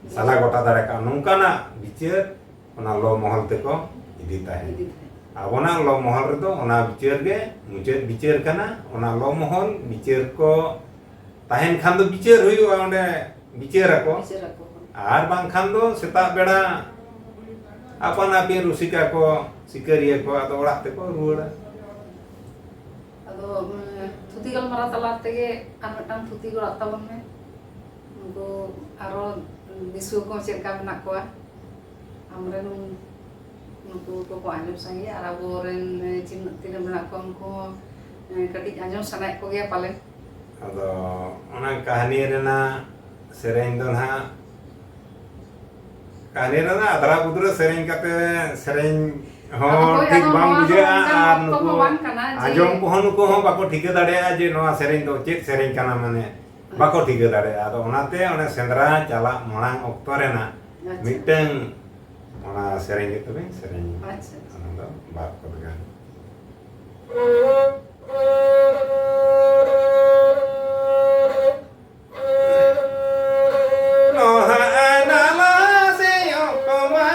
ᱥᱟᱞᱟ ᱜᱚᱴᱟ ᱫᱟᱲᱮ ᱠᱟᱣᱜᱼᱟ, ᱱᱚᱝᱠᱟᱱᱟᱜ ᱵᱤᱪᱟᱹᱨ ᱚᱱᱟ ᱞᱚ ᱢᱚᱦᱚᱞ ᱛᱮᱠᱚ ᱤᱫᱤ ᱛᱟᱦᱮᱸᱫ᱾ ᱤᱫᱤ ᱛᱟᱦᱮᱸᱫ᱾ ᱟᱵᱚᱱᱟᱜ ᱞᱚ ᱢᱚᱦᱚᱞ ᱨᱮᱫᱚ ᱚᱱᱟ ᱵᱤᱪᱟᱹᱨ ᱜᱮ ᱢᱩᱪᱟᱹᱫ ᱵᱤᱪᱟᱹᱨ ᱠᱟᱱᱟ᱾ ᱚᱱᱟ ᱞᱚ ᱢᱚᱦᱚᱞ ᱵᱤᱪᱟᱹᱨ ᱠᱚ ᱛᱟᱦᱮᱱ ᱠᱷᱟᱱ ᱫᱚ ᱵᱤᱪᱟᱹᱨ ᱦᱩᱭᱩᱜᱼᱟ, ᱚᱸᱰᱮ ᱵᱤᱪᱟᱹᱨ ᱟᱠᱚ᱾ ᱵᱤᱪᱟᱹᱨ ᱟᱠᱚ᱾ ᱟᱨ ᱵᱟᱝᱠᱷᱟᱱ ᱫᱚ ᱥᱮᱛᱟᱜ ᱵᱮᱲᱟ ᱟᱯᱟᱱ ᱟᱹᱯᱤᱱ ᱨᱩᱥᱤᱠᱟ ᱠᱚ, ᱥᱤᱠᱟᱹᱨᱤᱭᱟᱹ ᱠᱚ ᱟᱫᱚ ᱚᱲᱟᱜ ᱛᱮᱠᱚ ᱨᱩᱣᱟᱹᱲᱟ᱾ ᱟᱫᱚ, ᱩᱸ, ᱛᱷᱩᱛᱤ ᱜᱟᱞᱢᱟᱨᱟᱣ ᱛᱟᱞᱟ ᱛᱮᱜᱮ ᱟᱨ ᱢᱤᱫᱴᱟᱝ ᱛᱷᱩᱛᱤ ᱜᱚᱲᱟᱜ ᱛᱟᱵᱚᱱ ᱢᱮ᱾ ᱩᱱᱠᱩ ᱟᱨᱚ ᱫᱤᱥᱩᱣᱟᱹ ᱠᱚ ᱪᱮᱫ ᱞᱮᱠᱟ ᱢᱮᱱᱟᱜ ᱠᱚᱣᱟ? ᱟᱢᱨᱮᱱ ᱱᱩᱠᱩ ᱠᱚᱠᱚ ᱟᱸᱡᱚᱢ ᱥᱟᱸᱜᱮᱭᱟ ᱟᱨ ᱟᱵᱚᱨᱮᱱ ᱪᱤᱱᱟᱹᱜ ᱛᱤᱱᱟᱹᱜ ᱢᱮᱱᱟᱜ ᱠᱚᱣᱟ, ᱩᱱᱠᱩ ᱦᱚᱸ, ᱮ, ᱠᱟᱹᱴᱤᱡ ᱟᱸᱡᱚᱢ ᱥᱟᱱᱟᱭᱮᱫ ᱠᱚᱜᱮᱭᱟ ᱯᱟᱞᱮᱱ᱾ ᱟᱫᱚ ᱚᱱᱟ ᱠᱟᱹᱦᱱᱤ ᱨᱮᱱᱟᱜ ᱥᱮᱨᱮᱧ ᱫᱚ ᱱᱟᱦᱟᱜ, ᱠᱟᱹᱦᱱᱤ ᱨᱮᱱᱟᱜ ᱟᱫᱽᱨᱟ ᱵᱩᱫᱽᱨᱟᱹ ᱥᱮᱨᱮᱧ ᱠᱟᱛᱮ ᱥᱮᱨᱮᱧ ᱦᱚᱸ ᱟᱫᱚ ᱦᱳᱭ, ᱴᱷᱤᱠ ᱟᱫᱚ ᱵᱟᱝ ᱱᱚᱣᱟ ᱫᱚ ᱵᱩᱡᱷᱟᱹᱜᱼᱟ, ᱚᱱᱠᱟᱱ ᱟᱨ ᱚᱠᱛᱚ ᱱᱩᱠᱩ ᱠᱚ ᱵᱟᱝ ᱠᱟᱱᱟ ᱡᱮ ᱟᱸᱡᱚᱢ ᱠᱚᱦᱚᱸ, ᱱᱩᱠᱩ ᱦᱚᱸ ᱵᱟᱠᱚ ᱴᱷᱤᱠᱟᱹ ᱫᱟᱲᱮᱭᱟᱜᱼᱟ ᱡᱮ ᱱᱚᱣᱟ ᱥᱮᱨᱮᱧ ᱫᱚ ᱪᱮᱫ ᱥᱮᱨᱮᱧ ᱠᱟᱱᱟ, ᱢᱟᱱᱮ ᱵᱟᱠᱚ ᱴᱷᱤᱠᱟᱹ ᱫᱟᱲᱮᱭᱟᱜᱼᱟ᱾ ᱟᱫᱚ ᱚᱱᱟᱛᱮ ᱚᱱᱮ ᱥᱮᱸᱫᱽᱨᱟ ᱪᱟᱞᱟᱜ ᱢᱟᱲᱟᱝ ᱚᱠᱛᱚ ᱨᱮᱱᱟᱜ ᱟᱪᱪᱷᱟ᱾ ᱢᱤᱫᱴᱟᱹᱝ ᱚᱱᱟ ᱥᱮᱨᱮᱧ ᱜᱮ ᱛᱚᱵᱮ ᱥᱮᱨᱮᱧ, ᱟᱪᱪᱷᱟ, ᱟᱪᱪᱷᱟ᱾ ᱚᱱᱟ ᱫᱚ ᱵᱟᱨ ᱠᱚᱫ ᱜᱟᱱ᱾ ᱞᱚᱦᱟ ᱱᱟᱞᱟ ᱥᱮᱭᱚᱜ ᱠᱚᱢᱟ᱾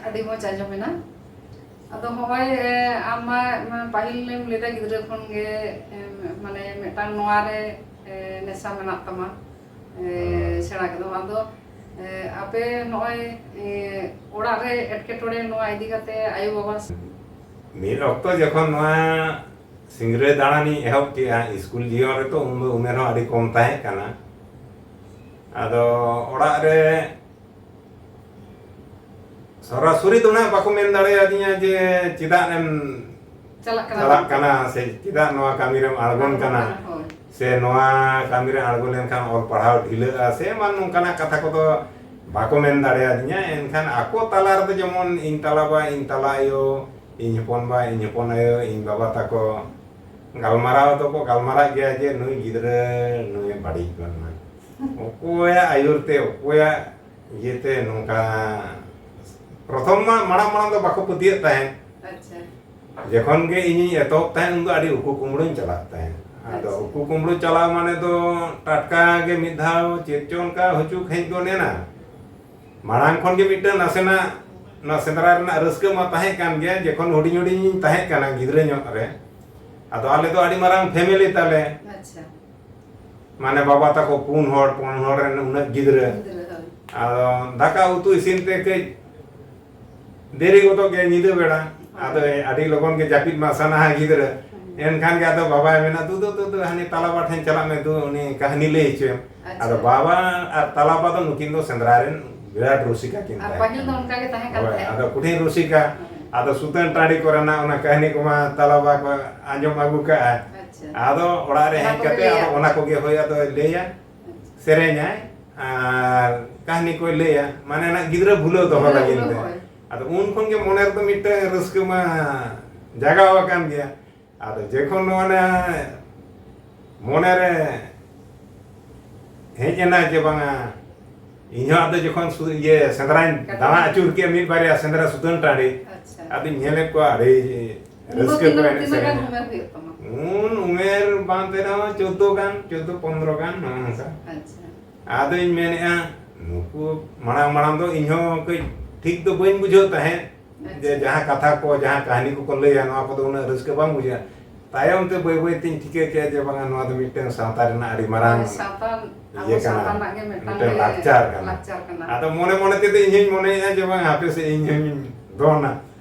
ᱟᱹᱰᱤ ᱢᱚᱡᱽ ᱟᱸᱡᱚᱢ ᱮᱱᱟ᱾ ᱟᱫᱚ ᱦᱚᱸᱜᱼᱚᱭ, ᱮ, ᱟᱢ ᱢᱟ, ᱢᱟ ᱯᱟᱹᱦᱤᱞ ᱮᱢ ᱞᱟᱹᱭᱫᱟ ᱜᱤᱫᱽᱨᱟᱹ ᱠᱷᱚᱱ ᱜᱮ, ᱮ, ᱢᱟᱱᱮ ᱢᱤᱫᱴᱟᱝ ᱱᱚᱣᱟ ᱨᱮ, ᱮ, ᱱᱮᱥᱟ ᱢᱮᱱᱟᱜ ᱛᱟᱢᱟ, ᱮ, ᱦᱳᱭ᱾ ᱥᱮᱬᱟ ᱠᱮᱫᱟᱢ᱾ ᱟᱫᱚ, ᱮ, ᱟᱯᱮ ᱱᱚᱜᱼᱚᱭ, ᱮ, ᱚᱲᱟᱜ ᱨᱮ ᱮᱴᱠᱮᱴᱚᱬᱮ ᱱᱚᱣᱟ ᱤᱫᱤ ᱠᱟᱛᱮ ᱟᱭᱳ ᱵᱟᱵᱟ ᱥᱮ- ᱢᱤᱫ ᱚᱠᱛᱚ ᱡᱚᱠᱷᱚᱱ ᱱᱚᱣᱟ ᱥᱤᱝᱨᱟᱹᱭ ᱫᱟᱬᱟᱱᱤᱧ ᱮᱦᱚᱵ ᱠᱮᱜᱼᱟ, ᱥᱠᱩᱞ ᱡᱤᱭᱚᱱ ᱨᱮᱛᱚ ᱩᱱ ᱫᱚ ᱩᱢᱮᱨ ᱦᱚᱸ ᱟᱹᱰᱤ ᱠᱚᱢ ᱛᱟᱦᱮᱸ ᱠᱟᱱᱟ᱾ ᱟᱫᱚ ᱚᱲᱟᱜ ᱨᱮ ᱥᱚᱨᱟᱥᱚᱨᱤ ᱫᱚ ᱱᱟᱜ ᱵᱟᱠᱚ ᱢᱮᱱ ᱫᱟᱲᱮᱭᱟᱫᱤᱧᱟ ᱡᱮ ᱪᱮᱫᱟᱜ ᱮᱢ ᱪᱟᱞᱟᱜ ᱠᱟᱱᱟ ᱪᱟᱞᱟᱜ ᱢᱮᱱᱛᱮ᱾ ᱠᱟᱱᱟ ᱥᱮ ᱪᱮᱫᱟᱜ ᱱᱚᱣᱟ ᱠᱟᱹᱢᱤ ᱨᱮᱢ ᱟᱬᱜᱚᱱ ᱟᱬᱜᱚᱱ ᱠᱟᱱᱟ, ᱠᱟᱱᱟ, ᱦᱳᱭ᱾ ᱥᱮ ᱱᱚᱣᱟ ᱠᱟᱹᱢᱤ ᱨᱮ ᱟᱬᱜᱚ ᱞᱮᱱᱠᱷᱟᱱ ᱚᱞ ᱯᱟᱲᱦᱟᱣ ᱰᱷᱤᱞᱟᱹᱜᱼᱟ ᱥᱮ ᱮᱢᱟᱱ ᱱᱚᱝᱠᱟᱱᱟᱜ ᱠᱟᱛᱷᱟ ᱠᱚᱫᱚ ᱵᱟᱠᱚ ᱢᱮᱱ ᱫᱟᱲᱮᱭᱟᱫᱤᱧᱟ᱾ ᱮᱱᱠᱷᱟᱱ ᱟᱠᱚ ᱛᱟᱞᱟ ᱨᱮᱫᱚ ᱡᱮᱢᱚᱱ ᱤᱧ ᱛᱟᱞᱟ ᱵᱟ, ᱤᱧ ᱛᱟᱞᱟ ᱟᱭᱳ, ᱤᱧ ᱦᱚᱯᱚᱱ ᱵᱟ, ᱤᱧ ᱦᱚᱯᱚᱱ ᱟᱭᱳ, ᱤᱧ ᱵᱟᱵᱟ ᱛᱟᱠᱚ ᱜᱟᱞᱢᱟᱨᱟᱣ ᱫᱚᱠᱚ ᱜᱟᱞᱢᱟᱨᱟᱜ ᱜᱮᱭᱟ ᱡᱮ ᱱᱩᱭ ᱜᱤᱫᱽᱨᱟᱹ ᱱᱩᱭ ᱵᱟᱹᱲᱤᱡ ᱜᱚᱫ ᱱᱟᱭ᱾ ᱚᱠᱚᱭᱟᱜ ᱟᱹᱭᱩᱨ ᱛᱮ, ᱚᱠᱚᱭᱟᱜ ᱤᱭᱟᱹᱛᱮ ᱱᱚᱝᱠᱟ ᱯᱨᱚᱛᱷᱚᱢ ᱢᱟ ᱢᱟᱲᱟᱝ ᱢᱟᱲᱟᱝ ᱫᱚ ᱵᱟᱠᱚ ᱯᱟᱹᱛᱭᱟᱹᱜ ᱛᱟᱦᱮᱸᱫ᱾ ᱟᱪᱪᱷᱟ᱾ ᱡᱚᱠᱷᱚᱱ ᱜᱮ ᱤᱧᱤᱧ ᱮᱛᱚᱦᱚᱵ ᱛᱟᱦᱮᱸᱫ, ᱩᱱ ᱫᱚ ᱟᱹᱰᱤ ᱩᱠᱩ ᱠᱩᱢᱵᱽᱲᱩᱧ ᱪᱟᱞᱟᱜ ᱛᱟᱦᱮᱸᱫ᱾ ᱟᱫᱚ ᱟᱪᱪᱷᱟ᱾ ᱩᱠᱩ ᱠᱩᱢᱵᱽᱲᱩ ᱪᱟᱞᱟᱣ ᱢᱟᱱᱮ ᱫᱚ ᱴᱟᱴᱠᱟ ᱜᱮ ᱢᱤᱫ ᱫᱷᱟᱣ ᱪᱮᱫ ᱪᱚ ᱚᱱᱠᱟ ᱦᱩᱪᱩᱠ ᱦᱮᱡ ᱜᱚᱫ ᱮᱱᱟ᱾ ᱢᱟᱲᱟᱝ ᱠᱷᱚᱱ ᱜᱮ ᱢᱤᱫᱴᱟᱝ ᱱᱟᱥᱮᱱᱟᱜ ᱱᱚᱣᱟ ᱥᱮᱸᱫᱽᱨᱟ ᱨᱮᱱᱟᱜ ᱨᱟᱹᱥᱠᱟᱹ ᱢᱟ ᱛᱟᱦᱮᱸ ᱠᱟᱱ ᱜᱮᱭᱟ, ᱡᱚᱠᱷᱚᱱ ᱦᱩᱰᱤᱧ ᱦᱩᱰᱤᱧ ᱤᱧ ᱛᱟᱦᱮᱸ ᱠᱟᱱᱟ ᱜᱤᱫᱽᱨᱟᱹ ᱧᱚᱜ ᱨᱮ᱾ ᱟᱫᱚ ᱟᱞᱮ ᱫᱚ ᱟᱹᱰᱤ ᱢᱟᱨᱟᱝ ᱯᱷᱮᱢᱮᱞᱤ ᱛᱟᱞᱮ᱾ ᱟᱪᱪᱷᱟ᱾ ᱢᱟᱱᱮ ᱵᱟᱵᱟ ᱛᱟᱠᱚ ᱯᱩᱱ ᱦᱚᱲ, ᱯᱩᱱ ᱦᱚᱲ ᱨᱮᱱ ᱩᱱᱟᱹᱜ ᱜᱤᱫᱽᱨᱟᱹ᱾ ᱜᱤᱫᱽᱨᱟᱹ, ᱦᱳᱭ᱾ ᱟᱫᱚ ᱫᱟᱠᱟ ᱩᱛᱩ ᱤᱥᱤᱱ ᱛᱮ ᱠᱟᱹᱡ ᱫᱮᱨᱤ ᱜᱚᱫᱚᱜ ᱜᱮᱭᱟ ᱧᱤᱫᱟᱹ ᱵᱮᱲᱟ᱾ ᱦᱳᱭ᱾ ᱟᱫᱚ ᱟᱹᱰᱤ ᱞᱚᱜᱚᱱ ᱜᱮ ᱡᱟᱹᱯᱤᱫ ᱢᱟ ᱥᱟᱱᱟᱣᱟ ᱜᱤᱫᱽᱨᱟᱹ᱾ ᱦᱩᱸ᱾ ᱮᱱᱠᱷᱟᱱ ᱜᱮ ᱟᱫᱚ ᱵᱟᱵᱟᱭ ᱢᱮᱱᱟ, "ᱫᱩ, ᱫᱩ, ᱫᱩ, ᱫᱩ, ᱦᱟᱹᱱᱤ ᱛᱟᱞᱟ ᱵᱟ ᱴᱷᱮᱱ ᱪᱟᱞᱟᱜ ᱢᱮ, ᱫᱩ, ᱩᱱᱤ ᱠᱟᱹᱦᱱᱤ ᱞᱟᱹᱭ ᱦᱚᱪᱚᱭᱮᱢ᱾" ᱟᱪᱪᱷᱟ᱾ ᱟᱫᱚ ᱵᱟᱵᱟ ᱟᱨ ᱛᱟᱞᱟ ᱵᱟ ᱫᱚ ᱱᱩᱠᱤᱱ ᱫᱚ ᱥᱮᱸᱫᱽᱨᱟ ᱨᱮᱱ ᱵᱤᱨᱟᱴ ᱨᱩᱥᱤᱠᱟ ᱠᱤᱱ ᱟᱨ ᱛᱟᱦᱮᱸ ᱯᱟᱹᱦᱤᱞ ᱫᱚ ᱠᱟᱱᱟ᱾ ᱚᱱᱠᱟ ᱜᱮ ᱛᱟᱦᱮᱸ ᱠᱟᱱ ᱦᱳᱭ, ᱛᱟᱦᱮᱸᱫ᱾ ᱟᱫᱚ ᱠᱩᱴᱷᱤᱱ ᱨᱩᱥᱤᱠᱟ, ᱦᱳᱭ᱾ ᱟᱫᱚ ᱥᱩᱛᱟᱹᱱ ᱴᱟᱺᱰᱤ ᱠᱚᱨᱮᱱᱟᱜ ᱚᱱᱟ ᱠᱟᱹᱦᱱᱤ ᱠᱚᱢᱟ ᱛᱟᱞᱟ ᱵᱟ ᱠᱚ ᱟᱸᱡᱚᱢ ᱟᱹᱜᱩ ᱠᱟᱜᱼᱟ᱾ ᱟᱪᱪᱷᱟ᱾ ᱟᱫᱚ ᱚᱲᱟᱜ ᱨᱮ ᱚᱱᱟ ᱦᱮᱡ ᱠᱚᱜᱮ ᱠᱟᱛᱮ ᱞᱟᱹᱭᱟ᱾ ᱟᱫᱚ ᱚᱱᱟ ᱠᱚᱜᱮ, ᱦᱳᱭ, ᱟᱫᱚ ᱞᱟᱹᱭᱟ, ᱟᱪᱪᱷᱟ᱾ ᱥᱮᱨᱮᱧᱟᱭ ᱟᱨ ᱠᱟᱹᱦᱱᱤ ᱠᱚᱭ ᱞᱟᱹᱭᱟ, ᱢᱟᱱᱮ ᱚᱱᱟ ᱜᱤᱫᱽᱨᱟᱹ ᱵᱷᱩᱞᱟᱹᱣ ᱫᱚᱦᱚ ᱜᱤᱫᱽᱨᱟᱹ ᱞᱟᱹᱜᱤᱫ ᱵᱷᱩᱞᱟᱹᱣ, ᱛᱮ᱾ ᱦᱳᱭ᱾ ᱟᱫᱚ ᱩᱱ ᱠᱷᱚᱱ ᱜᱮ ᱢᱚᱱᱮ ᱨᱮᱫᱚ ᱢᱤᱫᱴᱟᱝ ᱨᱟᱹᱥᱠᱟᱹ ᱢᱟ ᱡᱟᱜᱟᱣ ᱟᱠᱟᱱ ᱜᱮᱭᱟ᱾ ᱟᱫᱚ ᱡᱚᱠᱷᱚᱱ ᱱᱚᱣᱟ ᱢᱚᱱᱮ ᱨᱮ ᱦᱮᱡ ᱮᱱᱟ ᱡᱮ ᱵᱟᱝᱟ, ᱤᱧ ᱦᱚᱸ ᱟᱫᱚ ᱡᱚᱠᱷᱚᱱ ᱥᱩ-, ᱤᱭᱟᱹ ᱥᱮᱸᱫᱽᱨᱟᱧ ᱠᱟᱹᱴᱤᱡ᱾ ᱫᱟᱬᱟ ᱟᱹᱪᱩᱨ ᱠᱮᱫᱼᱟ ᱢᱤᱫ ᱵᱟᱨᱭᱟ ᱥᱮᱸᱫᱽᱨᱟ ᱥᱩᱛᱟᱹᱱ ᱴᱟᱺᱰᱤ, ᱟᱪᱪᱷᱟ᱾ ᱟᱫᱚᱧ ᱧᱮᱞᱮᱫ ᱠᱚᱣᱟ ᱟᱹᱰᱤ ᱩᱱ ᱫᱚ ᱨᱟᱹᱥᱠᱟᱹ ᱠᱚ ᱛᱤᱱᱟᱹᱜ, ᱮᱱᱮᱡ ᱛᱤᱱᱟᱹᱜ ᱜᱟᱱ ᱥᱮᱨᱮᱧᱟ᱾ ᱩᱢᱮᱨ ᱦᱩᱭᱩᱜ ᱛᱟᱢᱟ? ᱩᱱ ᱩᱢᱮᱨ ᱵᱟᱝ ᱛᱟᱦᱮᱸ ᱨᱮᱦᱚᱸ ᱪᱳᱫᱽᱫᱳ ᱜᱟᱱ, ᱪᱳᱫᱽᱫᱳ ᱯᱚᱱᱫᱽᱨᱚ ᱜᱟᱱ, ᱱᱚᱜᱼᱚ ᱱᱚᱝᱠᱟ᱾ ᱟᱪᱪᱷᱟ᱾ ᱟᱫᱚᱧ ᱢᱮᱱᱮᱫᱼᱟ, ᱱᱩᱠᱩ ᱢᱟᱲᱟᱝ ᱢᱟᱲᱟᱝ ᱫᱚ ᱤᱧ ᱦᱚᱸ ᱠᱟᱹᱡ ᱴᱷᱤᱠ ᱫᱚ ᱵᱟᱹᱧ ᱵᱩᱡᱷᱟᱹᱣ ᱛᱟᱦᱮᱸᱫ ᱡᱮ ᱟᱪᱪᱷᱟ᱾ ᱡᱟᱦᱟᱸ ᱠᱟᱛᱷᱟ ᱠᱚ, ᱡᱟᱦᱟᱸ ᱠᱟᱹᱦᱱᱤ ᱠᱚᱠᱚ ᱞᱟᱹᱭᱟ, ᱱᱚᱣᱟ ᱠᱚᱫᱚ ᱩᱱᱟᱹᱜ ᱨᱟᱹᱥᱠᱟᱹ ᱵᱟᱝ ᱵᱩᱡᱷᱟᱹᱜᱼᱟ᱾ ᱛᱟᱭᱚᱢ ᱛᱮ ᱵᱟᱹᱭ ᱵᱟᱹᱭ ᱛᱤᱧ ᱴᱷᱤᱠᱟᱹ ᱠᱮᱫᱼᱟ ᱡᱮ ᱵᱟᱝᱟ, ᱱᱚᱣᱟ ᱫᱚ ᱢᱤᱫᱴᱟᱝ ᱥᱟᱶᱛᱟ ᱨᱮᱱᱟᱜ ᱟᱹᱰᱤ ᱢᱟᱨᱟᱝ ᱢᱟᱱᱮ ᱥᱟᱶᱛᱟ, ᱟᱵᱚ ᱤᱭᱟᱹ ᱠᱟᱱᱟ, ᱥᱟᱶᱛᱟ ᱨᱮᱱᱟᱜ ᱜᱮ ᱢᱤᱫᱴᱟᱝ ᱢᱤᱫᱴᱟᱝ ᱜᱮ ᱞᱟᱠᱪᱟᱨ ᱠᱟᱱᱟ᱾ ᱞᱟᱠᱪᱟᱨ ᱠᱟᱱᱟ᱾ ᱟᱫᱚ ᱢᱚᱱᱮ ᱢᱚᱱᱮ ᱛᱮᱫᱚ ᱤᱧ ᱦᱚᱧ ᱢᱚᱱᱮᱭᱮᱫᱼᱟ ᱡᱮ ᱵᱟᱝ, ᱦᱟᱯᱮ ᱥᱮ, ᱤᱧ ᱦᱚᱧ ᱫᱚᱱᱟ,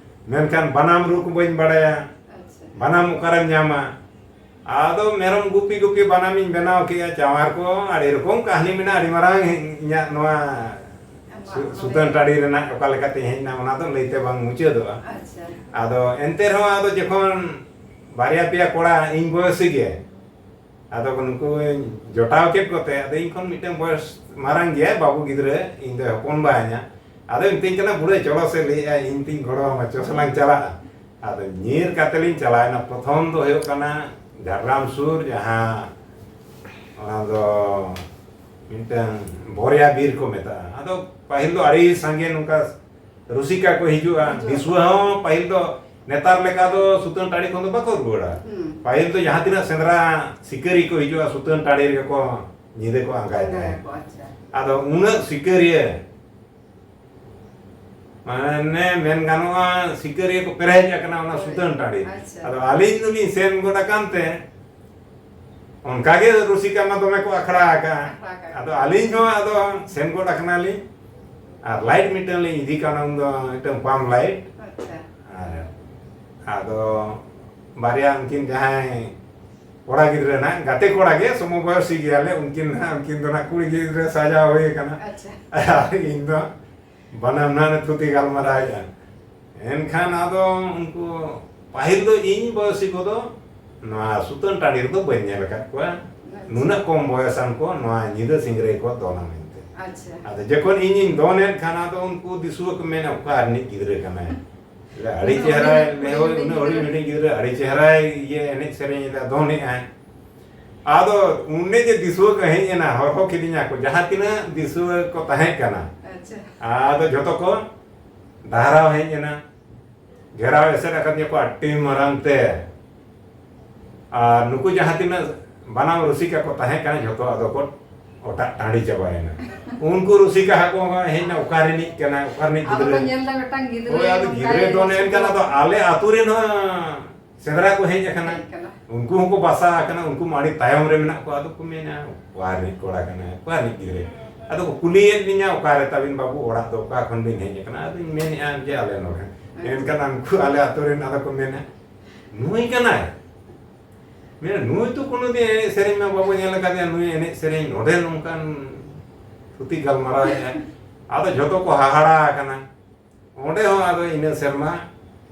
ᱢᱮᱱᱠᱷᱟᱱ ᱵᱟᱱᱟᱢ ᱨᱩ ᱠᱚ ᱵᱟᱹᱧ ᱵᱟᱲᱟᱭᱟ, ᱟᱪᱪᱷᱟ᱾ ᱵᱟᱱᱟᱢ ᱚᱠᱟᱨᱮᱢ ᱧᱟᱢᱟ? ᱟᱫᱚ ᱢᱮᱨᱚᱢ ᱜᱩᱯᱤ ᱜᱩᱯᱤ ᱵᱟᱱᱟᱢᱤᱧ ᱵᱮᱱᱟᱣ ᱠᱮᱜᱼᱟ, ᱪᱟᱶᱟᱨ ᱠᱚ, ᱟᱹᱰᱤ ᱨᱚᱠᱚᱢ ᱠᱟᱹᱦᱱᱤ ᱢᱮᱱᱟᱜᱼᱟ, ᱟᱹᱰᱤ ᱢᱟᱨᱟᱝ ᱤᱧᱟᱹᱜ ᱱᱚᱣᱟ ᱥᱩ-, ᱥᱩᱛᱟᱹᱱ ᱴᱟᱺᱰᱤ ᱨᱮᱱᱟᱜ ᱚᱠᱟ ᱞᱮᱠᱟᱛᱮᱧ ᱦᱮᱡ ᱮᱱᱟ, ᱚᱱᱟ ᱫᱚ ᱞᱟᱹᱭᱛᱮ ᱵᱟᱝ ᱢᱩᱪᱟᱹᱫᱚᱜᱼᱟ᱾ ᱟᱪᱪᱷᱟ᱾ ᱟᱫᱚ ᱮᱱᱛᱮ ᱨᱮᱦᱚᱸ, ᱟᱫᱚ ᱡᱚᱠᱷᱚᱱ ᱵᱟᱨᱭᱟ ᱯᱮᱭᱟ ᱠᱚᱲᱟ ᱤᱧ ᱵᱚᱭᱚᱥᱤ ᱜᱮ, ᱟᱫᱚ ᱱᱩᱠᱩᱧ ᱡᱚᱴᱟᱣ ᱠᱮᱫ ᱠᱚᱛᱮ, ᱟᱫᱚ ᱤᱧ ᱠᱷᱚᱱ ᱢᱤᱫᱴᱟᱝ ᱵᱚᱭᱚᱥ ᱢᱟᱨᱟᱝ ᱜᱮᱭᱟᱭ, ᱵᱟᱹᱵᱩ ᱜᱤᱫᱽᱨᱟᱹ, ᱤᱧ ᱫᱚᱭ ᱦᱚᱯᱚᱱ ᱵᱟ ᱤᱧᱟ᱾ ᱟᱫᱚ ᱢᱤᱛᱟᱹᱧ ᱠᱟᱱᱟ, "ᱵᱩᱰᱷᱟᱹ, ᱪᱚᱞᱚ ᱥᱮ", ᱞᱟᱹᱭᱮᱫᱼᱟᱭ, "ᱤᱧ ᱛᱤᱧ ᱜᱚᱲᱚ ᱟᱢᱟ, ᱪᱚ ᱥᱮᱞᱟᱝ ᱪᱟᱞᱟᱜᱼᱟ᱾" ᱟᱫᱚ ᱧᱤᱨ ᱠᱟᱛᱮ ᱞᱤᱧ ᱪᱟᱞᱟᱣᱮᱱᱟ᱾ ᱯᱨᱚᱛᱷᱚᱢ ᱫᱚ ᱦᱩᱭᱩᱜ ᱠᱟᱱᱟ ᱡᱷᱟᱲᱜᱨᱟᱢ ᱥᱩᱨ, ᱡᱟᱦᱟᱸ ᱚᱱᱟ ᱫᱚ ᱢᱤᱫᱴᱟᱝ ᱵᱚᱨᱭᱟ ᱵᱤᱨ ᱠᱚ ᱢᱮᱛᱟᱜᱼᱟ᱾ ᱟᱫᱚ ᱯᱟᱹᱦᱤᱞ ᱫᱚ ᱟᱹᱰᱤ ᱥᱟᱸᱜᱮ ᱱᱚᱝᱠᱟ ᱨᱩᱥᱤᱠᱟ ᱠᱚ ᱦᱤᱡᱩᱜᱼᱟ᱾ ᱦᱤᱡᱩᱜᱼᱟ᱾ ᱫᱤᱥᱩᱣᱟᱹ ᱦᱚᱸ ᱯᱟᱹᱦᱤᱞ ᱫᱚ ᱱᱮᱛᱟᱨ ᱞᱮᱠᱟ ᱫᱚ ᱥᱩᱛᱟᱹᱱ ᱴᱟᱺᱰᱤ ᱠᱷᱚᱱ ᱫᱚ ᱵᱟᱠᱚ ᱨᱩᱣᱟᱹᱲᱟ᱾ ᱦᱩᱸ᱾ ᱯᱟᱹᱦᱤᱞ ᱫᱚ ᱡᱟᱦᱟᱸ ᱛᱤᱱᱟᱹᱜ ᱥᱮᱸᱫᱽᱨᱟ ᱥᱤᱠᱟᱹᱨᱤ ᱠᱚ ᱦᱤᱡᱩᱜᱼᱟ, ᱥᱩᱛᱟᱹᱱ ᱴᱟᱺᱰᱤ ᱨᱮᱜᱮ ᱠᱚ ᱧᱤᱫᱟᱹ ᱠᱚ ᱟᱸᱜᱟᱭ ᱛᱟᱦᱮᱸᱫ᱾ ᱟᱸᱜᱟᱭᱟᱠᱚ, ᱟᱪᱪᱷᱟ᱾ ᱟᱫᱚ ᱩᱱᱟᱹᱜ ᱥᱤᱠᱟᱹᱨᱤᱭᱟᱹ, ᱢᱟᱱᱮ ᱢᱮᱱ ᱜᱟᱱᱚᱜᱼᱟ, ᱥᱤᱠᱟᱹᱨᱤᱭᱟᱹ ᱠᱚ ᱯᱮᱨᱮᱡ ᱟᱠᱟᱱᱟ ᱚᱱᱟ ᱦᱳᱭ᱾ ᱥᱩᱛᱟᱹᱱ ᱴᱟᱺᱰᱤ᱾ ᱟᱪᱪᱷᱟ᱾ ᱟᱫᱚ ᱟᱹᱞᱤᱧ ᱫᱚᱞᱤᱧ ᱥᱮᱱ ᱜᱚᱫ ᱟᱠᱟᱱ ᱛᱮ, ᱚᱱᱠᱟ ᱜᱮ ᱨᱩᱥᱤᱠᱟ ᱢᱟ ᱫᱚᱢᱮ ᱠᱚ ᱟᱠᱷᱲᱟ ᱟᱠᱟᱫᱼᱟ᱾ ᱟᱠᱷᱲᱟ ᱟᱠᱟᱫᱼᱟ᱾ ᱟᱫᱚ ᱟᱹᱞᱤᱧ ᱦᱚᱸ ᱟᱫᱚ ᱥᱮᱱ ᱜᱚᱫ ᱟᱠᱟᱱᱟᱞᱤᱧ, ᱟᱨ ᱞᱟᱭᱤᱴ ᱢᱤᱫᱴᱟᱝ ᱞᱤᱧ ᱤᱫᱤ ᱠᱟᱣᱱᱟ, ᱩᱱᱫᱚ ᱢᱤᱫᱴᱟᱝ ᱯᱟᱢᱯ ᱞᱟᱭᱤᱴ᱾ ᱟᱪᱪᱷᱟ᱾ ᱟᱨ ᱟᱫᱚ ᱵᱟᱨᱭᱟ ᱩᱱᱠᱤᱱ ᱡᱟᱦᱟᱸᱭ ᱠᱚᱲᱟ ᱜᱤᱫᱽᱨᱟᱹ ᱱᱟᱦᱟᱜ, ᱜᱟᱛᱮ ᱠᱚᱲᱟ ᱜᱮ, ᱥᱚᱢᱚᱵᱚᱭᱚᱥᱤ ᱜᱮᱭᱟᱞᱮ, ᱩᱱᱠᱤᱱ ᱱᱟᱦᱟᱜ, ᱩᱱᱠᱤᱱ ᱫᱚ ᱱᱟᱦᱟᱜ ᱠᱩᱲᱤ ᱜᱤᱫᱽᱨᱟᱹ ᱥᱟᱡᱟᱣ ᱦᱩᱭ ᱟᱠᱟᱱᱟ᱾ ᱟᱪᱪᱷᱟ᱾ ᱟᱨ ᱤᱧ ᱫᱚ ᱵᱟᱱᱟᱢ ᱱᱟᱦᱟᱜ ᱞᱮ ᱛᱷᱩᱛᱤ ᱜᱟᱞᱢᱟᱨᱟᱣᱮᱫᱼᱟ᱾ ᱮᱱᱠᱷᱟᱱ ᱟᱫᱚ ᱩᱱᱠᱩ ᱯᱟᱹᱦᱤᱞ ᱫᱚ ᱤᱧ ᱵᱚᱭᱚᱥᱤ ᱠᱚᱫᱚ ᱱᱚᱣᱟ ᱥᱩᱛᱟᱹᱱ ᱴᱟᱺᱰᱤ ᱨᱮᱫᱚ ᱵᱟᱹᱧ ᱧᱮᱞ ᱟᱠᱟᱫ ᱠᱚᱣᱟ᱾ ᱟᱪᱪᱷᱟ᱾ ᱱᱩᱱᱟᱹᱜ ᱠᱚᱢ ᱵᱚᱭᱚᱥᱟᱱ ᱠᱚ ᱱᱚᱣᱟ ᱧᱤᱫᱟᱹ ᱥᱤᱝᱨᱟᱹᱭ ᱠᱚ ᱫᱚᱱᱟ ᱢᱮᱱᱛᱮ᱾ ᱟᱪᱪᱷᱟ᱾ ᱟᱫᱚ ᱡᱚᱠᱷᱚᱱ ᱤᱧᱤᱧ ᱫᱚᱱᱮᱫ ᱠᱷᱟᱱ, ᱟᱫᱚ ᱩᱱᱠᱩ ᱫᱤᱥᱩᱣᱟᱹ ᱠᱚ ᱢᱮᱱᱟ, "ᱚᱠᱟ ᱨᱤᱱᱤᱡ ᱜᱤᱫᱽᱨᱟᱹ ᱠᱟᱱᱟᱭ?" ᱟᱹᱰᱤ ᱩᱱᱟᱹᱜ ᱪᱮᱦᱨᱟᱭ, ᱦᱩᱰᱤᱧ ᱦᱩᱰᱤᱧ ᱦᱳᱭ, ᱩᱱᱟᱹᱜ ᱦᱩᱰᱤᱧ ᱜᱤᱫᱽᱨᱟᱹ᱾ ᱦᱩᱰᱤᱧ ᱜᱤᱫᱽᱨᱟᱹ, ᱟᱹᱰᱤ ᱪᱮᱦᱨᱟᱭ ᱤᱭᱟᱹ ᱮᱱᱮᱡ ᱥᱮᱨᱮᱧ ᱮᱫᱟ, ᱫᱚᱱᱮᱜᱼᱟᱭ᱾ ᱟᱫᱚ ᱩᱱᱤ ᱡᱮ ᱫᱤᱥᱩᱣᱟᱹ ᱠᱚ ᱦᱮᱡ ᱮᱱᱟ, ᱦᱚᱦᱚ ᱠᱤᱫᱤᱧᱟ ᱠᱚ, ᱡᱟᱦᱟᱸ ᱛᱤᱱᱟᱹᱜ ᱫᱤᱥᱩᱣᱟᱹ ᱠᱚ ᱛᱟᱦᱮᱸ ᱠᱟᱱᱟ, ᱟᱪᱪᱷᱟ᱾ ᱟᱫᱚ ᱡᱷᱚᱛᱚ ᱠᱚ ᱰᱟᱦᱨᱟᱣ ᱦᱮᱡ ᱮᱱᱟ, ᱜᱷᱮᱨᱟᱣ ᱮᱥᱮᱫ ᱟᱠᱟᱫᱤᱧᱟ ᱠᱚ ᱟᱹᱰᱤ ᱢᱟᱨᱟᱝ ᱛᱮ᱾ ᱟᱨ ᱱᱩᱠᱩ ᱡᱟᱦᱟᱸ ᱛᱤᱱᱟᱹᱜ ᱵᱟᱱᱟᱢ ᱨᱩᱥᱤᱠᱟ ᱠᱚ ᱛᱟᱦᱮᱸ ᱠᱟᱱᱟ, ᱡᱷᱚᱛᱚ ᱟᱫᱚ ᱠᱚ ᱚᱴᱟᱜ ᱴᱟᱺᱰᱤ ᱪᱟᱵᱟᱭᱮᱱᱟ᱾ ᱩᱱᱠᱩ ᱨᱩᱥᱤᱠᱟ ᱦᱟᱹᱠᱩ ᱦᱚᱸ ᱦᱮᱡ ᱮᱱᱟ, ᱚᱠᱟ ᱨᱤᱱᱤᱡ ᱠᱟᱱᱟᱭ, ᱚᱠᱟ ᱨᱤᱱᱤᱡ ᱟᱫᱚ ᱠᱚ ᱜᱤᱫᱽᱨᱟᱹ? ᱧᱮᱞ ᱮᱫᱟ ᱢᱤᱫᱴᱟᱝ ᱜᱤᱫᱽᱨᱟᱹ ᱦᱳᱭ, ᱟᱫᱚ ᱱᱚᱝᱠᱟ ᱜᱤᱫᱽᱨᱟᱹ ᱜᱮ ᱫᱚ ᱚᱱᱮ ᱮᱱᱠᱷᱟᱱ ᱟᱫᱚ ᱟᱞᱮ ᱟᱹᱛᱩ ᱨᱮᱱ ᱦᱚᱸ ᱥᱮᱸᱫᱽᱨᱟ ᱠᱚ ᱦᱮᱡ ᱟᱠᱟᱱᱟ᱾ ᱦᱮᱡ ᱟᱠᱟᱱᱟ᱾ ᱩᱱᱠᱩ ᱦᱚᱸᱠᱚ ᱵᱟᱥᱟ ᱟᱠᱟᱱᱟ, ᱩᱱᱠᱩ ᱢᱟ ᱟᱹᱰᱤ ᱛᱟᱭᱚᱢ ᱨᱮ ᱢᱮᱱᱟᱜ ᱠᱚᱣᱟ᱾ ᱟᱫᱚ ᱠᱚ ᱢᱮᱱᱟ, "ᱚᱠᱟ ᱨᱤᱱᱤᱡ ᱠᱚᱲᱟ ᱠᱟᱱᱟᱭ, ᱚᱠᱟ ᱨᱤᱱᱤᱡ ᱜᱤᱫᱽᱨᱟᱹ?" ᱟᱫᱚ ᱠᱚ ᱠᱩᱞᱤᱭᱮᱫ ᱞᱤᱧᱟ, "ᱚᱠᱟᱨᱮ ᱛᱟᱵᱤᱱ ᱵᱟᱹᱵᱩ ᱚᱲᱟᱜ ᱫᱚ, ᱚᱠᱟ ᱠᱷᱚᱱ ᱵᱤᱱ ᱦᱮᱡ ᱟᱠᱟᱱᱟ?" ᱟᱫᱚᱧ ᱢᱮᱱᱮᱫᱼᱟ ᱡᱮ, "ᱟᱞᱮ ᱱᱚᱰᱮ᱾" ᱮᱱᱠᱷᱟᱱ ᱩᱱᱠᱩ ᱟᱞᱮ ᱟᱹᱛᱩ ᱨᱮᱱ ᱟᱫᱚ ᱠᱚ ᱢᱮᱱᱟ, "ᱱᱩᱭ ᱠᱟᱱᱟᱭ?" ᱢᱮᱱᱟ, "ᱱᱩᱭ ᱛᱚ ᱠᱳᱱᱳ ᱫᱤᱱ ᱮᱱᱮᱡ ᱥᱮᱨᱮᱧ ᱢᱟ ᱵᱟᱵᱚ ᱧᱮᱞ ᱟᱠᱟᱫᱮᱭᱟ, ᱱᱩᱭ ᱮᱱᱮᱡ ᱥᱮᱨᱮᱧ ᱱᱚᱰᱮ ᱱᱚᱝᱠᱟᱱ ᱛᱷᱩᱛᱤ ᱜᱟᱞᱢᱟᱨᱟᱣ ᱮᱫᱟᱭ?" ᱟᱫᱚ ᱡᱷᱚᱛᱚ ᱠᱚ ᱦᱟᱦᱟᱲᱟ ᱟᱠᱟᱱᱟ᱾ ᱚᱸᱰᱮ ᱦᱚᱸ ᱟᱫᱚ ᱤᱱᱟᱹ ᱥᱮᱨᱢᱟ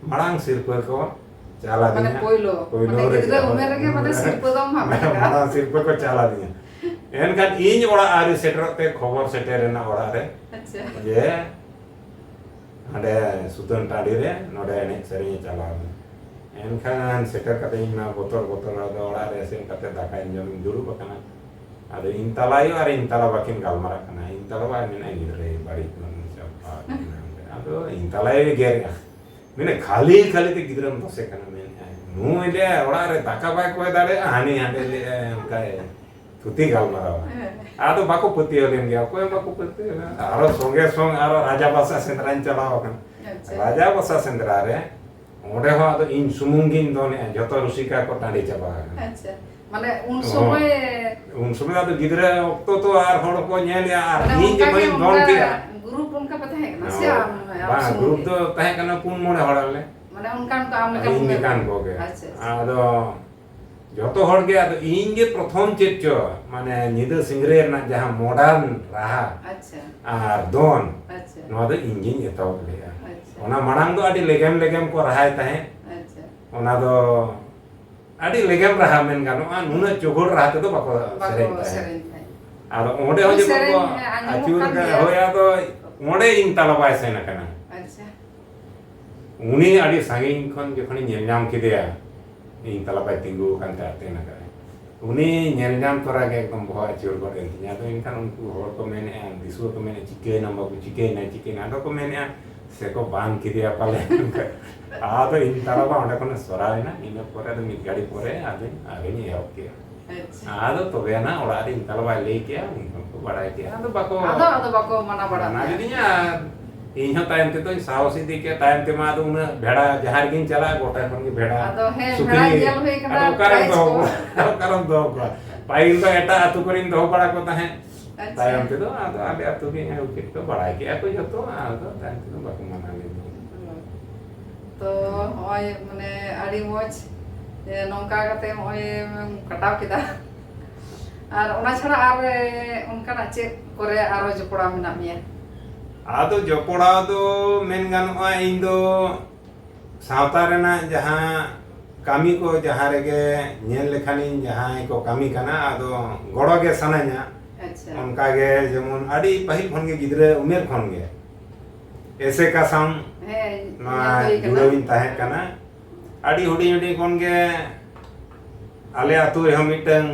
ᱢᱟᱲᱟᱝ ᱥᱤᱨᱯᱟᱹ ᱠᱚ ᱪᱟᱞ ᱢᱟᱱᱮ ᱟᱹᱫᱤᱧᱟ᱾ ᱯᱳᱭᱞᱳ, ᱯᱳᱭᱞᱳ ᱢᱟᱱᱮ ᱨᱮᱜᱮ᱾ ᱜᱤᱫᱽᱨᱟᱹ ᱩᱢᱮᱨ ᱨᱮᱜᱮ ᱢᱟᱱᱮ ᱥᱤᱨᱯᱟᱹ ᱫᱚᱢ ᱦᱟᱢᱮᱴ ᱟᱠᱟᱫᱟ᱾ ᱢᱟᱲᱟᱝ ᱥᱤᱨᱯᱟᱹ ᱠᱚ ᱪᱟᱞ ᱟᱹᱫᱤᱧᱟ᱾ ᱮᱱᱠᱷᱟᱱ ᱤᱧ ᱚᱲᱟᱜ ᱟᱹᱣᱨᱤ ᱥᱮᱴᱮᱨᱚᱜ ᱛᱮ ᱠᱷᱚᱵᱚᱨ ᱥᱮᱴᱮᱨ ᱮᱱᱟ ᱚᱲᱟᱜ ᱨᱮ ᱟᱪᱪᱷᱟ᱾ ᱡᱮ ᱦᱟᱸᱰᱮ ᱥᱩᱛᱟᱹᱱ ᱴᱟᱺᱰᱤ ᱨᱮ ᱱᱚᱰᱮ ᱮᱱᱮᱡ ᱥᱮᱨᱮᱧ ᱮ ᱪᱟᱞᱟᱣ ᱮᱱᱟ᱾ ᱮᱱᱠᱷᱟᱱ ᱥᱮᱴᱮᱨ ᱠᱟᱛᱮ ᱤᱧ ᱢᱟ ᱵᱚᱛᱚᱨ ᱵᱚᱛᱚᱨ, ᱟᱫᱚ ᱚᱲᱟᱜ ᱨᱮ ᱥᱮᱱ ᱠᱟᱛᱮ ᱫᱟᱠᱟᱧ ᱡᱚᱢᱤᱧ ᱫᱩᱲᱩᱵ ᱟᱠᱟᱱᱟ᱾ ᱟᱫᱚ ᱤᱧ ᱛᱟᱞᱟ ᱟᱭᱳ ᱟᱨ ᱤᱧ ᱛᱟᱞᱟ ᱵᱟᱹᱠᱤᱱ ᱜᱟᱞᱢᱟᱨᱟᱜ ᱠᱟᱱᱟ᱾ ᱤᱧ ᱛᱟᱞᱟ ᱵᱟᱭ ᱢᱮᱱᱟ, "ᱜᱤᱫᱽᱨᱟᱹᱭ ᱵᱟᱹᱲᱤᱡ ᱢᱟᱱᱩᱥ ᱪᱟᱵᱟ ᱟᱠᱟᱱᱟ ᱚᱸᱰᱮ᱾" ᱟᱫᱚ ᱤᱧ ᱛᱟᱞᱟ ᱟᱭᱳᱭ ᱜᱮᱨᱮᱜᱼᱟ, ᱢᱮᱱᱟ, "ᱠᱷᱟᱹᱞᱤ ᱠᱷᱟᱹᱞᱤ ᱛᱮ ᱜᱤᱫᱽᱨᱟᱹᱢ ᱫᱚᱥᱮ ᱠᱟᱱᱟ", ᱢᱮᱱᱮᱫᱼᱟᱭ, "ᱱᱩᱭ ᱞᱮ ᱚᱲᱟᱜ ᱨᱮ ᱫᱟᱠᱟ ᱵᱟᱭ ᱠᱚᱭ ᱫᱟᱲᱮᱭᱟᱜᱼᱟ, ᱦᱟᱹᱱᱤ ᱦᱟᱸᱰᱮ ᱞᱮ ᱚᱱᱠᱟᱭ ᱛᱷᱩᱛᱤ ᱜᱟᱞᱢᱟᱨᱟᱣᱟ᱾" ᱦᱮᱸ᱾ ᱟᱫᱚ ᱵᱟᱠᱚ ᱯᱟᱹᱛᱭᱟᱹᱣ ᱞᱮᱱ ᱜᱮᱭᱟ, ᱚᱠᱚᱭ ᱦᱚᱸ ᱵᱟᱠᱚ ᱯᱟᱹᱛᱭᱟᱹᱣ ᱞᱮᱱᱟ᱾ ᱟᱨᱚ ᱥᱚᱸᱜᱮ ᱥᱚᱝ ᱟᱨᱚ ᱨᱟᱡᱟ ᱵᱟᱥᱟ ᱥᱮᱸᱫᱽᱨᱟᱧ ᱪᱟᱞᱟᱣ ᱟᱠᱟᱱᱟ᱾ ᱟᱪᱪᱷᱟ᱾ ᱨᱟᱡᱟ ᱵᱟᱥᱟ ᱥᱮᱸᱫᱽᱨᱟ ᱨᱮ ᱚᱸᱰᱮ ᱦᱚᱸ ᱟᱫᱚ ᱤᱧ ᱥᱩᱢᱩᱝ ᱜᱤᱧ ᱫᱚᱱᱮᱜᱼᱟ, ᱡᱷᱚᱛᱚ ᱨᱩᱥᱤᱠᱟ ᱠᱚ ᱴᱟᱺᱰᱤ ᱪᱟᱵᱟ ᱟᱠᱟᱱᱟ᱾ ᱟᱪᱪᱷᱟ, ᱢᱟᱱᱮ ᱩᱱ ᱦᱚᱸ᱾ ᱥᱚᱢᱚᱭ ᱩᱱ ᱥᱚᱢᱚᱭ ᱟᱫᱚ ᱜᱤᱫᱽᱨᱟᱹ ᱚᱠᱛᱚ ᱛᱚ ᱟᱨ ᱦᱚᱲ ᱠᱚ ᱧᱮᱞᱮᱜᱼᱟ, ᱟᱨ ᱢᱟᱱᱮ ᱤᱧ ᱚᱱᱠᱟ ᱜᱮ ᱡᱚᱠᱷᱚᱱᱤᱧ ᱫᱚᱱ ᱚᱱᱠᱟ ᱠᱮᱜᱼᱟ᱾ ᱜᱨᱩᱯ ᱚᱱᱠᱟ ᱯᱮ ᱛᱟᱦᱮᱸ ᱠᱟᱱᱟ ᱥᱮ ᱦᱳᱭ᱾ ᱟᱢ, ᱟᱢ ᱵᱟᱝ, ᱥᱩᱢᱩᱝ ᱜᱨᱩᱯ ᱜᱮ? ᱫᱚ ᱛᱟᱦᱮᱸ ᱠᱟᱱᱟ ᱯᱩᱱ ᱢᱚᱬᱮ ᱦᱚᱲ ᱟᱞᱮ᱾ ᱢᱟᱱᱮ ᱚᱱᱠᱟᱱ ᱠᱚ ᱟᱢ ᱞᱮᱠᱟ ᱤᱧ ᱠᱚ ᱞᱮᱠᱟᱱ ᱢᱮᱱᱟ᱾ ᱠᱚᱜᱮ᱾ ᱟᱪᱪᱷᱟ, ᱟᱪᱪᱷᱟ᱾ ᱟᱫᱚ ᱡᱚᱛᱚ ᱦᱚᱲ ᱜᱮ, ᱟᱫᱚ ᱤᱧ ᱜᱮ ᱯᱨᱚᱛᱷᱚᱢ ᱪᱮᱫ ᱪᱚ, ᱢᱟᱱᱮ ᱧᱤᱫᱟᱹ ᱥᱤᱝᱨᱟᱹᱭ ᱨᱮᱱᱟᱜ ᱡᱟᱦᱟᱸ ᱢᱚᱰᱟᱨᱱ ᱨᱟᱦᱟ ᱟᱪᱪᱷᱟ᱾ ᱟᱨ ᱫᱚᱱ, ᱟᱪᱪᱷᱟ᱾ ᱱᱚᱣᱟ ᱫᱚ ᱤᱧ ᱜᱤᱧ ᱮᱛᱚᱦᱚᱵ ᱞᱮᱫᱼᱟ᱾ ᱟᱪᱪᱷᱟ᱾ ᱚᱱᱟ ᱢᱟᱲᱟᱝ ᱫᱚ ᱟᱹᱰᱤ ᱞᱮᱜᱮᱢ ᱞᱮᱜᱮᱢ ᱠᱚ ᱨᱟᱦᱟᱭ ᱛᱟᱦᱮᱸᱫ᱾ ᱟᱪᱪᱷᱟ᱾ ᱚᱱᱟ ᱫᱚ ᱟᱹᱰᱤ ᱞᱮᱜᱮᱢ ᱨᱟᱦᱟ ᱢᱮᱱ ᱜᱟᱱᱚᱜᱼᱟ, ᱱᱩᱱᱟᱹᱜ ᱪᱩᱦᱩᱲ ᱨᱟᱦᱟ ᱛᱮᱫᱚ ᱵᱟᱠᱚ ᱵᱟᱠᱚ ᱥᱮᱨᱮᱧ ᱛᱟᱦᱮᱸᱫ᱾ ᱥᱮᱨᱮᱧ ᱛᱟᱦᱮᱸᱫ᱾ ᱟᱫᱚ ᱚᱸᱰᱮ ᱦᱚᱸ ᱦᱳᱭ, ᱡᱚᱠᱷᱚᱱ ᱥᱮᱨᱮᱧ, ᱠᱚ ᱦᱮᱸ, ᱟᱸᱡᱚᱢᱚᱜ ᱟᱹᱪᱩᱨ ᱠᱟᱱ ᱠᱟᱜᱼᱟ, ᱜᱮᱭᱟ᱾ ᱦᱳᱭ, ᱟᱫᱚ ᱚᱸᱰᱮ ᱤᱧ ᱛᱟᱞᱟ ᱵᱟᱭ ᱥᱮᱱ ᱟᱠᱟᱱᱟ᱾ ᱟᱪᱪᱷᱟ᱾ ᱩᱱᱤ ᱟᱹᱰᱤ ᱥᱟᱺᱜᱤᱧ ᱠᱷᱚᱱ ᱡᱚᱠᱷᱚᱱᱤᱧ ᱧᱮᱞ ᱧᱟᱢ ᱠᱮᱫᱮᱭᱟ, ᱤᱧ ᱛᱟᱞᱟ ᱵᱟᱭ ᱛᱤᱸᱜᱩ ᱟᱠᱟᱱ ᱛᱮ ᱟᱛᱮᱱ ᱟᱠᱟᱫᱟᱭ᱾ ᱩᱱᱤ ᱧᱮᱞ ᱧᱟᱢ ᱛᱚᱨᱟ ᱜᱮ ᱮᱠᱫᱚᱢ ᱵᱚᱦᱚᱜ ᱟᱹᱪᱩᱨ ᱜᱚᱫ ᱮᱱ ᱛᱤᱧᱟ᱾ ᱟᱫᱚ ᱮᱱᱠᱷᱟᱱ ᱩᱱᱠᱩ ᱦᱚᱲ ᱠᱚ ᱢᱮᱱᱮᱫᱼᱟ, ᱫᱤᱥᱩᱣᱟᱹ ᱠᱚ ᱢᱮᱱᱮᱫᱼᱟ, "ᱪᱤᱠᱟᱹᱭᱮᱱᱟᱢ ᱵᱟᱹᱵᱩ, ᱪᱤᱠᱟᱹᱭᱮᱱᱟ, ᱪᱤᱠᱟᱹᱭᱮᱱᱟ?" ᱟᱫᱚ ᱠᱚ ᱢᱮᱱᱮᱫᱼᱟ, "ᱥᱮᱠᱚ ᱵᱟᱱ ᱠᱮᱫᱮᱭᱟ ᱯᱟᱞᱮ᱾" ᱟᱫᱚ ᱤᱧ ᱛᱟᱞᱟ ᱵᱟ ᱚᱸᱰᱮ ᱠᱷᱚᱱᱮ ᱥᱚᱨᱟᱣ ᱮᱱᱟ᱾ ᱤᱱᱟᱹ ᱯᱚᱨᱮ ᱫᱚ ᱢᱤᱫ ᱜᱷᱟᱹᱲᱤ ᱯᱚᱨᱮ ᱟᱫᱚᱧ, ᱟᱨᱤᱧ ᱮᱦᱚᱵ ᱠᱮᱫᱼᱟ᱾ ᱟᱪᱪᱷᱟ᱾ ᱟᱫᱚ ᱛᱚᱵᱮ ᱟᱱᱟ ᱚᱲᱟᱜ ᱨᱮ ᱤᱱᱠᱟ ᱵᱟᱭ ᱞᱟᱹᱭ ᱠᱮᱜᱼᱟ, ᱩᱱᱠᱩ ᱠᱚ ᱵᱟᱲᱟᱭ ᱠᱮᱜᱼᱟ, ᱟᱫᱚ ᱵᱟᱠᱚ ᱟᱫᱚ, ᱟᱫᱚ ᱵᱟᱠᱚ ᱢᱟᱱᱟ ᱵᱟᱲᱟ ᱢᱟᱱᱟ ᱯᱮᱭᱟ᱾ ᱞᱤᱫᱤᱧᱟ᱾ ᱟᱨ ᱤᱧ ᱦᱚᱸ ᱛᱟᱭᱚᱢ ᱛᱮᱫᱚᱧ ᱥᱟᱦᱚᱥ ᱤᱫᱤ ᱠᱮᱜᱼᱟ, ᱛᱟᱭᱚᱢ ᱛᱮᱢᱟ ᱟᱫᱚ ᱩᱱᱟᱹᱜ ᱵᱷᱮᱲᱟ ᱡᱟᱦᱟᱸ ᱨᱮᱜᱤᱧ ᱪᱟᱞᱟᱜᱼᱟ, ᱜᱚᱴᱟ ᱠᱷᱚᱱ ᱜᱮ ᱵᱷᱮᱲᱟ, ᱟᱫᱚ ᱦᱮᱸ, ᱥᱩᱠᱨᱤ, ᱵᱷᱮᱲᱟ ᱧᱮᱞ ᱦᱩᱭ ᱠᱟᱱᱟ, ᱟᱫᱚ ᱚᱠᱟᱨᱮᱢ prize ᱫᱚᱦᱚ ᱠᱚ᱾ ᱠᱚᱣᱟ? ᱚᱠᱟᱨᱮᱢ ᱫᱚᱦᱚ ᱠᱚᱣᱟ? ᱯᱟᱹᱦᱤᱞ ᱫᱚ ᱮᱴᱟᱜ ᱟᱹᱛᱩ ᱠᱚᱨᱮᱧ ᱫᱚᱦᱚ ᱵᱟᱲᱟ ᱠᱚ ᱛᱟᱦᱮᱸᱫ᱾ ᱟᱪᱪᱷᱟ᱾ ᱛᱟᱭᱚᱢ ᱛᱮᱫᱚ ᱟᱫᱚ ᱟᱞᱮ ᱟᱹᱛᱩ ᱜᱮ ᱟᱹᱜᱩ ᱠᱮᱫ ᱠᱚ, ᱵᱟᱲᱟᱭ ᱠᱮᱜᱼᱟ ᱠᱚ ᱡᱚᱛᱚ, ᱟᱫᱚ ᱛᱟᱭᱚᱢ ᱛᱮᱫᱚ ᱵᱟᱠᱚ ᱢᱟᱱᱟ ᱞᱮᱫᱟ᱾ ᱛᱚ ᱦᱚᱸᱜᱼᱚᱭ ᱢᱟᱱᱮ ᱟᱹᱰᱤ ᱢᱚᱡᱽ, ᱡᱮ ᱱᱚᱝᱠᱟ ᱠᱟᱛᱮ ᱦᱚᱸᱜᱼᱚᱭ ᱮᱢ ᱠᱟᱴᱟᱣ ᱠᱮᱫᱟ᱾ ᱟᱨ ᱚᱱᱟ ᱪᱷᱟᱲᱟ ᱟᱨ ᱚᱱᱠᱟᱱᱟᱜ ᱪᱮᱫ ᱠᱚᱨᱮ ᱟᱨᱚ ᱡᱚᱯᱲᱟᱣ ᱢᱮᱱᱟᱜ ᱢᱮᱭᱟ? ᱟᱫᱚ ᱡᱚᱯᱲᱟᱣ ᱫᱚ ᱢᱮᱱ ᱜᱟᱱᱚᱜᱼᱟ, ᱤᱧ ᱫᱚ ᱥᱟᱶᱛᱟ ᱨᱮᱱᱟᱜ ᱡᱟᱦᱟᱸ ᱠᱟᱹᱢᱤ ᱠᱚ, ᱡᱟᱦᱟᱸ ᱨᱮᱜᱮ ᱧᱮᱞ ᱞᱮᱠᱷᱟᱱᱤᱧ ᱡᱟᱦᱟᱸᱭ ᱠᱚ ᱠᱟᱹᱢᱤ ᱠᱟᱱᱟ, ᱟᱫᱚ ᱜᱚᱲᱚ ᱜᱮ ᱥᱟᱱᱟᱧᱟ᱾ ᱟᱪᱪᱷᱟ᱾ ᱚᱱᱠᱟ ᱜᱮ ᱡᱮᱢᱚᱱ ᱟᱹᱰᱤ ᱯᱟᱹᱦᱤᱞ ᱠᱷᱚᱱ ᱜᱮ, ᱜᱤᱫᱽᱨᱟᱹ ᱩᱢᱮᱨ ᱠᱷᱚᱱ ᱜᱮ ᱮᱥᱮᱠᱟ ᱥᱟᱶ ᱦᱮᱸ, ᱱᱚᱣᱟ ᱧᱮᱞ ᱦᱩᱭ ᱠᱟᱱᱟ᱾ ᱡᱩᱲᱟᱹᱣ ᱤᱧ ᱛᱟᱦᱮᱸ ᱠᱟᱱᱟ᱾ ᱟᱹᱰᱤ ᱦᱩᱰᱤᱧ ᱦᱩᱰᱤᱧ ᱠᱷᱚᱱ ᱜᱮ ᱟᱞᱮ ᱟᱹᱛᱩ ᱨᱮᱦᱚᱸ ᱢᱤᱫᱴᱟᱝ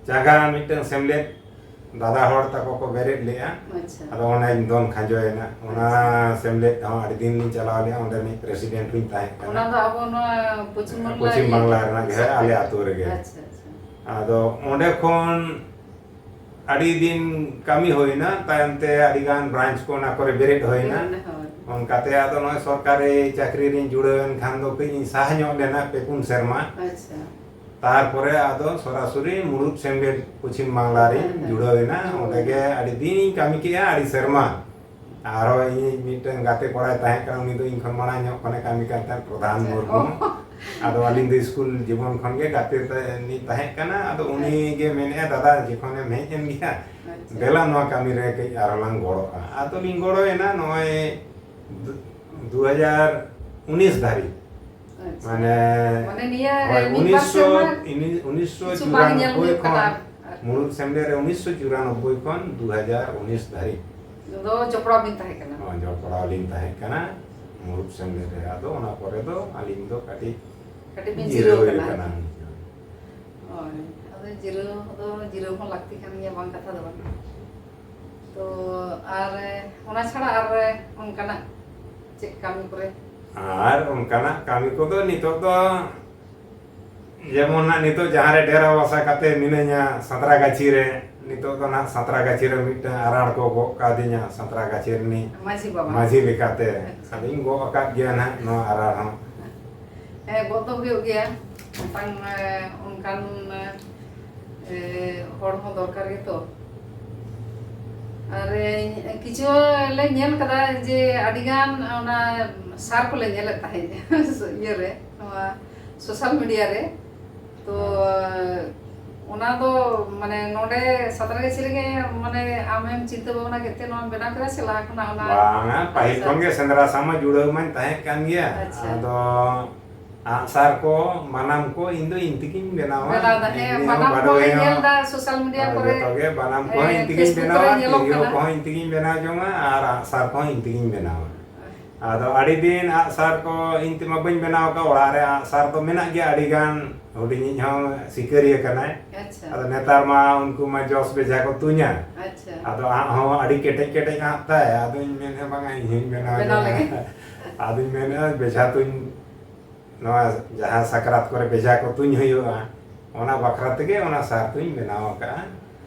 ᱡᱟᱭᱜᱟ, ᱢᱤᱫᱴᱟᱝ ᱥᱮᱢᱞᱮᱫ ᱫᱟᱫᱟ ᱦᱚᱲ ᱛᱟᱠᱚ ᱠᱚ ᱵᱮᱨᱮᱫ ᱞᱮᱜᱼᱟ᱾ ᱟᱪᱪᱷᱟ᱾ ᱟᱫᱚ ᱚᱸᱰᱮᱧ ᱫᱚᱱ ᱠᱷᱟᱸᱡᱚᱭᱮᱱᱟ᱾ ᱚᱱᱟ ᱟᱪᱪᱷᱟ᱾ ᱥᱮᱢᱞᱮᱫ ᱦᱚᱸ ᱟᱹᱰᱤ ᱫᱤᱱ ᱞᱤᱧ ᱪᱟᱞᱟᱣ ᱞᱮᱜᱼᱟ, ᱚᱸᱰᱮᱱᱤᱡ president ᱦᱚᱸᱧ ᱛᱟᱦᱮᱸ ᱠᱟᱱᱟ᱾ ᱚᱱᱟ ᱫᱚ ᱟᱵᱚ ᱱᱚᱣᱟ ᱯᱚᱪᱷᱤᱢ ᱵᱟᱝᱞᱟ ᱯᱚᱪᱷᱤᱢ ᱤᱭᱟᱹ ᱵᱟᱝᱞᱟ ᱨᱮᱱᱟᱜ ᱜᱮ, ᱥᱟᱵ ᱟᱞᱮ ᱠᱟᱛᱮ᱾ ᱟᱹᱛᱩ ᱨᱮᱜᱮ᱾ ᱟᱪᱪᱷᱟ, ᱟᱪᱪᱷᱟ᱾ ᱟᱫᱚ ᱚᱸᱰᱮ ᱠᱷᱚᱱ ᱟᱹᱰᱤ ᱫᱤᱱ ᱠᱟᱹᱢᱤ ᱦᱩᱭᱱᱟ, ᱛᱟᱭᱚᱢ ᱛᱮ ᱟᱹᱰᱤ ᱜᱟᱱ branch ᱠᱚ ᱚᱱᱟ ᱠᱚᱨᱮ ᱵᱮᱨᱮᱫ ᱦᱩᱭᱱᱟ᱾ ᱦᱩᱭᱱᱟ, ᱦᱳᱭ᱾ ᱚᱱᱠᱟᱛᱮ ᱟᱫᱚ ᱱᱚᱜᱼᱚᱭ ᱥᱚᱨᱠᱟᱨᱤ ᱪᱟᱹᱠᱨᱤ ᱨᱤᱧ ᱡᱩᱲᱟᱹᱣ ᱮᱱ ᱠᱷᱟᱱ ᱫᱚ ᱠᱟᱹᱡ ᱤᱧ ᱥᱟᱦᱟ ᱧᱚᱜ ᱞᱮᱱᱟ, ᱯᱮ ᱯᱩᱱ ᱥᱮᱨᱢᱟ᱾ ᱟᱪᱪᱷᱟ᱾ ᱛᱟᱨᱯᱚᱨᱮ ᱟᱫᱚ ᱥᱚᱨᱟᱥᱚᱨᱤ ᱢᱩᱲᱩᱫ ᱥᱮᱢᱞᱮᱫ ᱯᱚᱪᱷᱤᱢ ᱵᱟᱝᱞᱟ ᱨᱤᱧ ᱦᱮᱸ, ᱦᱮᱸ᱾ ᱡᱩᱲᱟᱹᱣ ᱮᱱᱟ᱾ ᱦᱩᱸ᱾ ᱚᱸᱰᱮ ᱜᱮ ᱟᱹᱰᱤ ᱫᱤᱱ ᱤᱧ ᱠᱟᱹᱢᱤ ᱠᱮᱜᱼᱟ, ᱟᱹᱰᱤ ᱥᱮᱨᱢᱟ᱾ ᱟᱨᱦᱚᱸ ᱤᱧᱤᱡ ᱢᱤᱫᱴᱟᱝ ᱜᱟᱛᱮ ᱠᱚᱲᱟᱭ ᱛᱟᱦᱮᱸ ᱠᱟᱱᱟ, ᱩᱱᱤ ᱫᱚ ᱤᱧ ᱠᱷᱚᱱ ᱢᱟᱲᱟᱝ ᱧᱚᱜ ᱠᱷᱚᱱᱮ ᱠᱟᱹᱢᱤ ᱠᱟᱱ ᱛᱟᱦᱮᱸᱫ, ᱯᱨᱚᱫᱷᱟᱱ ᱟᱪᱪᱷᱟ᱾ ᱢᱩᱨᱢᱩ᱾ ᱚ᱾ ᱟᱫᱚ ᱟᱹᱞᱤᱧ ᱫᱚ ᱥᱠᱩᱞ ᱡᱤᱵᱚᱱ ᱠᱷᱚᱱ ᱜᱮ ᱜᱟᱛᱮ ᱛᱟᱦᱮᱸ, ᱞᱤᱧ ᱛᱟᱦᱮᱸ ᱠᱟᱱᱟ᱾ ᱟᱫᱚ ᱩᱱᱤ ᱟᱪᱪᱷᱟ᱾ ᱜᱮ ᱢᱮᱱᱮᱫᱼᱟ, "ᱫᱟᱫᱟ, ᱡᱚᱠᱷᱚᱱᱮᱢ ᱦᱮᱡ ᱮᱱ ᱜᱮᱭᱟ, ᱟᱪᱪᱷᱟ᱾ ᱫᱮᱞᱟ ᱱᱚᱣᱟ ᱠᱟᱹᱢᱤ ᱨᱮ ᱠᱟᱹᱡ ᱟᱨᱦᱚᱸ ᱞᱟᱝ ᱜᱚᱲᱚᱜᱼᱟ᱾" ᱟᱫᱚ ᱞᱤᱧ ᱜᱚᱲᱚᱭᱮᱱᱟ ᱱᱚᱜᱼᱚᱭ ᱫᱩ-, ᱫᱩ ᱦᱟᱡᱟᱨ ᱩᱱᱤᱥ ᱫᱷᱟᱹᱨᱤᱡ᱾ ᱟᱪᱪᱷᱟ᱾ ᱢᱟᱱᱮ, ᱢᱟᱱᱮ ᱱᱤᱭᱟᱹ ᱦᱳᱭ, ᱢᱤᱫ ᱵᱟᱨ ᱩᱱᱤᱥᱥᱚ, ᱥᱮᱨᱢᱟ ᱩᱱᱤ-, ᱩᱱᱤᱥᱥᱚ ᱠᱤᱪᱷᱩ ᱵᱟᱝ ᱧᱮᱞ ᱪᱩᱨᱟᱱᱚᱵᱵᱳᱭ ᱦᱩᱭᱩᱜ ᱠᱟᱱᱟ ᱠᱷᱚᱱ, ᱟᱨ ᱢᱩᱲᱩᱫ ᱥᱮᱢᱞᱮᱫ ᱨᱮ ᱩᱱᱤᱥᱥᱚ ᱪᱩᱨᱟᱱᱚᱵᱵᱳᱭ ᱠᱷᱚᱱ ᱫᱩ ᱦᱟᱡᱟᱨ ᱩᱱᱤᱥ ᱫᱷᱟᱹᱨᱤᱡ᱾ ᱫᱚ ᱡᱚᱯᱲᱟᱣ ᱵᱤᱱ ᱛᱟᱦᱮᱸ ᱠᱟᱱᱟ? ᱦᱳᱭ, ᱡᱚᱯᱲᱟᱣ ᱞᱤᱧ ᱛᱟᱦᱮᱸ ᱠᱟᱱᱟ ᱢᱩᱲᱩᱫ ᱥᱮᱢᱞᱮᱫ ᱨᱮ᱾ ᱟᱫᱚ ᱚᱱᱟ ᱯᱚᱨᱮ ᱫᱚ ᱟᱹᱞᱤᱧ ᱫᱚ ᱠᱟᱹᱴᱤᱡ ᱠᱟᱹᱴᱤᱡ ᱵᱤᱱ ᱡᱤᱨᱟᱹᱣ ᱡᱤᱨᱟᱹᱣ ᱦᱩᱭ ᱠᱟᱱᱟ᱾ ᱠᱟᱱᱟ᱾ ᱦᱳᱭ, ᱟᱫᱚ ᱡᱤᱨᱟᱹᱣ ᱫᱚ, ᱡᱤᱨᱟᱹᱣ ᱦᱚᱸ ᱞᱟᱹᱠᱛᱤ ᱠᱟᱱ ᱜᱮᱭᱟ, ᱵᱟᱝ ᱠᱟᱛᱷᱟ ᱫᱚ ᱵᱟᱝ᱾ ᱛᱚ, ᱟᱨ ᱚᱱᱟ ᱪᱷᱟᱲᱟ ᱟᱨ ᱚᱱᱠᱟᱱᱟᱜ ᱪᱮᱫ ᱠᱟᱹᱢᱤ ᱠᱚᱨᱮ? ᱟᱨ ᱚᱱᱠᱟᱱᱟᱜ ᱠᱟᱹᱢᱤ ᱠᱚᱫᱚ ᱱᱤᱛᱚᱜ ᱫᱚ ᱡᱮᱢᱚᱱ ᱱᱟᱜ ᱱᱤᱛᱚᱜ ᱡᱟᱦᱟᱸ ᱨᱮ ᱰᱮᱨᱟ ᱵᱟᱥᱟ ᱠᱟᱛᱮ ᱢᱤᱱᱟᱹᱧᱟ, ᱥᱟᱸᱛᱨᱟᱜᱟᱪᱷᱤ ᱨᱮ, ᱱᱤᱛᱚᱜ ᱫᱚ ᱱᱟᱜ ᱥᱟᱸᱛᱨᱟᱜᱟᱪᱷᱤ ᱨᱮ ᱢᱤᱫᱴᱟᱝ ᱟᱨᱟᱲ ᱠᱚ ᱜᱚᱜ ᱠᱟᱫᱤᱧᱟ, ᱥᱟᱸᱛᱨᱟᱜᱟᱪᱷᱤ ᱨᱤᱱᱤᱡ ᱢᱟᱹᱡᱷᱤ ᱵᱟᱵᱟ᱾ ᱢᱟᱹᱡᱷᱤ ᱞᱮᱠᱟᱛᱮ᱾ ᱟᱪᱪᱷᱟ᱾ ᱟᱫᱚᱧ ᱜᱚᱜ ᱟᱠᱟᱫ ᱜᱮᱭᱟ ᱱᱟᱜ ᱱᱚᱣᱟ ᱟᱨᱟᱲ ᱦᱚᱸ᱾ ᱦᱮᱸ, ᱜᱚᱜ ᱫᱚ ᱦᱩᱭᱩᱜ ᱜᱮᱭᱟ᱾ ᱢᱤᱫᱴᱟᱝ, ᱮ, ᱚᱱᱠᱟᱱ, ᱮ, ᱦᱚᱲ ᱦᱚᱸ ᱫᱚᱨᱠᱟᱨ ᱜᱮᱛᱚ᱾ ᱟᱨ, ᱮ, ᱠᱤᱪᱷᱩ ᱞᱮ ᱧᱮᱞ ᱠᱟᱫᱟ ᱡᱮ ᱟᱹᱰᱤᱜᱟᱱ ᱚᱱᱟ ᱥᱟᱨ ᱠᱚᱞᱮ ᱧᱮᱞᱮᱫ ᱛᱟᱦᱮᱸᱫ ᱤᱭᱟᱹ ᱨᱮ, ᱱᱚᱣᱟ social media ᱨᱮ᱾ ᱛᱚ, ᱚᱱᱟ ᱫᱚ, ᱢᱟᱱᱮ, ᱱᱚᱰᱮ ᱥᱟᱸᱛᱨᱟᱜᱟᱪᱷᱤ ᱨᱮᱜᱮ, ᱢᱟᱱᱮ, ᱟᱢᱮᱢ ᱪᱤᱱᱛᱟᱹ ᱵᱷᱟᱵᱽᱱᱟ ᱠᱮᱫ ᱛᱮ ᱱᱚᱣᱟᱢ ᱵᱮᱱᱟᱣ ᱠᱮᱫᱟ ᱥᱮ ᱞᱟᱦᱟ ᱠᱷᱚᱱᱟᱜ ᱚᱱᱟ? ᱵᱟᱝᱟ, ᱯᱟᱹᱦᱤᱞ ᱟᱪᱪᱷᱟ᱾ ᱠᱷᱚᱱ ᱜᱮ ᱥᱮᱸᱫᱽᱨᱟ ᱥᱟᱶ ᱢᱟ ᱡᱩᱲᱟᱹᱣ ᱢᱟᱧ ᱛᱟᱦᱮᱸ ᱠᱟᱱ ᱜᱮᱭᱟ᱾ ᱟᱪᱪᱷᱟ᱾ ᱟᱫᱚ ᱟᱜᱼᱥᱟᱨ ᱠᱚ, ᱵᱟᱱᱟᱢ ᱠᱚ ᱤᱧ ᱫᱚ ᱤᱧ ᱛᱮᱜᱤᱧ ᱵᱮᱱᱟᱣᱟ᱾ ᱵᱮᱱᱟᱣ ᱫᱟ, ᱦᱮᱸ, ᱮᱢᱱᱤ ᱦᱚᱸ ᱵᱟᱱᱟᱢ ᱵᱟᱰᱚᱭ ᱠᱚᱞᱮ ᱦᱚᱸ᱾ ᱧᱮᱞ ᱫᱟ social media ᱦᱳᱭ, ᱠᱚᱨᱮ᱾ ᱡᱚᱛᱚ ᱜᱮ ᱵᱟᱱᱟᱢ ᱠᱚᱦᱚᱸ ᱦᱮᱸ, ᱤᱧ ᱛᱮᱜᱤᱧ Facebook ᱵᱮᱱᱟᱣᱟ, ᱠᱚᱨᱮ ᱧᱮᱞᱚᱜ ᱛᱤᱨᱭᱳ ᱠᱟᱱᱟ᱾ ᱠᱚᱦᱚᱸ ᱤᱧ ᱛᱮᱜᱤᱧ ᱵᱮᱱᱟᱣ ᱡᱚᱝᱟ ᱟᱨ ᱟᱜᱼᱥᱟᱨ ᱠᱚᱦᱚᱸ ᱤᱧ ᱛᱮᱜᱤᱧ ᱵᱮᱱᱟᱣᱟ᱾ ᱟᱫᱚ ᱟᱹᱰᱤ ᱫᱤᱱ ᱟᱜᱼᱥᱟᱨ ᱠᱚ ᱤᱧ ᱛᱮᱢᱟ ᱵᱟᱹᱧ ᱵᱮᱱᱟᱣ ᱟᱠᱟᱫ, ᱚᱲᱟᱜ ᱨᱮ ᱟᱜᱼᱥᱟᱨ ᱫᱚ ᱢᱮᱱᱟᱜ ᱜᱮᱭᱟ, ᱟᱹᱰᱤ ᱜᱟᱱ ᱦᱩᱰᱤᱧᱤᱡ ᱦᱚᱸ ᱥᱤᱠᱟᱹᱨᱤᱭᱟᱹ ᱠᱟᱱᱟᱭ᱾ ᱟᱪᱪᱷᱟ᱾ ᱟᱫᱚ ᱱᱮᱛᱟᱨ ᱢᱟ ᱩᱱᱠᱩ ᱢᱟ ᱡᱚᱥ ᱵᱮᱡᱷᱟ ᱠᱚ ᱛᱩᱧᱟ᱾ ᱟᱪᱪᱷᱟ᱾ ᱟᱫᱚ ᱟᱜ ᱦᱚᱸ ᱟᱹᱰᱤ ᱠᱮᱴᱮᱡ ᱠᱮᱴᱮᱡ ᱟᱜ ᱛᱟᱭ, ᱟᱫᱚᱧ ᱢᱮᱱᱮᱫᱼᱟ, "ᱵᱟᱝᱟ, ᱤᱧ ᱦᱚᱸᱧ ᱵᱮᱱᱟᱣ ᱵᱮᱱᱟᱣ ᱡᱚᱝᱟ, ᱞᱮᱜᱮ᱾ ᱟᱫᱚᱧ ᱢᱮᱱᱮᱫᱼᱟ, ᱵᱮᱡᱷᱟ ᱛᱩᱧ, ᱱᱚᱣᱟ ᱡᱟᱦᱟᱸ ᱥᱟᱠᱨᱟᱛ ᱠᱚᱨᱮ ᱵᱮᱡᱷᱟ ᱠᱚ ᱛᱩᱧ ᱦᱩᱭᱩᱜᱼᱟ, ᱚᱱᱟ ᱵᱟᱠᱷᱨᱟ ᱛᱮᱜᱮ ᱚᱱᱟ ᱥᱟᱨ ᱫᱩᱧ ᱵᱮᱱᱟᱣ ᱟᱠᱟᱫᱼᱟ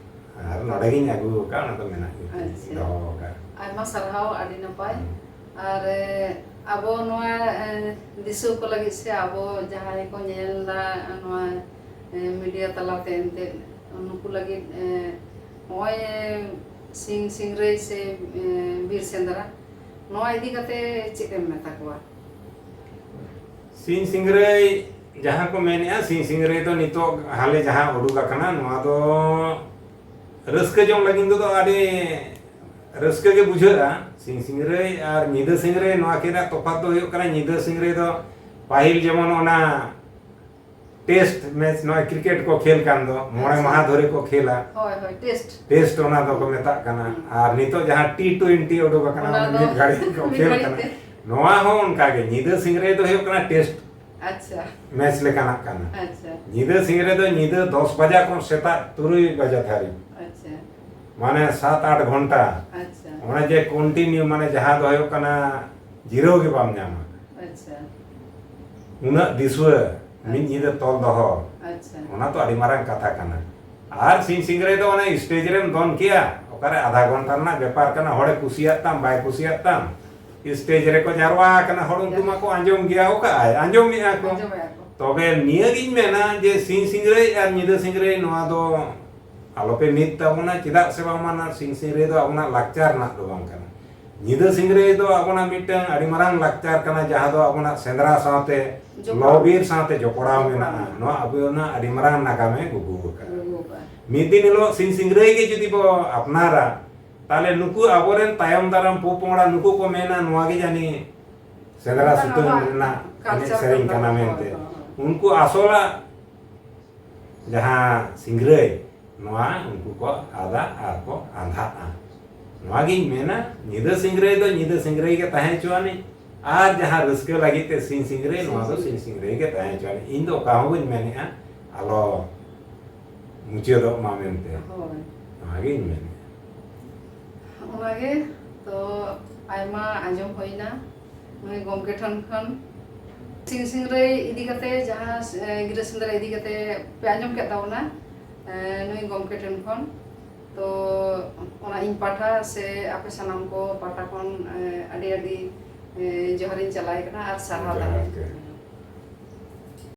ᱟᱨ ᱱᱚᱰᱮ ᱜᱤᱧ ᱟᱹᱜᱩ ᱟᱠᱟᱫᱼᱟ, ᱚᱱᱟ ᱫᱚ ᱢᱮᱱᱟᱜ ᱜᱮ ᱟᱪᱪᱷᱟ᱾ ᱫᱚᱦᱚ ᱟᱠᱟᱫᱼᱟ᱾" ᱟᱭᱢᱟ ᱥᱟᱨᱦᱟᱣ, ᱟᱹᱰᱤ ᱱᱟᱯᱟᱭ᱾ ᱦᱩᱸ᱾ ᱟᱨ, ᱮ, ᱟᱵᱚ ᱱᱚᱣᱟ, ᱮ, ᱫᱤᱥᱩᱣᱟᱹ ᱠᱚ ᱞᱟᱹᱜᱤᱫ ᱥᱮ ᱟᱵᱚ ᱡᱟᱦᱟᱸᱭ ᱠᱚ ᱧᱮᱞ ᱮᱫᱟ ᱱᱚᱣᱟ, ᱮ, media ᱛᱟᱞᱟᱛᱮ ᱮᱱᱛᱮᱫ, ᱱᱩᱠᱩ ᱞᱟᱹᱜᱤᱫ, ᱮ, ᱱᱚᱜᱼᱚᱭ, ᱮ, ᱥᱤᱧ ᱥᱤᱝᱨᱟᱹᱭ ᱥᱮ, ᱮ, ᱵᱤᱨ ᱥᱮᱸᱫᱽᱨᱟ, ᱱᱚᱣᱟ ᱤᱫᱤ ᱠᱟᱛᱮ ᱪᱮᱫ ᱮᱢ ᱢᱮᱛᱟ ᱠᱚᱣᱟ? ᱥᱤᱧ ᱥᱤᱝᱨᱟᱹᱭ ᱡᱟᱦᱟᱸ ᱠᱚ ᱢᱮᱱᱮᱜᱼᱟ, ᱥᱤᱧ ᱥᱤᱝᱨᱟᱹᱭ ᱫᱚ ᱱᱤᱛᱚᱜ ᱦᱟᱞᱮ ᱡᱟᱦᱟᱸ ᱩᱰᱩᱠ ᱟᱠᱟᱱᱟ, ᱱᱚᱣᱟ ᱫᱚ ᱨᱟᱹᱥᱠᱟᱹ ᱡᱚᱝ ᱞᱟᱹᱜᱤᱫ ᱛᱮᱫᱚ ᱟᱹᱰᱤ ᱨᱟᱹᱥᱠᱟᱹ ᱜᱮ ᱵᱩᱡᱷᱟᱹᱜᱼᱟ᱾ ᱥᱤᱧ ᱥᱤᱝᱨᱟᱹᱭ ᱟᱨ ᱧᱤᱫᱟᱹ ᱥᱤᱝᱨᱟᱹᱭ, ᱱᱚᱣᱟ ᱠᱤᱱᱟᱜ ᱛᱚᱯᱷᱟᱛ ᱫᱚ ᱦᱩᱭᱩᱜ ᱠᱟᱱᱟ, ᱧᱤᱫᱟᱹ ᱥᱤᱝᱨᱟᱹᱭ ᱫᱚ ᱯᱟᱹᱦᱤᱞ ᱡᱮᱢᱚᱱ ᱚᱱᱟ test match, ᱱᱚᱜᱼᱚᱭ cricket ᱠᱚ ᱠᱷᱮᱞ ᱠᱟᱱ ᱫᱚ, ᱢᱚᱬᱮ ᱟᱪᱪᱷᱟ᱾ ᱢᱟᱦᱟ ᱫᱷᱚᱨᱮ ᱠᱚ ᱠᱷᱮᱞᱟ᱾ ᱦᱳᱭ, ᱦᱳᱭ, test᱾ Test ᱚᱱᱟ ᱫᱚᱠᱚ ᱢᱮᱛᱟᱜ ᱠᱟᱱᱟ᱾ ᱦᱩᱸ᱾ ᱟᱨ ᱱᱤᱛᱚᱜ ᱡᱟᱦᱟᱸ T twenty ᱩᱰᱩᱠ ᱟᱠᱟᱱᱟ, ᱚᱱᱟ ᱚᱱᱟ ᱫᱚ ᱢᱤᱫ ᱜᱷᱟᱹᱲᱤᱡ ᱠᱚ ᱢᱤᱫ ᱠᱷᱮᱞ ᱜᱷᱟᱹᱲᱤᱡ ᱠᱟᱱᱟ᱾ ᱛᱮ᱾ ᱱᱚᱣᱟ ᱦᱚᱸ ᱚᱱᱠᱟ ᱜᱮ, ᱧᱤᱫᱟᱹ ᱥᱤᱝᱨᱟᱹᱭ ᱫᱚ ᱦᱩᱭᱩᱜ ᱠᱟᱱᱟ test ᱟᱪᱪᱷᱟ᱾ Match ᱞᱮᱠᱟᱱᱟᱜ ᱠᱟᱱᱟ᱾ ᱟᱪᱪᱷᱟ᱾ ᱧᱤᱫᱟᱹ ᱥᱤᱝᱨᱟᱹᱭ ᱫᱚ ᱧᱤᱫᱟᱹ ᱫᱚᱥ ᱵᱟᱡᱟ ᱠᱷᱚᱱ ᱥᱮᱛᱟᱜ ᱛᱩᱨᱩᱭ ᱵᱟᱡᱟ ᱫᱷᱟᱹᱨᱤᱡ᱾ ᱟᱪᱪᱷᱟ᱾ ᱢᱟᱱᱮ ᱥᱟᱛ ᱟᱴ ᱜᱷᱚᱱᱴᱟ᱾ ᱟᱪᱪᱷᱟ᱾ ᱚᱱᱮ ᱡᱮ continue, ᱢᱟᱱᱮ ᱡᱟᱦᱟᱸ ᱫᱚ ᱦᱩᱭᱩᱜ ᱠᱟᱱᱟ ᱡᱤᱨᱟᱹᱣ ᱜᱮ ᱵᱟᱢ ᱧᱟᱢᱟ᱾ ᱟᱪᱪᱷᱟ᱾ ᱩᱱᱟᱹᱜ ᱫᱤᱥᱩᱣᱟᱹ᱾ ᱢᱤᱫ ᱧᱤᱫᱟᱹ ᱛᱚᱞ ᱫᱚᱦᱚ, ᱟᱪᱪᱷᱟ᱾ ᱚᱱᱟ ᱛᱚ ᱟᱹᱰᱤ ᱢᱟᱨᱟᱝ ᱠᱟᱛᱷᱟ ᱠᱟᱱᱟ᱾ ᱟᱨ ᱥᱤᱧ ᱥᱤᱝᱨᱟᱹᱭ ᱫᱚ ᱚᱱᱮ ᱥᱴᱮᱡ ᱨᱮᱢ ᱫᱚᱱ ᱠᱮᱭᱟ, ᱚᱠᱟᱨᱮ ᱟᱫᱷᱟ ᱜᱷᱚᱱᱴᱟ ᱨᱮᱱᱟᱜ ᱵᱮᱯᱟᱨ ᱠᱟᱱᱟ, ᱦᱚᱲᱮ ᱠᱩᱥᱤᱭᱟᱜ ᱛᱟᱢ ᱵᱟᱭ ᱠᱩᱥᱤᱭᱟᱜ ᱛᱟᱢ, ᱥᱴᱮᱡ ᱨᱮᱠᱚ ᱡᱟᱨᱣᱟ ᱟᱠᱟᱱᱟ ᱦᱚᱲ, ᱩᱱᱠᱩ ᱢᱟᱠᱚ ᱟᱸᱡᱚᱢ ᱜᱮᱭᱟ, ᱚᱠᱟᱜᱼᱟᱭ, ᱟᱸᱡᱚᱢᱮᱜᱼᱟ ᱠᱚ᱾ ᱟᱸᱡᱚᱢᱮᱜᱼᱟ ᱠᱚ᱾ ᱛᱚᱵᱮ ᱱᱤᱭᱟᱹᱜᱤᱧ ᱢᱮᱱᱟ ᱡᱮ ᱥᱤᱧ ᱥᱤᱝᱨᱟᱹᱭ ᱟᱨ ᱧᱤᱫᱟᱹ ᱥᱤᱝᱨᱟᱹᱭ ᱱᱚᱣᱟ ᱫᱚ ᱟᱞᱚᱯᱮ ᱢᱤᱫ ᱛᱟᱵᱚᱱᱟ, ᱪᱮᱫᱟᱜ ᱥᱮ ᱵᱟᱝᱢᱟ ᱱᱚᱣᱟ ᱥᱤᱧ ᱥᱤᱝᱨᱟᱹᱭ ᱫᱚ ᱟᱵᱚᱱᱟᱜ ᱞᱟᱠᱪᱟᱨ ᱨᱮᱱᱟᱜ ᱫᱚ ᱵᱟᱝ ᱠᱟᱱᱟ᱾ ᱧᱤᱫᱟᱹ ᱥᱤᱝᱨᱟᱹᱭ ᱫᱚ ᱟᱵᱚᱱᱟᱜ ᱢᱤᱫᱴᱟᱝ ᱟᱹᱰᱤ ᱢᱟᱨᱟᱝ ᱞᱟᱠᱪᱟᱨ ᱠᱟᱱᱟ, ᱡᱟᱦᱟᱸ ᱫᱚ ᱟᱵᱚᱱᱟᱜ ᱥᱮᱸᱫᱽᱨᱟ ᱥᱟᱶᱛᱮ, ᱡᱚᱯᱲᱟᱣ᱾ ᱞᱚ ᱵᱤᱨ ᱥᱟᱶᱛᱮ ᱡᱚᱯᱲᱟᱣ ᱡᱚᱯᱲᱟᱣ ᱢᱮᱱᱟᱜᱼᱟ᱾ ᱢᱮᱱᱟᱜᱼᱟ᱾ ᱱᱚᱣᱟ ᱟᱵᱚᱱᱟᱜ ᱟᱹᱰᱤ ᱢᱟᱨᱟᱝ ᱱᱟᱜᱟᱢᱮ ᱜᱩᱜᱩ ᱟᱠᱟᱫᱼᱟ᱾ ᱜᱩᱜᱩ ᱟᱠᱟᱫᱼᱟ᱾ ᱢᱤᱫ ᱫᱤᱱ ᱦᱤᱞᱳᱜ ᱥᱤᱧ ᱥᱤᱝᱨᱟᱹᱭ ᱜᱮ ᱡᱩᱫᱤ ᱵᱚ ᱟᱯᱱᱟᱨᱟ, ᱛᱟᱦᱞᱮ ᱱᱩᱠᱩ ᱟᱵᱚᱨᱮᱱ ᱛᱟᱭᱚᱢ ᱫᱟᱨᱟᱢ ᱯᱚᱯᱚᱝᱲᱟ ᱱᱩᱠᱩ ᱠᱚ ᱢᱮᱱᱟ, "ᱱᱚᱣᱟ ᱜᱮ ᱡᱟᱹᱱᱤᱡ ᱥᱮᱸᱫᱽᱨᱟ ᱢᱤᱫᱴᱟᱝ ᱥᱩᱛᱟᱹᱱ ᱟᱵᱚᱣᱟᱜ ᱨᱮᱱᱟᱜ ᱮᱱᱮᱡ ᱠᱟᱞᱪᱟᱨ ᱥᱮᱨᱮᱧ ᱠᱟᱱ ᱠᱟᱱᱟ" ᱛᱟᱵᱚᱱᱟ᱾ ᱢᱮᱱᱛᱮ᱾ ᱦᱳᱭ, ᱦᱳᱭ, ᱦᱳᱭ᱾ ᱩᱱᱠᱩ ᱟᱥᱚᱞᱟᱜ ᱡᱟᱦᱟᱸ ᱥᱤᱝᱨᱟᱹᱭ, ᱱᱚᱣᱟ ᱩᱱᱠᱩ ᱠᱚ ᱟᱫᱟ ᱟᱨ ᱠᱚ ᱟᱸᱫᱷᱟᱜᱼᱟ᱾ ᱱᱚᱣᱟᱜᱤᱧ ᱢᱮᱱᱟ, ᱧᱤᱫᱟᱹ ᱥᱤᱝᱨᱟᱹᱭ ᱫᱚ ᱧᱤᱫᱟᱹ ᱥᱤᱝᱨᱟᱹᱭ ᱜᱮ ᱛᱟᱦᱮᱸ ᱦᱚᱪᱚᱣᱟᱱᱤᱡ, ᱟᱨ ᱡᱟᱦᱟᱸ ᱨᱟᱹᱥᱠᱟᱹ ᱞᱟᱹᱜᱤᱫ ᱛᱮ ᱥᱤᱧ ᱥᱤᱝᱨᱟᱹᱭ, ᱱᱚᱣᱟ ᱫᱚ ᱥᱤᱧ ᱥᱤᱧ ᱥᱤᱝᱨᱟᱹᱭ ᱜᱮ ᱛᱟᱦᱮᱸ ᱦᱚᱪᱚᱣᱟᱱᱤᱡ᱾ ᱤᱧ ᱫᱚ ᱚᱠᱟ ᱦᱚᱸ ᱵᱟᱹᱧ ᱢᱮᱱᱮᱫᱼᱟ ᱟᱞᱚ ᱢᱩᱪᱟᱹᱫᱚᱜ ᱢᱟ ᱢᱮᱱᱛᱮ᱾ ᱦᱳᱭ᱾ ᱱᱚᱣᱟᱜᱤᱧ ᱢᱮᱱᱮᱫᱼᱟ᱾ ᱚᱱᱟᱜᱮ ᱛᱚ, ᱟᱭᱢᱟ ᱟᱸᱡᱚᱢ ᱦᱩᱭᱱᱟ ᱱᱩᱭ ᱜᱚᱢᱠᱮ ᱴᱷᱮᱱ ᱠᱷᱚᱱ᱾ ᱥᱤᱧ ᱥᱤᱝᱨᱟᱹᱭ ᱤᱫᱤ ᱠᱟᱛᱮ ᱡᱟᱦᱟᱸ, ᱮ, ᱜᱤᱨᱟᱹ ᱥᱮᱸᱫᱽᱨᱟ ᱤᱫᱤ ᱠᱟᱛᱮ ᱯᱮ ᱟᱸᱡᱚᱢ ᱠᱮᱫ ᱛᱟᱵᱚᱱᱟ, ᱮ, ᱱᱩᱭ ᱜᱚᱢᱠᱮ ᱴᱷᱮᱱ ᱠᱷᱚᱱ᱾ ᱛᱚ, ᱚᱱᱟ ᱤᱧ ᱯᱟᱦᱴᱟ ᱥᱮ ᱟᱯᱮ ᱥᱟᱱᱟᱢ ᱠᱚ ᱯᱟᱦᱴᱟ ᱠᱷᱚᱱ, ᱮ, ᱟᱹᱰᱤ ᱟᱹᱰᱤ, ᱮ, ᱡᱚᱦᱟᱨᱤᱧ ᱪᱟᱞᱟᱭ ᱠᱟᱱᱟ ᱟᱨ ᱥᱟᱨᱦᱟᱣ ᱡᱚᱦᱟᱨ ᱛᱟᱦᱮᱸ᱾ ᱜᱮ᱾